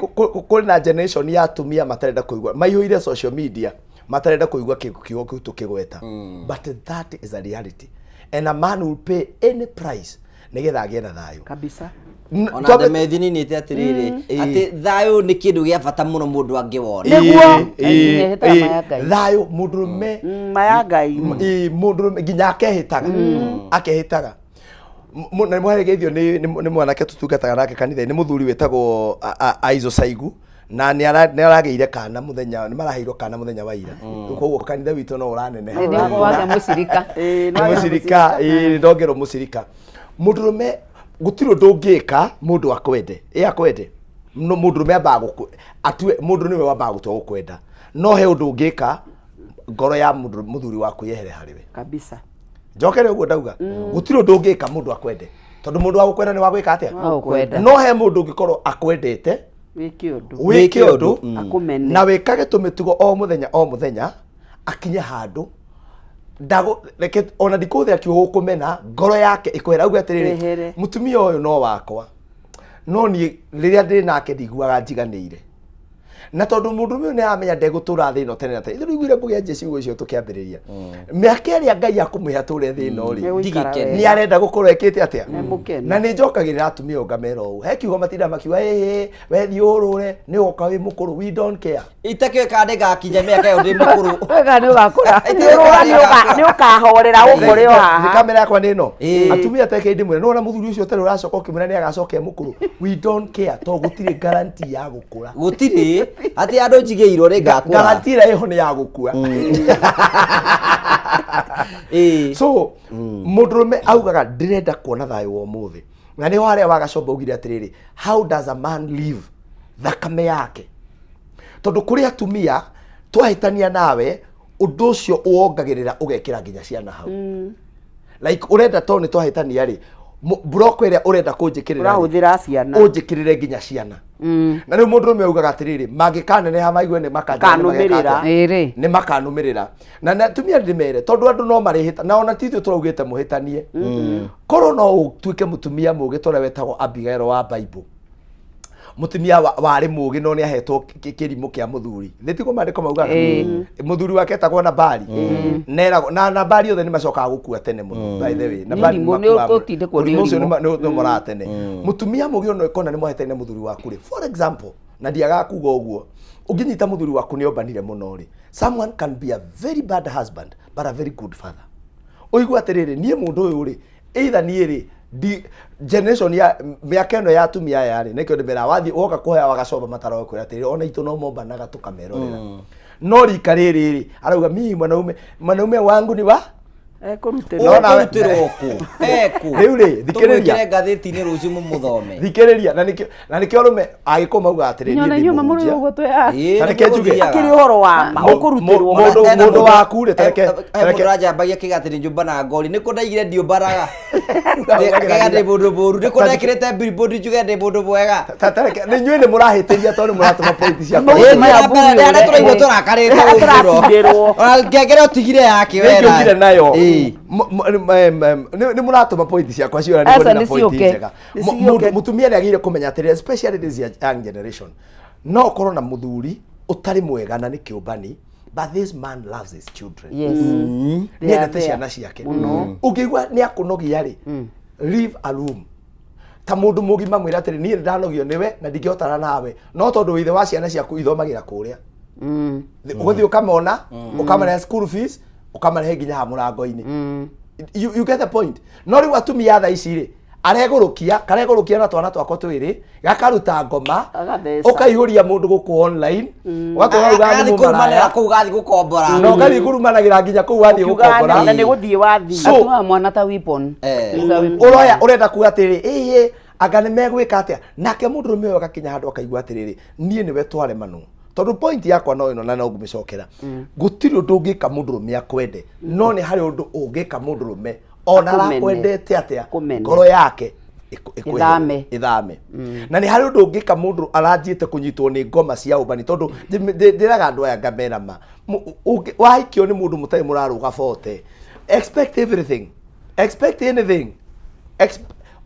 kũrĩ na generation ya atumia matarenda kũigua, maihũire social media, matarenda kũigua kiugo kĩu tũkĩgweta. But that is a reality. And a man will pay any price nĩgetha agĩe na thayũ.
Kabisa.
Ona Ndemethi ninĩte atĩrĩrĩ, atĩ thayũ nĩ kĩndũ gĩa bata mũno mũndũ angĩwona.
Nĩguo.
Nginya ma ya Ngai.
Thayũ mũndũrũme
Ma ya Ngai.
Mũndũrũme nginya akehĩtaga. Akehĩtaga. Na nĩmwageithio nĩ mwanake tũtungataga nake kanitha-inĩ, nĩ mũthuri wĩtagwo Aizo Saigu, na nĩ aragĩire kana mũthenya, nĩ maraheirwo kana mũthenya wa ira. Koguo kanitha witũ no ũraneneha.
Nĩ ndĩragwo wagĩa mũcirika.
Ĩĩ,
Nĩ mũcirika, ĩĩ, nĩ ndongerwo mũcirika. Mũndũrũme gũtirĩ ũndũ ũngĩka mũndũ akwende, ĩ akwende. No mũndũrũme ambaga gũkũ, atue, mũndũ nĩwe wambaga gũtua gũkwenda. No he ũndũ ũngĩka ngoro ya mũthuri waku yehere harĩ we.
Kabisa.
Njokere ũguo ndauga, gũtirĩ ũndũ ũngĩka mũndũ akwende. Tondũ mũndũ wa gũkwenda nĩ wa gwĩka atĩa?
Wa gũkwenda.
No he mũndũ ũngĩkorwo akwendete,
Wĩke ũndũ.
wĩke ũndũ,
Akũmene.
na wĩkage tũmĩtugo o mũthenya o mũthenya, akinye handũ ndago reke ona ndikũhũthĩra kiugo gũkũmena, ngoro yake ĩkwĩra auge atĩrĩrĩ,
Wehere.
mũtumia ũyũ no wakwa, no niĩ rĩrĩa ndĩ nake ndiguaga njiganĩire. Na tondũ mũndũrũme ũyũ nĩ aramenya ndegũtũra thĩ ĩno tene na tene, ithuĩ nĩũiguire ngũgĩa ciugo icio tũkĩambĩrĩria. Mĩaka ĩrĩa Ngai akũmũhe atũre thĩ ĩno rĩ,
Nĩgũikara
Ndigĩkene.
nĩ
wega.
arenda gũkorwo ekĩte atĩa?
Nĩ mũkenu.
Na nĩ njokagĩrĩra atumia ũũ ngamera ũũ, he kiugo matindaga makiuga, ĩĩ, we thiĩ ũrũre, nĩ ũgoka wĩ mũkũrũ, we don't care.
Itakĩũĩ kana ndĩgakinya mĩaka ĩyo ndĩ mũkũrũ.
Wega nĩ ũgakũra.
Nĩ ũrũra, nĩ ũkahorera ũkore o haha.
Nĩ kamera yakwa nĩ ĩno.
Ĩĩ.
Atumia ta reke ndĩmwĩre, nĩwona mũthuri ũcio ũtarĩ ũracoka ũkĩmwĩra nĩ agacoka e mũkũrũ. We don't care, tondũ gũtirĩ guarantee ya gũkũra.
Gũtirĩ atĩ andũ njigĩirwo rĩ ngakũra.
Guarantee ĩrĩa ĩho nĩ ya gũkua. So, mũndũrũme augaga ndĩrenda kuona thayũ wa ũmũthĩ. Na nĩho harĩa Wagacomba augire atĩrĩrĩ, how does a man live? Thakame yake. Tondũ kũrĩ atumia twahĩtania nawe Ũndũ ũcio wongagĩrĩra ũgekĩra nginya ciana hau. Like ũrenda tondũ nĩ twahĩtania rĩ, block ĩrĩa ũrenda kũnjĩkĩrĩra rĩ,
Ũrahũthĩra ciana.
Ũnjĩkĩrĩre nginya ciana. Na rĩu mũndũrũme augaga atĩrĩrĩ, mangĩkaneneha maigue nĩ makanjara, nĩ mageka
Makanũmĩrĩra.
atĩa?
Ĩrĩ.
Nĩ makanũmĩrĩra. Na atumia ndĩmere, tondũ andũ no marĩhĩta, na ona ti ithuĩ tũraugĩte mũhĩtanie. Korwo no ũtuĩke mũtumia mũũgĩ ta ũrĩa wetagwo Abigail wa Bible. Mũtumia warĩ mũũgĩ no nĩ ahetwo kĩrimũ kĩa mũthuri. Nĩ tiguo maandĩko maugaga? Mũthuri wake etagwo Nabali. Neragwo, na Nabali othe nĩ macokaga gũkua tene mũno, by the way. Nabali
Nĩ ũrimũ,
nĩ makuaga
nĩ ũtindĩkwo nĩ
mũrimũ ũcio
ũrimũ.
nĩ ũmoraga tene. Mũtumia mũũgĩ ona ũkona nĩ mwahĩtania na mũthuri waku rĩ, for example, na ndiagaga kuga ũguo, ũngĩnyita mũthuri waku nĩ ombanire mũno rĩ, someone can be a very bad husband but a very good father. Ũigue atĩrĩrĩ, niĩ mũndũ ũyũ rĩ, either niĩ rĩ, ndi generation ya mĩaka ĩno ya atumia aya rĩ, nĩkĩo ndĩmeraga wathiĩ woka kũhoya wagacoba mataro kwĩra atĩrĩrĩ, ona itũ no mombanaga tũkamerorera. No rika rĩrĩ rĩ, arauga mimi mwanaume, mwanaume wangu ni wa
Ekũrutĩrwo.
No nawe-
Ũkũrutĩrwo kũ? Ekũ?
Rĩu rĩ, thikĩrĩria.
Tũmwĩkĩre ngathĩti-inĩ rũciũ mũmũthome.
Thikĩrĩria, na nĩkĩo arũme agĩkũyũ maugaga atĩrĩrĩ, niĩ
Nyona
ndĩ
inyuĩ mamũrĩ
mũhunjia.
ũguo twĩ haha.
Ĩĩ,
Ta reke
nĩguo
njuge.
gũthiaga.
Akĩrĩ ũhoro wa ma, ũkũrutĩrwo
Hena
Mũndũ waku rĩ, ta reke-
he
ta reke-
mũndũ ũranjambagia kĩga atĩ nĩ njũmbanaga ngori. Nĩ kũ ndaigire ndiũmbanaga? Kĩga ndĩ mũndũ mũũru. Nĩ kũ ndekĩrĩte billboard njuge ndĩ mũndũ mwega?
Ta reke, nĩ inyuĩ nĩ mũrahĩtĩria tondũ nĩ mũratũma point ciakwa.
Ĩĩ,
maya
mbere
mburi
harĩa tũraigua
ũrĩa.
tũrakarĩte ũguo mũno.
Tũratigĩrwo.
Ona ngengere ũtigire yake
Nĩ njũkire
wena.
nayo.
Ĩĩ.
Nĩ mũratũma point ciakwa ciora nĩguo
Aca,
ndĩna
nĩ
point
ciũke.
njega. Mũtumia nĩ agĩrĩire kũmenya atĩrĩrĩ, especially this young generation, no ũkorwo na mũthuri ũtarĩ mwega na nĩ kĩũmbani, but this man loves his children.
Yes.
Nĩ endete ciana ciake. Ũngĩigua nĩ akũnogia rĩ, leave a room. Ta mũndũ mũgima mwĩre atĩrĩ, niĩ nĩndanogio nĩwe na ndingĩhotana nawe, no tondũ wĩ ithe wa ciana ciaku ithomagĩra kũrĩa, ũgũthiĩ ũkamona, ũkamarehe school fees, ũkamarehe nginya haha mũrango-inĩ. You get the point? No rĩu atumia thaa ici rĩ, aregũrũkia karegũrũkia na twana twakwa twĩrĩ, gakaruta ngoma,
Agatheca.
ũkaihũria mũndũ gũkũ online, ũgatũra uga nĩ
Agathiĩ kũrumanĩra
mũmaraya,
kũu, gathiĩ gũkombora.
na ũgathiĩ kũrumanagĩra nginya kũu wathiĩ
Ũkiuga
gũkombora.
na nĩ gũthiĩ wathiĩ.
Atũmaga mwana ta weapon. It's a weapon.
Ũroya ũrenda kuga atĩrĩrĩ, ĩĩ anga nĩ megwĩka atĩa? Nake mũndũrũme ũyũ agakinya handũ akaigua atĩrĩrĩ, niĩ nĩwe twaremanwo. Tondũ point yakwa no ĩno na no ngũmĩcokera, gũtirĩ ũndũ ũngĩka mũndũrũme akwende, no nĩ harĩ ũndũ ũngĩka mũndũrũme ona
Akũmene.
arakwendete atĩa,
Akũmene.
ngoro yake
Ĩthame.
ĩthame. Na nĩ harĩ ũndũ ũngĩka mũndũ aranjĩte kũnyitwo nĩ ngoma cia ũmbani, tondũ ndĩraga andũ aya ngamera ma wahikio nĩ mũndũ mũtarĩ mũrarũga bote, expect everything, expect anything.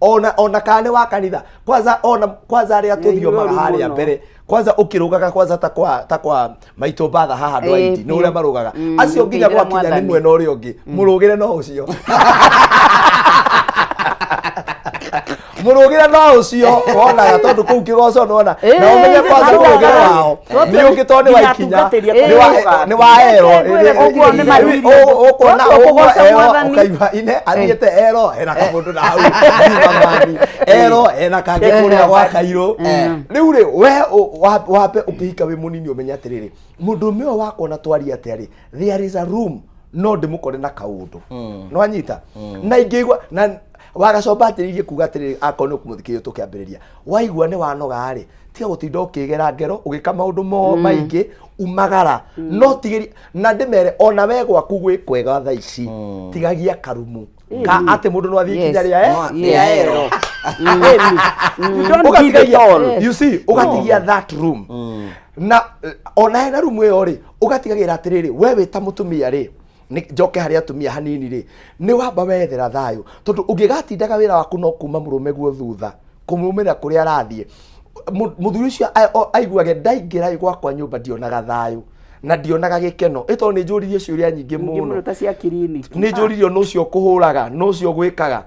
Ona kana nĩ wa kanitha kwanza, ona kwanza arĩa tũthiomaga
Nĩ
harĩa
mũno.
mbere kwanza ũkĩrũgaga kwanza ta kwa maitũ mbatha haha andũ
Ĩĩ,
aingĩ nĩ ũrĩa
biũ.
marũgaga acio nginya
ũkĩinĩra
gwakinya nĩ
Mwathani.
mwena ũrĩa ũngĩ, mũrũgĩre no ũcio, mũrũgĩre no ũcio wonaga, tondũ kũu kĩgoco nĩwona na ũmenye kwanza mũrũgĩre wao nĩ ũngĩ, tondũ nĩ waikinya
Nginya atungatĩri
nĩ wa ero.
Ũguo nĩ marũire.
Ũkuona
Ũguo
ũguo
kũgoca
ero
Mwathani.
ũkaigua ine athiĩte ero hena kamũndũ na hau thutha ero hena kangĩ kũrĩa gwa kairũ. Rĩu rĩ, we wambe ũkĩhika wĩ mũnini ũmenye atĩrĩrĩ, mũndũrũme ũyũ wakwa ona twaria atĩa rĩ, there is a room no ndĩmũkore na kaũndũ nĩwanyita na ingĩigua na wagacomba atĩrĩirie kuga atĩrĩrĩ, akorwo nĩ ũkũmũthikĩrĩria tũkĩambĩrĩria, waigua nĩ wanoga rĩ, tiga gũtinda ũkĩgera ngero ũgĩka maũndũ mo maingĩ, umagara no tigĩria na ndĩmere ona we gwaku gwĩ kwega thaa ici, tigagia karumu ka atĩ mũndũ no athiĩ ikinya rĩa
No, rĩa ero.
You don't give it
ũgatigagia
all.
You see, ũgatigia that room na ona hena room ĩyo rĩ, ũgatigagĩra atĩrĩrĩ, we wĩ ta mũtumia rĩ, nĩ njoke harĩ atumia hanini rĩ, nĩ wamba wethera thayũ, tondũ ũngĩgatindaga wĩra waku no kuma mũrũme guo thutha kũmũrũmĩrĩra kũrĩa arathiĩ, mũthuri ũcio aiguage ndaingĩra gwakwa nyũmba ndionaga thayũ na ndionaga gĩkeno, ĩ tondũ nĩ njũririe ciũria nyingĩ
Nyingĩ
mũno
mũno ta cia kiriniki.
Nĩ njũririo nũ ũcio kũhũraga, nũ ũcio gwĩkaga.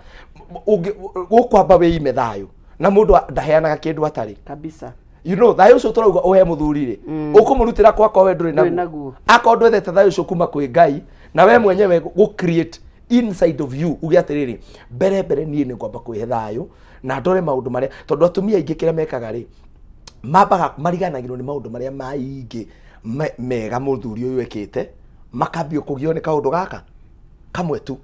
Ũkwamba wĩime thayũ, na mũndũ ndaheanaga kĩndũ atarĩ
kabisa.
You know, thayũ ũcio tũrauga ũhe mũthuri rĩ, ũkũmũrutĩra kwakwa we ndũrĩ
Ndũrĩ
naguo.
Naguo.
Akorwo ndwethete thayũ ũcio kuma kwĩ Ngai na we mwenyewe gũ create inside of you, uge atĩrĩrĩ, mbere mbere niĩ nĩ ngwamba kwĩhe thayũ na ndore maũndũ marĩa, tondũ atumia aingĩ kĩrĩa mekaga rĩ, mambaga mariganagĩrwo nĩ maũndũ marĩa maingĩ mega mũthuri ũyũ ekĩte, makambio kũgio nĩ kaũndũ gaka kamwe tu.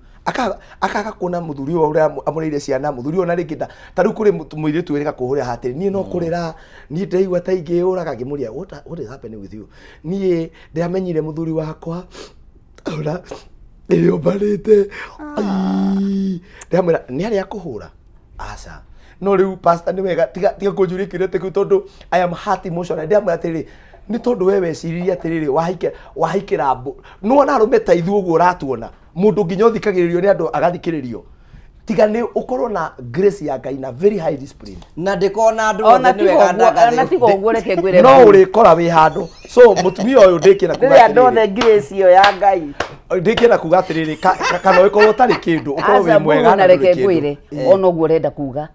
Akaga kuona mũthuri ũyũ ũrĩa amũrĩire ciana, mũthuri ũyũ na rĩngĩ nda ta rĩu kũrĩ mũirĩtu wĩrĩga kũhũrĩra hatĩrĩ, niĩ no kũrĩra, niĩ ndĩraigua ta ingĩyũraga. Ngĩmũria, what is happening with you? Niĩ ndĩramenyire mũthuri wakwa. Ona nĩrĩombanĩte. Ai, ndĩramwĩra nĩ arĩa kũhũra aca no rĩu pastor nĩ wega tiga tiga kũnjũria kĩũria ta kĩu tondũ I am hurt emotionally. Ndĩramwĩra atĩrĩrĩ nĩ tondũ we weciririe atĩrĩrĩ wahikĩra wahikĩra mbũ nĩwona arũme ta ithuĩ ũguo ũratuona mũndũ nginya ũthikagĩrĩrio nĩ andũ agathikĩrĩrio tiga nĩ ũkorwo na grace ya Ngai na very high discipline
na ndĩkona andũ
Ona
othe nĩ
tiga
wega
ũguo-
ndangathĩ
ona tiga ũguo reke ngwĩre
no
Mburu.
ũrĩkora wĩ handũ so mũtumia ũyũ ndĩkĩna kuga
Rĩrĩa andũ
atĩrĩrĩ
othe grace ĩyo ya Ngai.
ndĩkĩenda kuga atĩrĩrĩ ka- ka- kana ũkorwo ũtarĩ kĩndũ ũkorwo
Aca
wĩ mwega
Mburu na
na ndũrĩ
reke
kĩndũ.
ngwĩre ona ũguo ũrenda kuga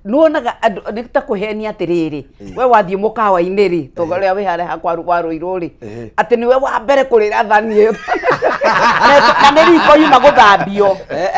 nĩwonaga andũ nĩ ta kũhenia atĩrĩrĩ we wathiĩ mũkawa-inĩ rĩ tondũ ũrĩa wĩ harĩa hakwa wa rũirũ rĩ atĩ nĩwe wa mbere kũrĩra thani ĩyo
Na nĩ riko yuma gũthambio.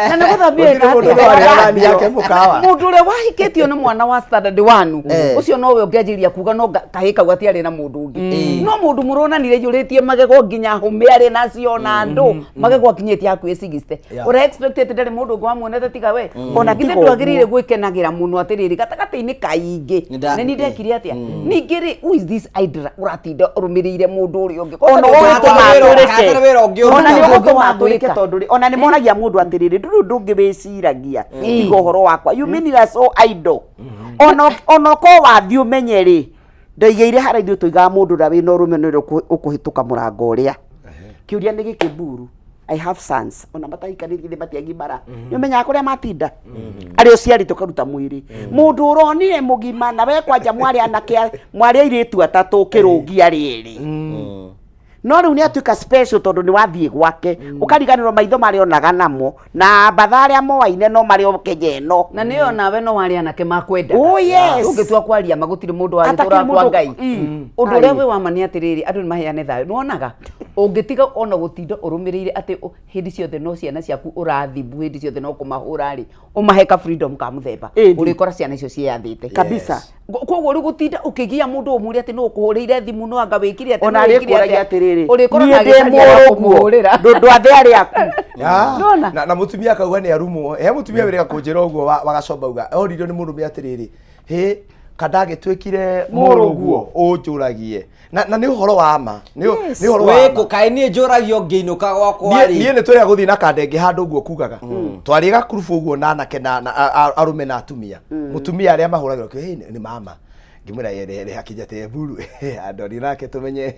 na nĩ gũthambio
Gũtirĩ
ĩka
mũndũ
atĩa?
ũrarĩa thani yake mũkawa.
mũndũ ũrĩa wahikĩtio nĩ mwana wa standard one ũcio nowe ũngĩanjĩrĩria kuga no kahĩ kau gatiarĩ na mũndũ ũngĩ no mũndũ mũronanire njũrĩtie magego nginya hũmĩ arĩ nacio na andũ magego akinyĩtie hakuhĩ 60
Yeah.
ũrĩa expected ndarĩ mũndũ ũngĩ wamuonete tiga we
Ona
githĩ
tiga
ndwagĩrĩire
ũguo.
gwĩkenagĩra mũno atĩrĩrĩ gatagatĩ-inĩ kaingĩ
Nĩ nda-
nĩ ni ndekire atĩa ningĩ rĩ who is this idra ũratinda ũrũmĩrĩire mũndũ ũrĩa ũngĩ
Ona
Kwanja
ũgũtũma
Hatarĩ wĩra-
atũrĩke.
hatarĩ wĩra ũngĩ
Ona nĩ
ũrutaga.
ũgũtũma atũrĩke tondũ rĩ, ona nĩ monagia mũndũ atĩrĩrĩ ndũrĩ ũndũ ũngĩ wĩciragia tiga ũhoro wakwa you mean you are so idle ona ona ũkorwo wathiĩ ũmenye rĩ ndoigĩire harĩa ithuĩ tũigaga mũndũ ũrĩa wĩna ũrũme nĩ ũrĩa ũkũhĩtũka mũrango ũrĩa kĩũria nĩ gĩkĩ mburu I have sons ona matahikanĩtie nĩ matiagimara nĩ ũmenyaga kũrĩa matinda arĩa ũciari tũkaruta mwĩrĩ mũndũ ũronire mũgima na we kwanja mwarĩ anake mwarĩ airĩtu atatũ ũkĩrũngia rĩrĩ no rĩu nĩ atuĩka special tondũ nĩ wathiĩ gwake ũkariganĩrwo maitho marĩa onaga namo na mbatha arĩa moaine no marĩ o Kenya ĩno
na nĩyo nawe no warĩ anake makwenda
Oh, yes.
ũngĩtua kwaria ma gũtirĩ mũndũ
Atakĩrĩ
wagĩtũra kwa
mũndũ-
ngai ũndũ ũrĩa
Ai.
wĩ wa ma nĩ atĩrĩrĩ andũ nĩ maheane thayũ nĩwonaga ũngĩtiga ona gũtinda ũrũmĩrĩire atĩ hĩndĩ ciothe no ciana ciaku ũrathimbu hĩndĩ ciothe no kũmahũra rĩ ũmahe ka freedom ka mũthemba
Ĩni.
ũrĩkora ciana icio ciĩyathĩte
Kabisa.
Koguo rĩu gũtinda ũkĩgia mũndũ ũmwĩre atĩ no ũkũhũrĩire thimũ no anga wĩkire atĩa
ona
no
arĩ
wĩkire
kũragia
atĩa.
atĩrĩrĩ
ũrĩkora
niĩ ndĩ
agĩcaria wa
mũrũguo
kũmũhũrĩra
ndwathe arĩ aku
Ya,
Nona?
na, na mũtumia akauga nĩ arumwo he mũtumia wĩrĩga kũnjĩra ũguo wagacomba uga oririo nĩ mũrũme atĩrĩrĩ hĩ kandagĩtuĩkire mũrũguo ũnjũragie na, na nĩ ũhoro wa ma nĩ nĩ ũhoro wa ma
wĩkũ kaĩ niĩ njũragio ngĩinũka gwakwa
niĩ
rĩ
niĩ nĩ tũrĩa gũthiĩ na kandenge handũ ũguo kugaga twarĩ gakurubu ũguo na anake na arũme na atumia mũtumia arĩa mahũragĩrwo kĩ "Hey, nĩ mama ngĩmwĩra rehe akĩnjatĩ mburu andori nake tũmenye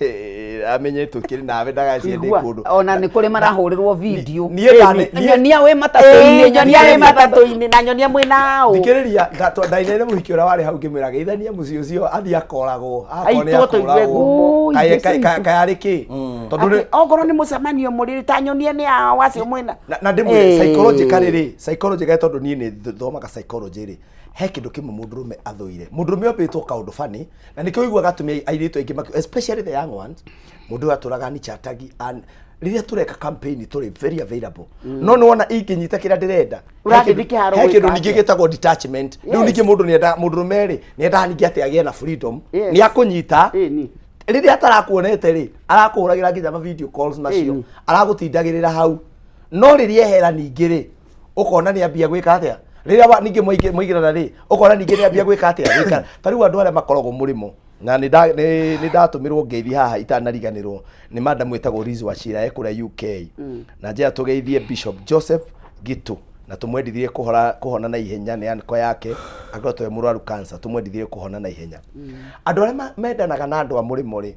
amenye tũkĩrĩ nawe ndagacie ndĩ
Igua.
kũndũ
ona nĩ kũrĩ marahũrĩrwo video
niĩ ndane- niĩ-
nyonia wĩ matatũ-inĩ
Ĩĩ, nyonia wĩ matatũ-inĩ na nyonia mwĩna ũ
thikĩrĩria ndainene mũhiki ũrĩa warĩ hau ngĩmwĩra geithania mũciĩ ũcio athiĩ akoragwo akorwo nĩ
Aitwo tũigue
akoragwo
ngumo.
Kaĩ arĩ kĩ tondũ
Atĩ okorwo nĩ mũcemanio mũrĩrĩ ta nyonie nĩ ao acio mwĩna
na ndĩmwĩre psychologically rĩ psychologically tondũ niĩ nĩ thomaga psychology rĩ he kĩndũ kĩmwe mũndũrũme athũire mũndũrũme ombĩtwo kaũndũ bani na nĩkĩo ũiguaga atumia airĩtu aingĩ especially the young ones mũndũ ũyũ atũraga ni chatagi and rĩrĩa tũreka campaign tũrĩ very available no nĩ wona ingĩnyita kĩrĩa ndĩrenda he
Ũrathiĩ
kĩndũ
kĩharo
he kĩndũ
gwĩka
ningĩ
atĩa?
gĩtagwo detachment rĩu
Yes.
ningĩ mũndũ nĩendaga mũndũrũme rĩ nĩendaga ningĩ atĩ agĩe na freedom
Yes.
nĩ akũnyita
Ĩni.
rĩrĩa atarakuonete rĩ arakũhũragĩra nginya ma video calls macio
Ĩni.
aragũtindagĩrĩra hau no rĩrĩa ehera ningĩ rĩ ũkona nĩ ambia gwĩka atĩa rĩrĩa ningĩ mwaingĩrana rĩ ũkona ningĩ nĩ ambia gwĩka atĩa gwĩka ta rĩu andũ arĩa makoragwo mũrĩmo na nĩ ndatũmĩrwo ngeithi haha itanariganĩrwo nĩ madam wĩtagwo Liz Wachira e kũrĩa UK na njĩra tũgeithie Bishop Joseph Gitu na tũmwendithirie kũhora kũhona na ihenya nĩ anko yake akoretwo e mũrwaru cancer tũmwendithirie kũhona na ihenya andũ arĩa mendanaga na andũ a mũrĩmo rĩ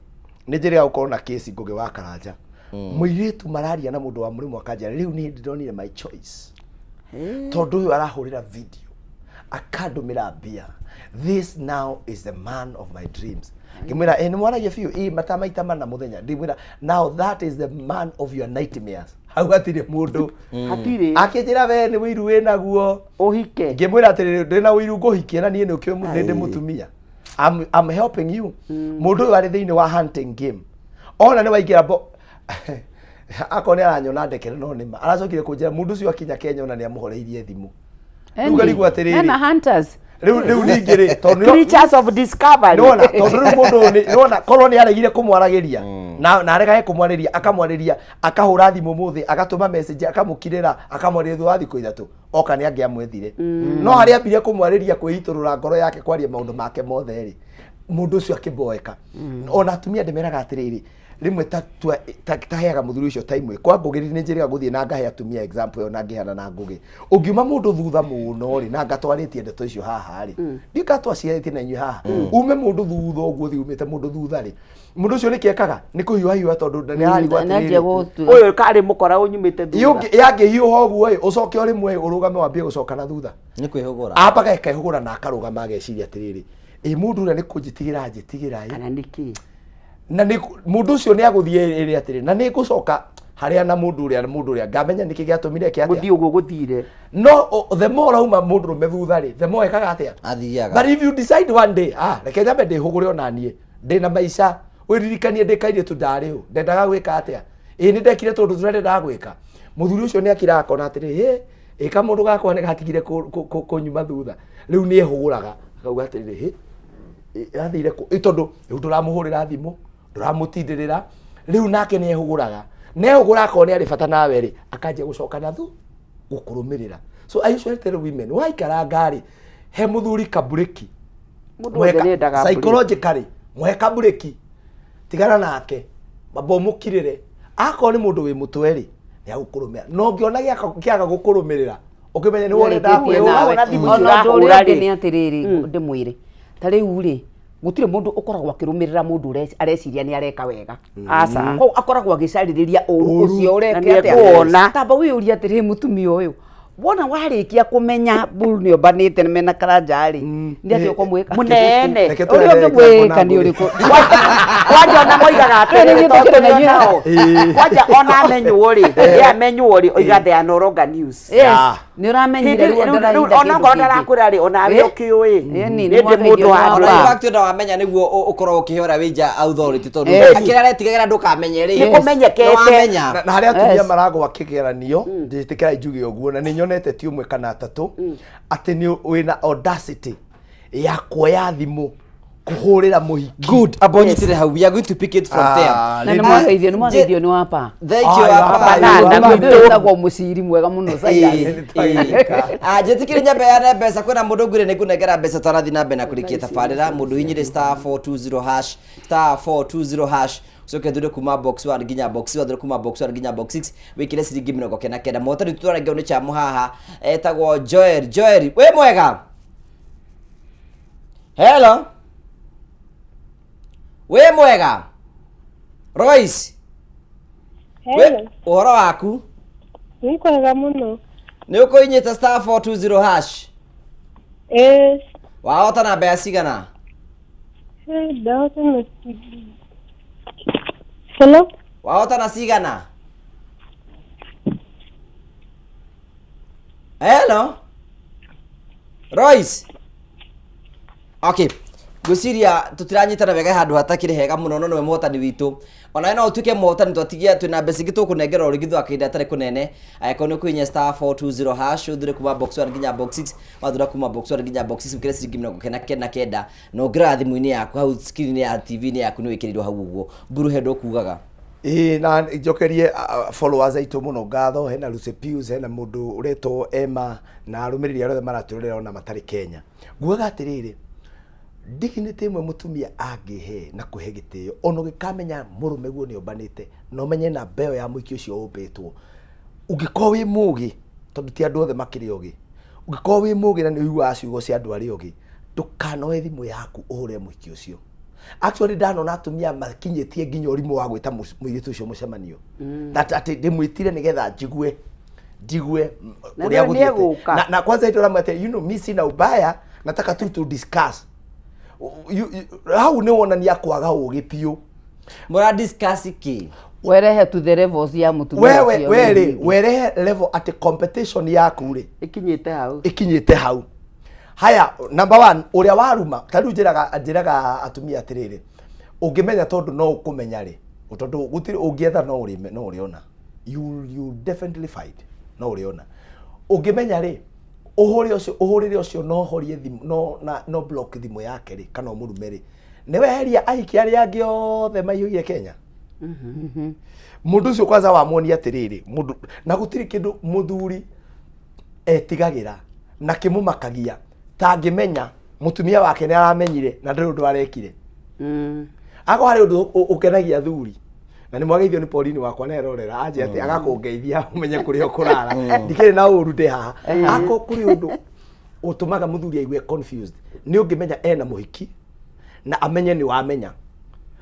nĩ njĩrĩga gũkorwo na kesi Ngũgĩ wa Karanja mũirĩtu mararia na mũndũ wa mũrĩmo akanjĩra rĩu niĩ ndĩronire my choice tondũ ũyũ arahũrĩra video akandũmĩra mbia this now is the man of my dreams ngĩmwĩra ĩ nĩ mwaragia biũ ĩ mata maita mana mũthenya ndĩmwĩra now that is the man of your nightmares hau hatirĩ mũndũ
Hatirĩ.
akĩnjĩra we nĩ ũiru wĩ naguo
ũhike
ngĩmwĩra atĩrĩrĩ ndĩ na ũiru ngũhikie na niĩ nĩ ũkĩũĩ nĩ ndĩ mũtumia I'm helping you mũndũ ũyũ arĩ thĩinĩ wa hunting game ona nĩ waingĩra bo akorwo nĩ aranyona ndekere no nĩma aracokire kũnjĩra mũndũ ũcio akinya Kenya ona nĩ amũhoreirie thimũ rĩu ngarigwo atĩrĩrĩ
Hena hunters.
rĩu ningĩ rĩ tondũ nĩ-
Creatures of discovery.
nĩwona tondũ rĩu mũndũ ũyũ nĩwona korwo nĩ aregire kũmwaragĩria na aregage kũmwarĩria akamwarĩria akahũra thimũ mũthĩ agatũma message akamũkirĩra akamwarĩria thutha wa thikũ ithatũ oka nĩ angĩamwethire no harĩa ambire kũmwarĩria kwĩitũrũra ngoro yake kwaria maũndũ make mothe rĩ mũndũ ũcio akĩmboeka ona atumia ndĩmeraga atĩrĩrĩ Rĩmwe ta taheaga mũthuri ũcio time kwa Ngũgĩ, nĩ njĩrĩga gũthiĩ na ngahe atumia example ĩyo na ngĩheana na Ngũgĩ. Ũngiuma mũndũ thutha mũno rĩ, na ngatwarĩtie ndeto icio haha rĩ, ndiũĩ kana twaciarĩtie na inyuĩ haha, ume mũndũ thutha ũguo ũthiĩ umĩte mũndũ thutha rĩ, mũndũ ũcio nĩkĩ ekaga? Nĩ kũhiũha hiũha, tondũ nĩ ararigwo
Nĩ anjia
atĩrĩrĩ,
Ũyũ karĩ mũkora ũnyumĩte thutha.
Yangĩhiũha ũguo ĩ, ũcoke o rĩmwe ũrũgame wambie gũcoka na thutha.
Nĩ kwĩhũgũra.
Ambaga akehũgũra na akarũgama ageciria atĩrĩrĩ, ĩ mũndũ ũrĩa nĩ kũnjĩtigĩra anjĩtigĩra ĩ
kana nĩkĩ?
Na nĩ mũndũ ũcio nĩ agũthiĩ ĩrĩ atĩrĩ, na nĩ ngũcoka harĩa na mũndũ ũrĩa ngamenya nĩkĩ gĩatũmire kĩ atĩa.
Gũthiĩ ũguo gũthire.
No the more ũrauma mũndũ rũme thutha rĩ, the more ekaga atĩa?
Athiaga.
But if you decide one day, ah, reke nyambe ndĩhũgũre ona niĩ ndĩna maica, wĩririkanie ndĩ kairĩtu ndarĩ ũ, ndendaga gwĩka atĩa, ĩ nĩ ndekire tũndũ tũrĩa ndendaga gwĩka. Mũthuri ũcio nĩ akiraga akona atĩrĩ, hĩ ĩ kamũndũ gakwa nĩ gatigire kũnyuma thutha. Rĩu nĩ ehũgũraga akauga atĩrĩrĩ, hĩ ĩ, athire kũ? Ĩ, tondũ rĩu ndũramũhũrĩra thimũ, ndũramũtindĩrĩra, rĩu nake nĩ ehũgũraga. Nehũgũra akorwo nĩ arĩ bata nawe rĩ, akanjia gũcoka na thu gũkũrũmĩrĩra. So I usually tell women, waikaranga rĩ, he mũthuri kaburĩki.
Mũndũ wothe nĩendaga break.
Psychologically muhe kaburĩki, tigana nake, mamba ũmũkirĩre. Akorwo nĩ mũndũ wĩ mũtwe rĩ, nĩ agũkũrũmĩrĩra. Na ũngĩona kĩaga gũkũrũmĩrĩra, ũkĩmenye nĩ wone
Nĩarĩkĩtie
ndakwĩhũra.
nawe.
Ona thimũ icio
Ona ũndũ ũrĩa
ũrahũra
ũngĩ
rĩ.
nĩ atĩrĩrĩ, ndĩmwĩre ta rĩu rĩ, gũtirĩ mũndũ ũkoragwo akĩrũmĩrĩra mũndũ areciria nĩ areka wega.
Aca.
Koguo akoragwo agĩcarĩrĩria ũru ũcio
Na
ũreke
nĩ
atĩa.
ekuwona.
Tamba wĩyũrie atĩrĩrĩ, mũtumia ũyũ, wona warĩkia kũmenya mburu nĩ ombanĩte mena karanja rĩ, nĩ atĩa ũkũmwĩka?
Mũnene.
Reke
Ũrĩa
tũheane example na
ũngĩmwĩka nĩ
Ngũgĩ.
ũrĩkũ?
Kwanja ona moigaga atĩrĩrĩ,
Rĩu
tondũ
tũkĩrĩ na
tũrĩ
inyuĩ.
nao. Kwanja ona amenywo rĩ, ye amenywo rĩ, oiga they are no longer news.
Yes,
Yeah.
nĩ ũramenyire
Hĩndĩ
rĩu
rĩu
ndarahinda
ona
kĩndũ
okorwo
kĩngĩ.
ndarakwĩra rĩ, onawe
Eh?
ũkĩũĩ.
Ĩni,
Nĩ
nĩ
ndĩ mũndũ
mwageithio
wa
nĩ
Ona
Wapa.
in
andũ.
fact ona wamenya nĩguo ũkorwo ũkĩhe ũrĩa wĩ nja authority, tondũ
Yes.
akĩrĩa aretigagĩra ndũkamenye rĩ,
Yes.
Nĩkũmenyekete.
nĩwamenya.
Na harĩa atumia
Yes.
maragwa kĩgeranio, njĩtĩkĩra njuge ũguo, na nĩ nyonete ti ũmwe kana atatũ, atĩ nĩ wĩna audacity ya kuoya thimũ kũhũrĩra mũhiki.
Good, amba ũnyitĩre hau, we are going to pick it from there.
Ah,
Na nĩ
ladies.
mwageithio, nĩ mwageithio nĩ wapa.
Thank you.
Ah,
Wapa.
wapa,
Na
wapa.
Mũndũ ũyũ wĩtagwo mũciri mwega mũno, Silas.
Njĩtĩkĩre nyambe yane mbeca. Kwĩna mũndũ ngwĩre nĩ ngũnengera mbeca twarathiĩ na mbere na kũrĩkia tabarĩra. Mũndũ hinyĩre star 420 hash, star 420 hash, ũcoke thure kuma box 1 nginya box 1, thure kuma box 1 nginya box 6, wĩkĩre ciringi 99. Mũhotani tũtwarengeo nĩ chamu haha etagwo Joel. Joel, wĩ mwega? Hello, wĩ mwega Royce?
Hello.
Ũhoro waku?
Nĩ kwega mũno.
Nĩ ũkũinyĩte star 420 hash?
Ĩĩ.
Wahota na mbeca cigana?
Ndahota na. Hello?
Wahota na cigana? Hello Royce. Okay, ngwĩciria tũtiranyitana wega handũ hatakĩrĩ hega mũno, no nĩwe mũhotani witũ. Onawe no ũtuĩke mũhotani. Twatigia twĩna mbeca ingĩ tũkũnengera o rĩngĩ thutha wa kahinda gatarĩ kũnene. Angĩkorwo nĩ ũkũhihinya star 420 hash, ũthure kuma box 1 nginya box 6. Wathura kuma box 1 nginya box 6, ũkĩre ciringi 99, na ũngĩrora thimũ-inĩ yaku hau, screen ya TV-inĩ yaku, nĩ wĩkĩrĩirwo hau ũguo. Mburu, he ndũkugaga?
Ĩĩ, na njokerie followers aitũ mũno ngatho. Hena Lucy Pius, hena mũndũ ũretwo Emma, na arũmĩrĩri arĩa othe maratwĩrorera ona matarĩ Kenya. Ngugaga atĩrĩrĩ, dignity ĩmwe mũtumia angĩhe na kũhe gĩtĩo, ona ũgĩkamenya mũrũme guo nĩ ombanĩte, na ũmenye namba ĩyo ya mũingĩ ũcio ũmbĩtwo, ũngĩkorwo wĩ mũgĩ, tondũ ti andũ othe makĩrĩ ogĩ, ũngĩkorwo wĩ mũgĩ na nĩ ũiguaga ciugo cia andũ arĩa ogĩ, ndũkanoe thimũ yaku ũhũre mũhiki ũcio. Actually, ndanona atumia makinyĩtie nginya ũrimũ wa gwĩta mũirĩtu ũcio mũcemanio, that atĩ ndĩmwĩtire nĩgetha njigue
Na
ũrĩa
nĩ
gũthiĩte.
egũka.
Na kwanza ĩndĩ ũramwĩra, you know, mi sina ubaya, nataka tu to discuss. Hau nĩ wonania kwaga ũgĩ biũ.
Mũra discuss kĩ?
Werehe to the levels ya mũtumia
Wewe
ũcio.
were werehe level atĩ competition yaku rĩ
Ĩkinyĩte hau.
Ĩkinyĩte hau. Haya, number one, ũrĩa waruma ta rĩu njĩraga atumia atĩrĩrĩ, ũngĩmenya tondũ no ũkũmenya rĩ, tondũ gũtirĩ ũngĩetha no ũrĩme no ũrĩona, you definitely find no ũrĩona. Ũngĩmenya rĩ, ũhũre ũcio, ũhũrĩre ũcio, no horie thimũ, no na no block thimũ yake rĩ, kana ũmũrume rĩ, nĩ weheria ahiki arĩa angĩ othe maihũire Kenya. Mũndũ ũcio kwanza wamuonia atĩrĩrĩ, mũndũ na gũtirĩ kĩndũ mũthuri etigagĩra na kĩmũmakagia ta angĩmenya mũtumia wake nĩ aramenyire na ndĩrĩ ũndũ arekire. Akorwo harĩ ũndũ ũkenagia athuri Na nĩ mwageithio nĩ Pauline wakwa na erorera anjĩ atĩ agakũngeithia ũmenye kũrĩa ũkũrara. Ndikĩrĩ na ũru ndĩ haha. Akorwo kũrĩ ũndũ ũtũmaga mũthuri aigue confused, nĩ ũngĩmenya ena mũhiki na amenye nĩ wamenya.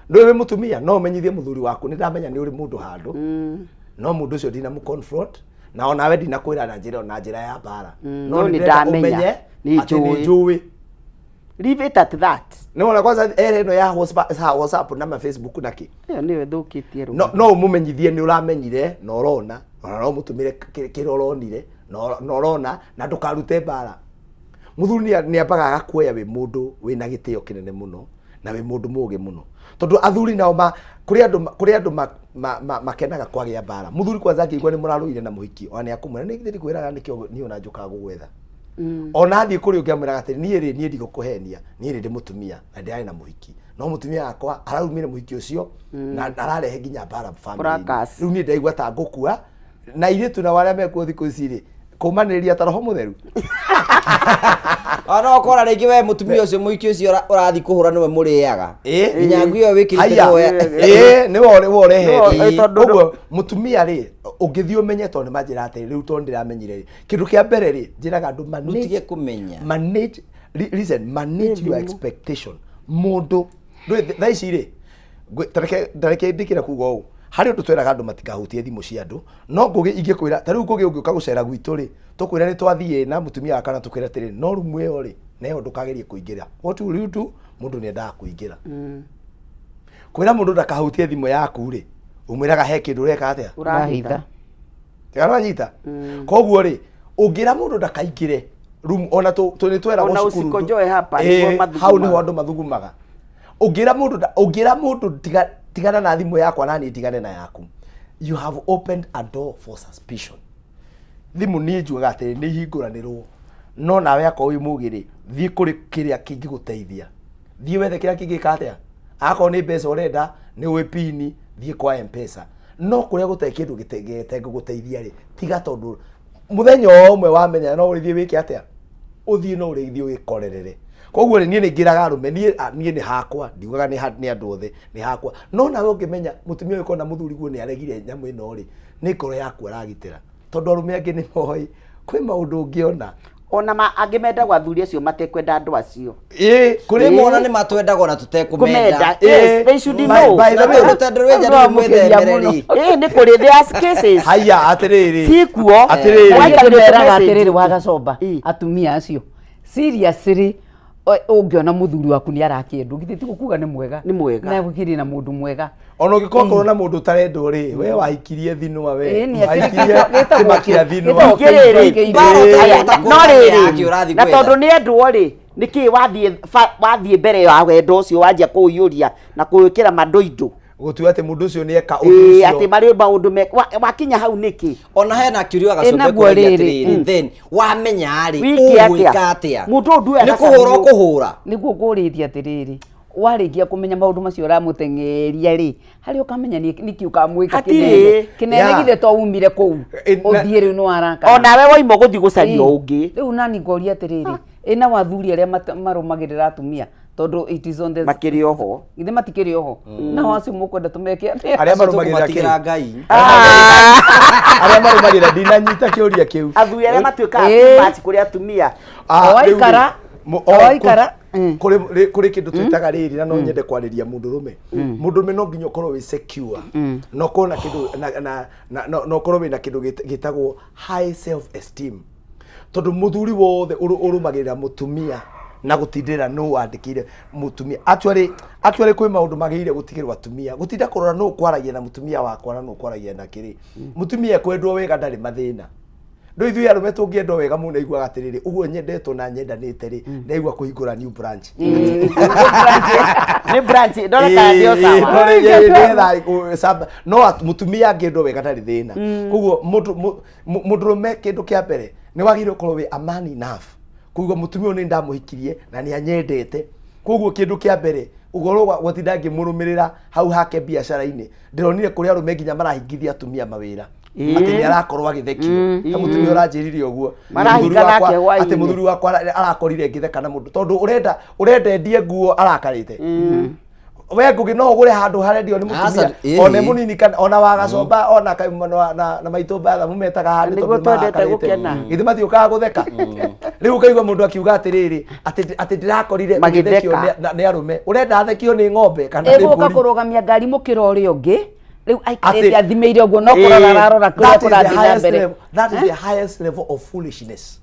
Ndũĩ wĩ mũtumia no ũmenyithie mũthuri waku nĩ ndamenya nĩ ũrĩ mũndũ handũ no mũndũ ũcio ndinamũ confront na onawe ndinakwĩra na njĩra na njĩra ya mbara.
No
nĩ
nĩ
ndĩrenda
ndamenya.
ũmenye
Nĩ
atĩ nĩ
njũĩ.
njũĩ.
Leave it at that.
Nĩ wona kwanza era ĩno ya WhatsApp na ma Facebook na kĩ
Ĩyo nĩyo ĩthũkĩtie rũrĩrĩ.
No no ũmũmenyithie nĩ ũramenyire na ũrona, ona no ũmũtũmĩre kĩrĩa ũronire na ũrona, na ndũkarute mbara. Mũthuri nĩ ambaga agakuoya wĩ mũndũ wĩna gĩtĩo kĩnene mũno na wĩ mũndũ mũgĩ mũno, tondũ athuri nao ma kũrĩ andũ kũrĩ andũ makenaga kwagĩa mbara. Mũthuri kwanza angĩigua nĩ mũrarũire na mũhiki, ona nĩ akũmwĩra nĩ githĩ ndikwĩraga nĩkĩo niĩ ona njũkaga gũgwetha. Ona athiĩ kũrĩ ũngĩ amwĩraga atĩrĩ, niĩ rĩ, niĩ ndigũkũhenia, niĩ rĩ ndĩ mũtumia na ndĩrarĩ na mũhiki, no mũtumia wakwa araumire mũhiki ũcio na ararehe nginya mbara family-inĩ.
Fracas.
Rĩu niĩ ndaigua ta ngũkua. Na airĩtu nao arĩa mekuo thikũ ici rĩ, kũmanĩrĩria ta roho mũtheru.
Ona ũkora rĩngĩ we mũtumia ũcio mũhiki ũcio ũrathiĩ kũhũra nĩwe mũrĩaga. Nginya nguo ĩyo wĩkĩrĩte
Haya.
nĩwe.
Ĩĩ, nĩwe ũrehete.
Nĩwe, tondũ-
Ũguo mũtumia rĩ, ũngĩthiĩ ũmenye, tondũ nĩ manjĩra atĩrĩ, rĩu tondũ ndĩramenyire rĩ, kĩndũ kĩa mbere rĩ, njĩraga andũ manage,
Ndũtige kũmenya.
manage, listen, manage your expectation. Mũndũ ndũĩ thaa ici rĩ, tareke ndĩkĩre kuga ũũ, harĩ ũndũ twĩraga andũ matikahutie thimũ cia andũ, no Ngũgĩ ingĩkwĩra ta rĩu Ngũgĩ ũngĩũka gũcera gwitũ rĩ, tũkwĩra nĩ twathiĩ na mũtumia wa kana tũkwĩra atĩrĩ, no rumu ĩyo rĩ, na ĩyo ndũkagerie kũingĩra. What will you do? Mũndũ nĩ endaga kũingĩra. Kwĩra mũndũ ndakahutie thimũ yaku rĩ, ũmwĩraga he kĩndũ ũreka atĩa?
Ũrahitha.
Tiga nĩwanyita? Koguo rĩ, ũngĩra mũndũ ndakaingĩre room, ona nĩ tweragwo
Ona
cukuru
usikojoe hapa, nĩguo mathugumaga.
Hau nĩho andũ mathugumaga. Ũngĩra mũndũ ũngĩra mũndũ tigana na thimũ yakwa na niĩ ndigane na yaku, you have opened a door for suspicion. Thimũ niĩ njugaga atĩrĩ, nĩ ihingũranĩrwo, no nawe akorwo wĩ mũgĩ rĩ, thiĩ kũrĩ kĩrĩa kĩngĩgũteithia, thiĩ wethe kĩrĩa kĩngĩka atĩa. Akorwo nĩ mbeca ũrenda, nĩ ũĩ pini, thiĩ kwa M-Pesa. No kũrĩa gũtarĩ kĩndũ gĩtengũgũteithia rĩ, tiga, tondũ mũthenya o ũmwe wamenya no ũrĩthiĩ wĩke atĩa, ũthiĩ no ũrĩthiĩ wĩkorerere. Koguo rĩ, niĩ nĩ ngĩraga arũme, niĩ niĩ nĩ hakwa, ndiugaga nĩ andũ othe, nĩ hakwa. No nawe ũngĩmenya mũtumia ũyũ kona mũthuri guo nĩ aregire nyamũ ĩno rĩ, nĩ ngoro yaku aragitĩra, tondũ arũme angĩ nĩ moĩ kwĩ maũndũ ũngĩona.
Ona angĩ mendagwo athuri acio matekwenda andũ acio.
Ĩĩ, kũrĩ
Ĩ mona nĩ matwendaga ona tũtekũmenda.
Kũmenda, yes, they should know.
By the way,
Rũtendo rwĩnja nĩ mwĩthemere rĩ.
Ĩĩ, nĩ kũrĩ, there are cases.
Haya, atĩrĩrĩ.
Cikuo.
Atĩrĩrĩ.
Waikara
Meraga
message.
atĩrĩrĩ wagacomba atumia acio seriously, ũngĩona mũthuri waku nĩ arakĩendwo, githĩ ti gũkuga nĩ mwega?
Nĩ mwega.
Na gũkĩrĩ na mũndũ mwega.
Ona ũngĩkorwo korwo na mũndũ ũtarendwo rĩ, we wahikirie thinwa, we
Ĩĩ, nĩ atĩ-
wahikirie
gĩtagwo
kĩmakia
kĩ-
thinwa.
gĩtagwo
Ningĩ rĩrĩ,
Mbara
aya,
ũtangĩhota
no
kuona
rĩrĩ,
yake ũrathiĩ
na
gwetha.
tondũ nĩ endwo rĩ, nĩkĩ wathiĩ mbere ya wendo ũcio wanjia kũũiyũria na kũwĩkĩra mandoindo?
Gũtua atĩ mũndũ ũcio nĩ eka ũndũ
Ĩĩ,
ũcio.
atĩ marĩ maũndũ me wakinya hau nĩkĩ?
Ona hena kĩũria
Ĩ,
gacombe
naguo
kũragia
rĩrĩ,
atĩrĩrĩ, then wamenya rĩ,
Wĩke atĩa?
ũgwĩka atĩa?
Mũndũ ũyũ nduoyaga
Nĩ kũhũra
cabiũ.
ũkũhũra.
Nĩguo ngũrĩtie atĩrĩrĩ, warĩkia kũmenya maũndũ macio ũramũteng'eria rĩ, harĩa ũkamenya nĩkĩ ũkamwĩka
Hatirĩ.
kĩnene kĩnene.
Yeah.
Githĩ to umire kũu ũthiĩ rĩu nĩ warakara.
Onawe waima gũthiĩ gũcaria ũngĩ.
Rĩu nani ngoria atĩrĩrĩ, ĩna wathuri arĩa marũmagĩrĩra atumia, tondũ it is on the
Makĩrĩ oho.
Githĩ matikĩrĩ oho? Nao acio mũkwenda tũmeke atĩa?
Arĩa marũmagĩrĩra
Tũkũmatigĩra
kĩ?
Ngai.
Arĩa marũmagĩrĩra, ndinanyita kĩũria kĩu.
Athuri arĩa matuĩkaga too much kũrĩ atumia.
Ah,
O waikara,
rĩu rĩ,
o waikara,
kũrĩ kĩndũ twĩtaga rĩrĩ, na no nyende kwarĩria mũndũrũme. Mũndũrũme no nginya ũkorwo wĩ secure, na ũkorwo na kĩndũ na ũkorwo wĩna kĩndũ gĩtagwo high self esteem, tondũ mũthuri wothe ũrũmagĩrĩra mũtumia na gũtindĩra nũ wandĩkĩire mũtumia, actually kwĩ maũndũ magĩrĩire gũtigĩrwo atumia, gũtinda kũrora nũ kwaragia na mũtumia wakwa na nũ kwaragia na kĩrĩ. Mũtumia ekwendwo wega ndarĩ mathĩna. Ndå ithuĩ arũme tũngĩendwo wega mũno, aiguaga atĩrĩrĩ, ũguo nyendetwo na nyendanĩte rĩ, ndaigua kũhingũra new branch.
Nĩ branch ndore kana nĩ sawa.
Ndore, nĩgetha, no mũtumia angĩendwo wega ndarĩ thĩna. Koguo mũndũrũme, kĩndũ kĩa mbere nĩ wagĩrĩirwo gũkorwo wĩ a man enough kũigua mũtumia ũyũ nĩ ndamũhikirie na nĩ anyendete. Koguo kĩndũ kĩa mbere, ũhoro wa gũtinda ngĩmũrũmĩrĩra hau hake biacara-inĩ, ndĩronire kũrĩ arũme nginya marahingithia atumia mawĩra atĩ nĩ arakorwo agĩthekio. He mũtumia ũranjĩrire ũguo.
Marahinga
Mũthuri wakwa-
nake hwaĩ-inĩ.
Atĩ mũthuri wakwa arakorire ngĩtheka na mũndũ, tondũ ũrenda endie nguo arakarĩte. We Ngũgĩ no ũgũre handũ harendio nĩ mũtumia
Aca, ĩĩ.
ona mũnini kana ona wagacomba ona kauma na, na, na maitũ mbatha mumetaga handũ
Nĩguo
tondũ
twendete
nĩmahakarĩte.
gũkena.
Githĩ matiũkaga gũtheka rĩu ũkaigua mũndũ akiuga atĩrĩrĩ atĩ atĩ ndĩrakorire
Magĩtheka.
ũgĩthekio nĩ arũme ũrenda athekio nĩ ng'ombe kana nĩ
ĩgũka
mbũri
kũrũgamia ngari mũkĩra ũrĩa ũngĩ rĩu aikarĩte
Atĩ-
athimĩire ũguo no kũrora ararora kũrĩa
That is the
kũrathiĩ na
highest
mbere
level- that is the highest level of foolishness.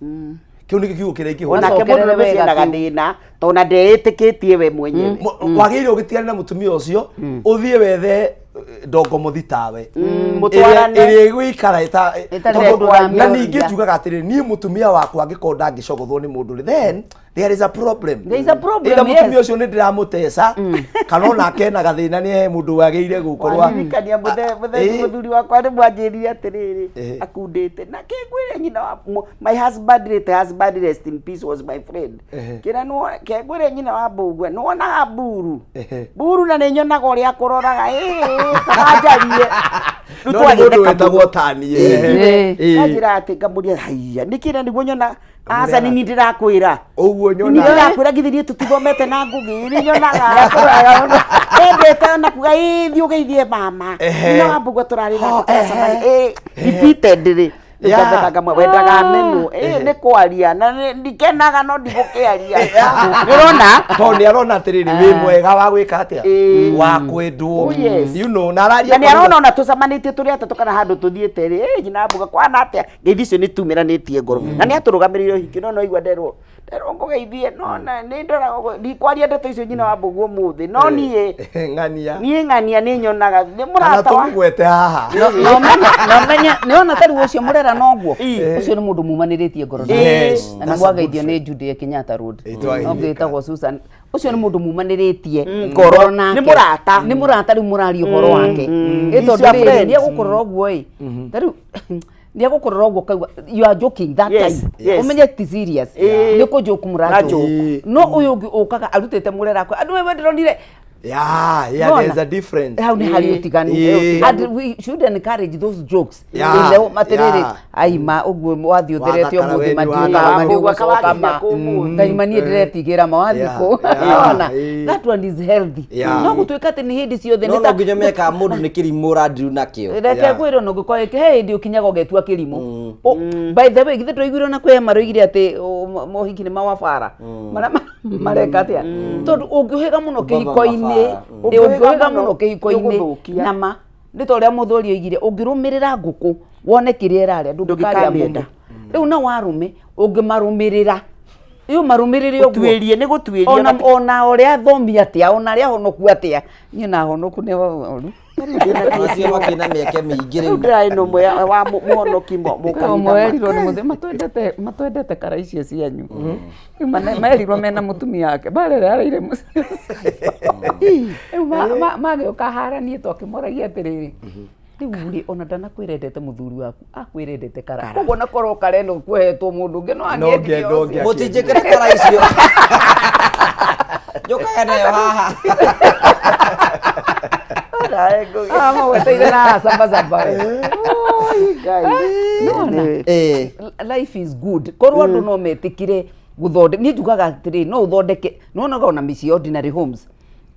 Kĩu nĩkĩo kiugo kĩrĩa ingĩhũthĩra.
Onake mũndũ
Macokerere
ũrũme
wega
ena
kĩu.
gathĩna tondũ na ndeĩtĩkĩtie we mwenyewe.
Wagĩrĩire ũgĩtigane na mũtumia ũcio ũthiĩ wethe ndongo mũthitawe
Mũtwarane.
ĩrĩa ĩgũikara
Ĩtarĩ
tondũ-
ũndũ ũramĩũria.
na ningĩ njugaga atĩrĩrĩ niĩ mũtumia wakwa angĩkorwo ndangĩcogothwo nĩ mũndũ rĩ then there is a problem.
There is a problem,
Either mũtumia
yes.
ũcio nĩ ndĩramũteca kana onake ena gathĩna nĩ he mũndũ wagĩrĩire gũkorwo
Waririkania mũthee mũthuri wakwa nĩ mwanjĩrire atĩrĩrĩ akundĩte na kĩngwĩre nyina wa my husband late husband rest in peace was my friend kĩra nĩ kĩngwĩre nyina wa mbũgua nĩ wonaga mburu mburu na nĩ nyonaga ũrĩa akũroraga kana njarie. Rĩu
No nĩ mũndũ
twagĩtheka
wĩtagwo
mũno.
tani.
Kanjĩra atĩ ngamũria haiya nĩkĩra nĩguo nyona aca nini ndĩrakwĩra
ũguo
nini
nyonaga
ndĩrakwĩra githĩ niĩ tũtithomete na ngũgĩ nĩ nyonaga endete ona kuga ĩ thiĩ ũgeithie mama
Ehe.
nyina wa mbũgua tũrarĩ nake
Oh,
tũracemania
ehe.
ĩ repeatedly
Yeah.
ngatheka ngamwe wendaga menwo ĩ nĩ kwaria na ndikenaga no ndigũkĩaria nĩũrona.
Tondũ nĩ arona atĩrĩrĩ wĩ mwega wa gwĩka atĩa
Ĩĩ.
wa kwendwo
Oh, yes.
you know na araria
Na nĩ arona ona tũcemanĩtie tũrĩ atatũ kana handũ tũthiĩte rĩ ĩ nyina wa mbuga kwana atĩa ngeithi icio nĩ tumĩranĩtie ngoro na nĩ atũrũgamĩrĩire ũhiki no no igua nderwo nderwo ngũgeithie no na nĩ ndoraga ũguo, ndikwaria ndeto icio nyina wa mbugu ũmũthĩ no niĩ
ng'ania
niĩ ng'ania nĩ nyonaga nĩ
kana
mũrata wa
tũmũgwete haha
Nomenya nĩona tarĩu ũcio mũrera noguo ũcio nĩ mũndũ mumanĩrĩtie ngoro
Yes,
na nĩ
that's a good
mwageithio nĩ
friend.
Jude Kenyatta Road
Ĩ, twageithĩka.
no ngĩtagwo Susan ũcio nĩ mũndũ mumanĩrĩtie
ngoro.
nake
Nĩ mũrata.
nĩ mũrata rĩu mũraria ũhoro wake ĩ
He's
tondũ
your
rĩrĩ
friend.
nĩ egũkũrora ũguo ĩ tarĩu nĩ egũkũrora ũguo kaigua you are joking that
Yes,
time
yes.
ũmenye ti serious
Ĩ.
nĩ kũjoke mũra
Na
joke
joke.
no ũyũ ũngĩ ũkaga arutĩte mũrera akwe andũ we ndĩronire
yeah,
Nona.
there's a difference.
Hau nĩ harĩ ũtiganu.
Ĩĩ.
And we should encourage those jokes.
Yeah,
Ile atĩrĩrĩ
yeah.
aima ũguo wathiĩ ũtherete
Wathakara
ũmũthĩ
we nĩ
matiũkaga
wathakara.
ma nĩ ũgũcoka ma
Wakinya kũ ũmũthĩ.
ngaima niĩ ndĩretigĩra ma wathiĩ
Yeah,
kũ
yeah,
Nona
ĩĩ.
that one is healthy.
Yeah.
No gũtuĩka atĩ nĩ hĩndĩ ciothe
no
nĩ
no
ta
nginya mekaga mũndũ nĩ kĩrimũ ũrandiru nakĩo
reke
Yeah.
ngwĩre ona ũngĩkorwo he hĩndĩ ũkinyaga ũgetua kĩrimũ by the way githĩ twaiguire ona kwĩ maroigire atĩ mohiki nĩ mawabara marĩa mareka atĩa tondũ ũngĩũhĩga mũno
Mbaba
kĩhiko-inĩ
mabara.
ĩ, ũngĩũhĩga mũno kĩhiko-inĩ
nĩũgũthũkia.
nama nĩ ta ũrĩa mũthuri oigire ũngĩrũmĩrĩra ngũkũ wone kĩrĩa ĩrarĩa ndũngĩkarĩa
Ndũngĩkamĩenda.
mũno rĩu na warũme ũngĩmarũmĩrĩra rĩu marũmĩrĩre ũguo
Gũtuĩrie, nĩ gũtuĩria
ona ona ũrĩa athomi atĩa ona arĩa honoku atĩa niĩ na honoku nĩ oru
Acio makĩna mĩeke mĩingĩ
Rĩu
rĩu
ndĩrarĩ na ũmwe wa mũhonoki mũkanitha
ũmwe erirwo nĩ mũthĩ matwendete matwendete kara icio cianyu Rĩu merirwo mena mũtumia wake barere areire mũciĩ ũcio. Rĩu magĩũka haranie twakĩmoragia atĩrĩrĩ rĩu rĩ ona ndanakwĩra endete mũthuri waku akwĩra endete kara koguo na korwo kara ĩno kwehetwo mũndũ ũngĩ no
No
angĩendire
ũngĩ- no
ũcio.
ũngĩ-
mũtinjĩkĩre kara icio njũkaga nayo haha
Ah, magweteire na samba we. Nĩwona?
Ĩĩ.
Life is good korwo andũ no metĩkire gũthondeka niĩ njugaga atĩrĩ no ũthondeke nĩwonaga ona mĩciĩ ordinary homes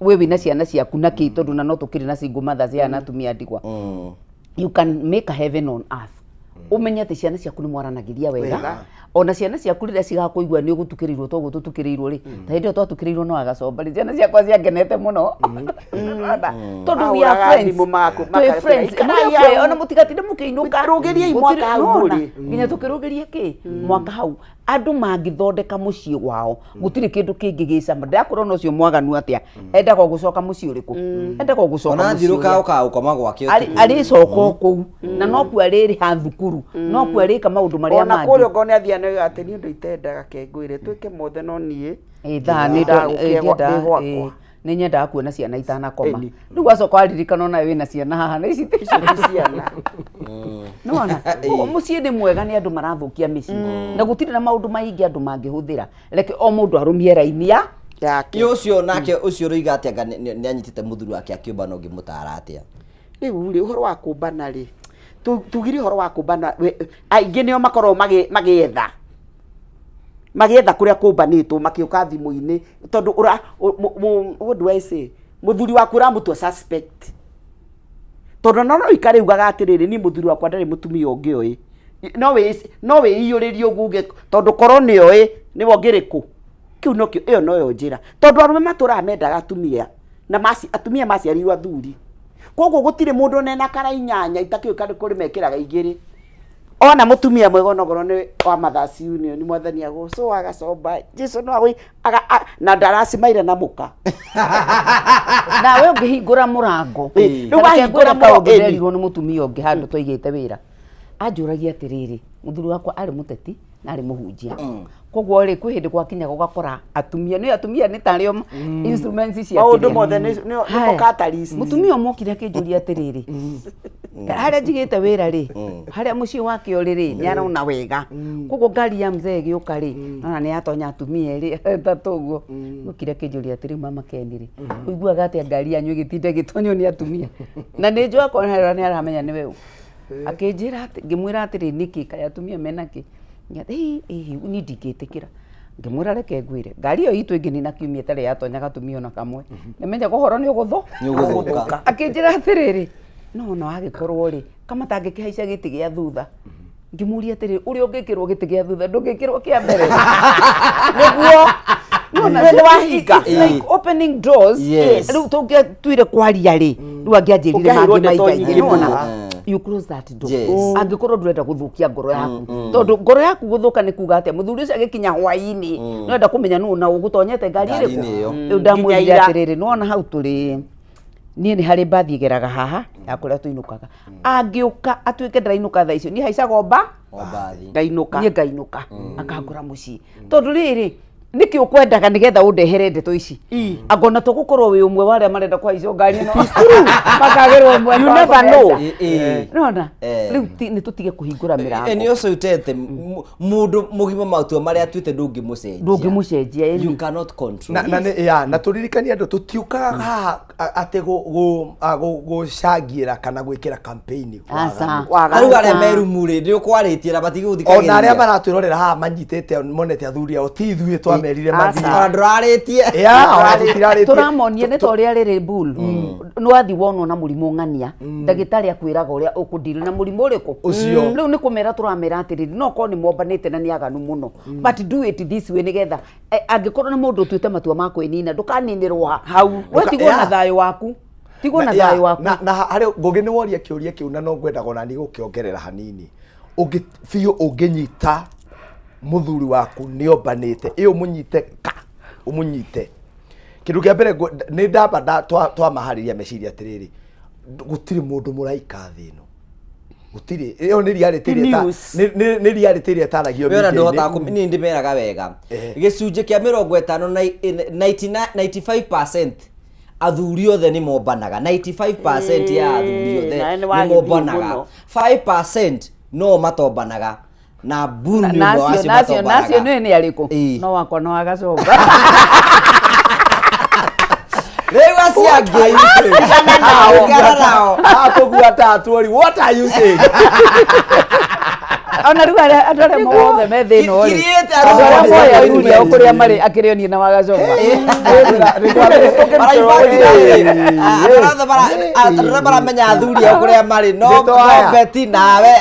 we wĩna ciana ciaku na kĩ tondũ na no tũkĩrĩ na single mothers ya na atumia ndigwa you can make a heaven on earth ũmenye atĩ ciana ciaku nĩ mwaranagĩria wega ona ciana ciaku rĩrĩa cigakũigua nĩ ũgũtukĩrĩirwo toguo tũtukĩrĩirwo rĩ ta hĩndĩ ĩyo twatukĩrĩirwo no agacomba rĩ ciana ciakwa ciangenete mũno Ũrona? Tondũ we are
Mahũraga
friends
thimũ
twĩ
magatwĩra,
friends
"Ikarai
Mũrĩ
hau."
ona mũtigatinde mũkĩinũka
Rũgĩriai mwaka hau
Nĩwona?
mũrĩ.
Nginya tũkĩrũgĩrie kĩ mwaka hau andũ mangĩthondeka mũciĩ wao gũtirĩ kĩndũ kĩngĩ gĩcama ndakorwo na ũcio mwaganu atĩa endaga gũcoka mũciĩ ũrĩkũ endaga gũcoka
ona
mũciĩ
thiũrũka
ũrĩa
ũkaga gũkoma gwake
Arĩ-
ũtukũ.
arĩcoka o kũu na nokuo arĩrĩha thukuru nokuo arĩka maũndũ marĩa
ona
mangĩ
kũrĩa okorwo nĩ athiaga nĩ atĩ niĩ ũndũ itendaga kengwĩre twĩke mothe no niĩ
Ĩ, thaa nĩ
Nyendaga
ndo-
gũkĩa
ĩ, ndiendaga-
ndĩ gwakwa.
ĩ, nĩ nyendaga kuona ciana itanakoma
Ĩni.
rĩu wacoka waririkana onawe wĩna ciana haha na ici ti
Icio ti ciana.
nĩwona Koguo mũciĩ nĩ mwega nĩ andũ marathũkia mĩciĩ na gũtirĩ na maũndũ maingĩ andũ mangĩhũthĩra reke o mũndũ arũmie raini ya
yake
Ĩ ũcio nake ũcio ũroiga atĩa anga nĩ anyitĩte mũthuri wake akĩũmba na ũngĩmũtara atĩa
Rĩu rĩ ũhoro wa kũmbana rĩ tugire ũhoro wa kũmbana aingĩ nĩo makoragwo magĩetha magĩetha kũrĩa kũmbanĩtwo makĩũka thimũ-inĩ tondũ ũra what do I say Mũthuri waku ũramũtua suspect, tondũ no no ikare ugaga atĩrĩrĩ, niĩ mũthuri wakwa ndarĩ mũtumia ũngĩ oĩ. No wĩiyũrĩrie ũguo uge, tondũ korwo nĩ oĩ nĩwe ũngĩrĩ kũ. Kĩu nokĩo, ĩyo noyo njĩra, tondũ arũme matũraga mendaga atumia na atumia maciarirwo athuri. Koguo gũtirĩ mũndũ ona ena kara inyanya itakĩũĩ kana kũrĩ mekĩraga igĩrĩ. Ona mũtumia mwega onokorwo nĩ wa Mothers Union, mwathani agocwo, agacomba Jesu no agũi na ndaracimaire na mũka.
Nawe ũngĩhingũra mũrango.
Rĩu
Rĩu
wahingũra
wahingũra kaũndũ,
mũrango,
nderirwo nĩ mũtumia ũngĩ handũ twaigĩte wĩra, anjũragia atĩrĩrĩ, mũthuri wakwa arĩ mũteti na arĩ mũhunjia, koguo rĩ, kwĩ hĩndĩ gwakinyaga ũgakora atumia nĩ atumia nĩ tarĩo instruments cia
Maũndũ
kĩrĩa.
mothe nĩ
Haya,
catalyst.
Mũtumia ũmwe okire akĩnjũria atĩrĩrĩ, harĩa njigĩte wĩra rĩ, harĩa mũciĩ wake ũrĩ rĩ, nĩ arona wega, koguo ngari ya mzee ĩgĩũka rĩ, nona nĩ yatonya atumia erĩ atatũ ũguo. Okire akĩnjũria atĩrĩ, mama Ken rĩ, ũiguaga atĩa ngari yanyu ĩgĩtinda ĩgĩtonywo nĩ atumia? Na nĩ njũĩ akorwo nĩ aramenya nĩwe ũ. Akĩnjĩra atĩ, ngĩmwĩra atĩrĩ, nĩkĩ kaĩ atumia mena kĩ? Ĩ ĩ niĩ ndingĩtĩkĩra. Ngĩmwĩra reke ngwĩre, ngari ĩyo itũ ĩngĩnina kiumia ĩtarĩ yatonya gatumia ona kamwe, nĩmenyaga ũhoro nĩ ũgũthũ
Nĩ ũgũthũka.
Akĩnjĩra atĩrĩrĩ, no ona wagĩkorwo rĩ, kama tangĩkĩhaica gĩtĩ gĩa thutha. Ngĩmũria atĩrĩ, ũrĩa ũngĩkĩrwo gĩtĩ gĩa thutha ndũngĩkĩrwo kĩa mbere nĩguo? Nĩwona,
Nĩ wahinga.
it's like opening doors.
Yes.
Rĩu tũngĩatuire kwaria rĩ, rĩu angĩanjĩrire
Ũngĩaheirwo
mangĩ
ndeto
maingaingĩ.
nyingĩ
Nĩwona?
mũno.
You close that door.
Yes.
Angĩkorwo ndũrenda gũthũkia ngoro yaku, tondũ ngoro yaku gũthũka nĩ kuga atĩa, mũthuri ũcio agĩkinya hwaĩ-inĩ nĩwenda kũmenya nũ na ũgũtonyete ngari ĩrĩkũ.
Ngari-inĩ ĩyo.
Rĩu ndamwĩrire
Nginya ira.
atĩrĩrĩ, nĩwona hau tũrĩ, niĩ nĩ harĩ mbathi ĩgeraga haha ya kũrĩa tũinũkaga, angĩũka atuĩke ndĩrainũka thaa icio, niĩ haicaga o mba
O mbathi.
Ngainũka.
Niĩ ngainũka, akangora mũciĩ, tondũ rĩrĩ, nĩkĩ ũkwendaga nĩgetha ũndehere ndeto ici? Angona tũgũkorwo wĩ ũmwe wa arĩa marenda kũhaica ngari ĩno makagĩrwo mweke
You
wa
never know.
kũhaica.
Ĩ, ĩ.
Nĩwona?
Eh.
Rĩu nĩ tũtige kũhingũra mĩrango.
Nĩ ũcio utete mũndũ mũgima matua marĩa atuĩte ndũngĩmũcenjia.
Ndũngĩmũcenjia, ĩni.
You cannot control.
Na nĩ ya na tũririkanie andũ tũtiũkaga haha atĩ gũcangĩra kana gwĩkĩra campaign.
Aca.
Rĩu arĩa merumu rĩ, nĩ ũkwarĩtie na matigũthikagĩrĩria.
Ona arĩa maratwĩrorera haha manyitĩte monete athuri ao, ti ithuĩ twamerire mathiĩ.
Ona ndũrarĩtie.
Ya, ona tũtirarĩtie.
Tũramonia nĩ ta ũrĩa rĩrĩ bull nĩ wathi wonwo na mũrimũ ng'ania, ndagĩtarĩ akwĩraga ũrĩa ũkũdeal na mũrimũ ũrĩkũ.
Ũcio.
Rĩu nĩ kũmera tũramera atĩrĩrĩ, no korwo nĩ mombanĩte na nĩ aganu mũno, but do it this way, nĩgetha angĩkorwo nĩ mũndũ ũtuĩte matua ma kwĩnina, ndũkaninĩrwo
hau.
We
Ndũka-
tigwo na
yeah.
thayũ waku, tigwo na
ya,
thayũ waku.
Na harĩ ngũgĩ nĩ woria kĩũria kĩu, na no ngwendaga ona niĩ gũkĩongerera hanini. Ũngĩ biũ ũngĩnyita mũthuri waku nĩ ombanĩte, ĩ ũmũnyite ka ũmũnyite, kĩndũ kĩa mbere nĩ ndamba twamaharĩria meciria atĩrĩrĩ, gũtirĩ mũndũ mũraika thĩ ĩno, gũtirĩ. Ĩyo nĩ reality ĩrĩa
News.
nĩ reality ĩrĩa ĩtaragio
Wĩra
media-inĩ.
ndũhotaga niĩ ndĩmeraga wega, gĩcunjĩ kĩa 50 na 95% athuri othe nĩ mombanaga, 95% ya athuri othe
Nawe nĩ
nĩ
wagĩthiĩ
mombanaga,
mũno.
5% no matombanaga, na bu nĩ ũmwe wacio
nacio
matombanaga.
Nĩ arĩkũ?
Ĩĩ.
No wakwa no agacomba.
Rĩu acio angĩ tigana nao.
Akũgua tatuori, what are you saying?
Ona rĩu arĩa andũ arĩa mothe me thĩna ũrĩ,
Kiriĩte
andũ arĩa
arũme.
moĩ athuri ao kũrĩa marĩ, akĩrĩ o niĩ na wagacomba.
Maraibangire andũ arĩa maramenya athuri ao kũrĩa marĩ, no
Nĩ twaya.
no Beti nawe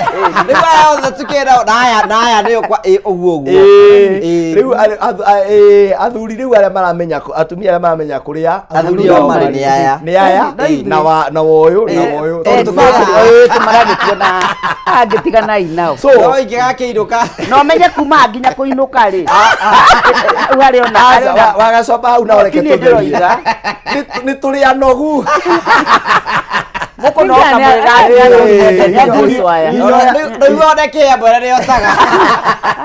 rĩu aya othe tukĩra na aya na aya nĩo kwa ĩ, ũguo ũguo. Ĩ.
Rĩu athuri rĩu arĩa maramenya atumia arĩa maramenya kũrĩa
Athuri ao marĩ nĩ aya.
Nĩ aya.
Ĩ.
Na woyũ na woyũ.
Tondũ
Tũmaragĩtuona angĩtiganai nao.
So
no ingĩgakĩinũka.
No menye kuma nginya kũinũka rĩ, rĩu harĩ ona harĩ
Aca,
ona
wagacoba hau na ũreke
Ti niĩ
tũtherie.
ndĩroiga.
Nĩ tũrĩ anogu.
Mũkũ no kamwĩra.
Rĩu one kĩambo ĩrĩa nĩyotaga.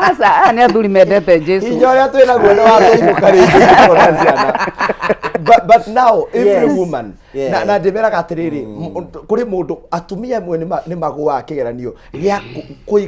Aca, aya nĩ athuri mendete Jesu.
Hinya ũrĩa twĩ naguo nĩ wa kũinũka rĩngĩ kuona ciana. But now every woman na ndĩmeraga atĩrĩrĩ, kũrĩ mũndũ atumia amwe nĩ magũaga kĩgeranio gĩa kũiga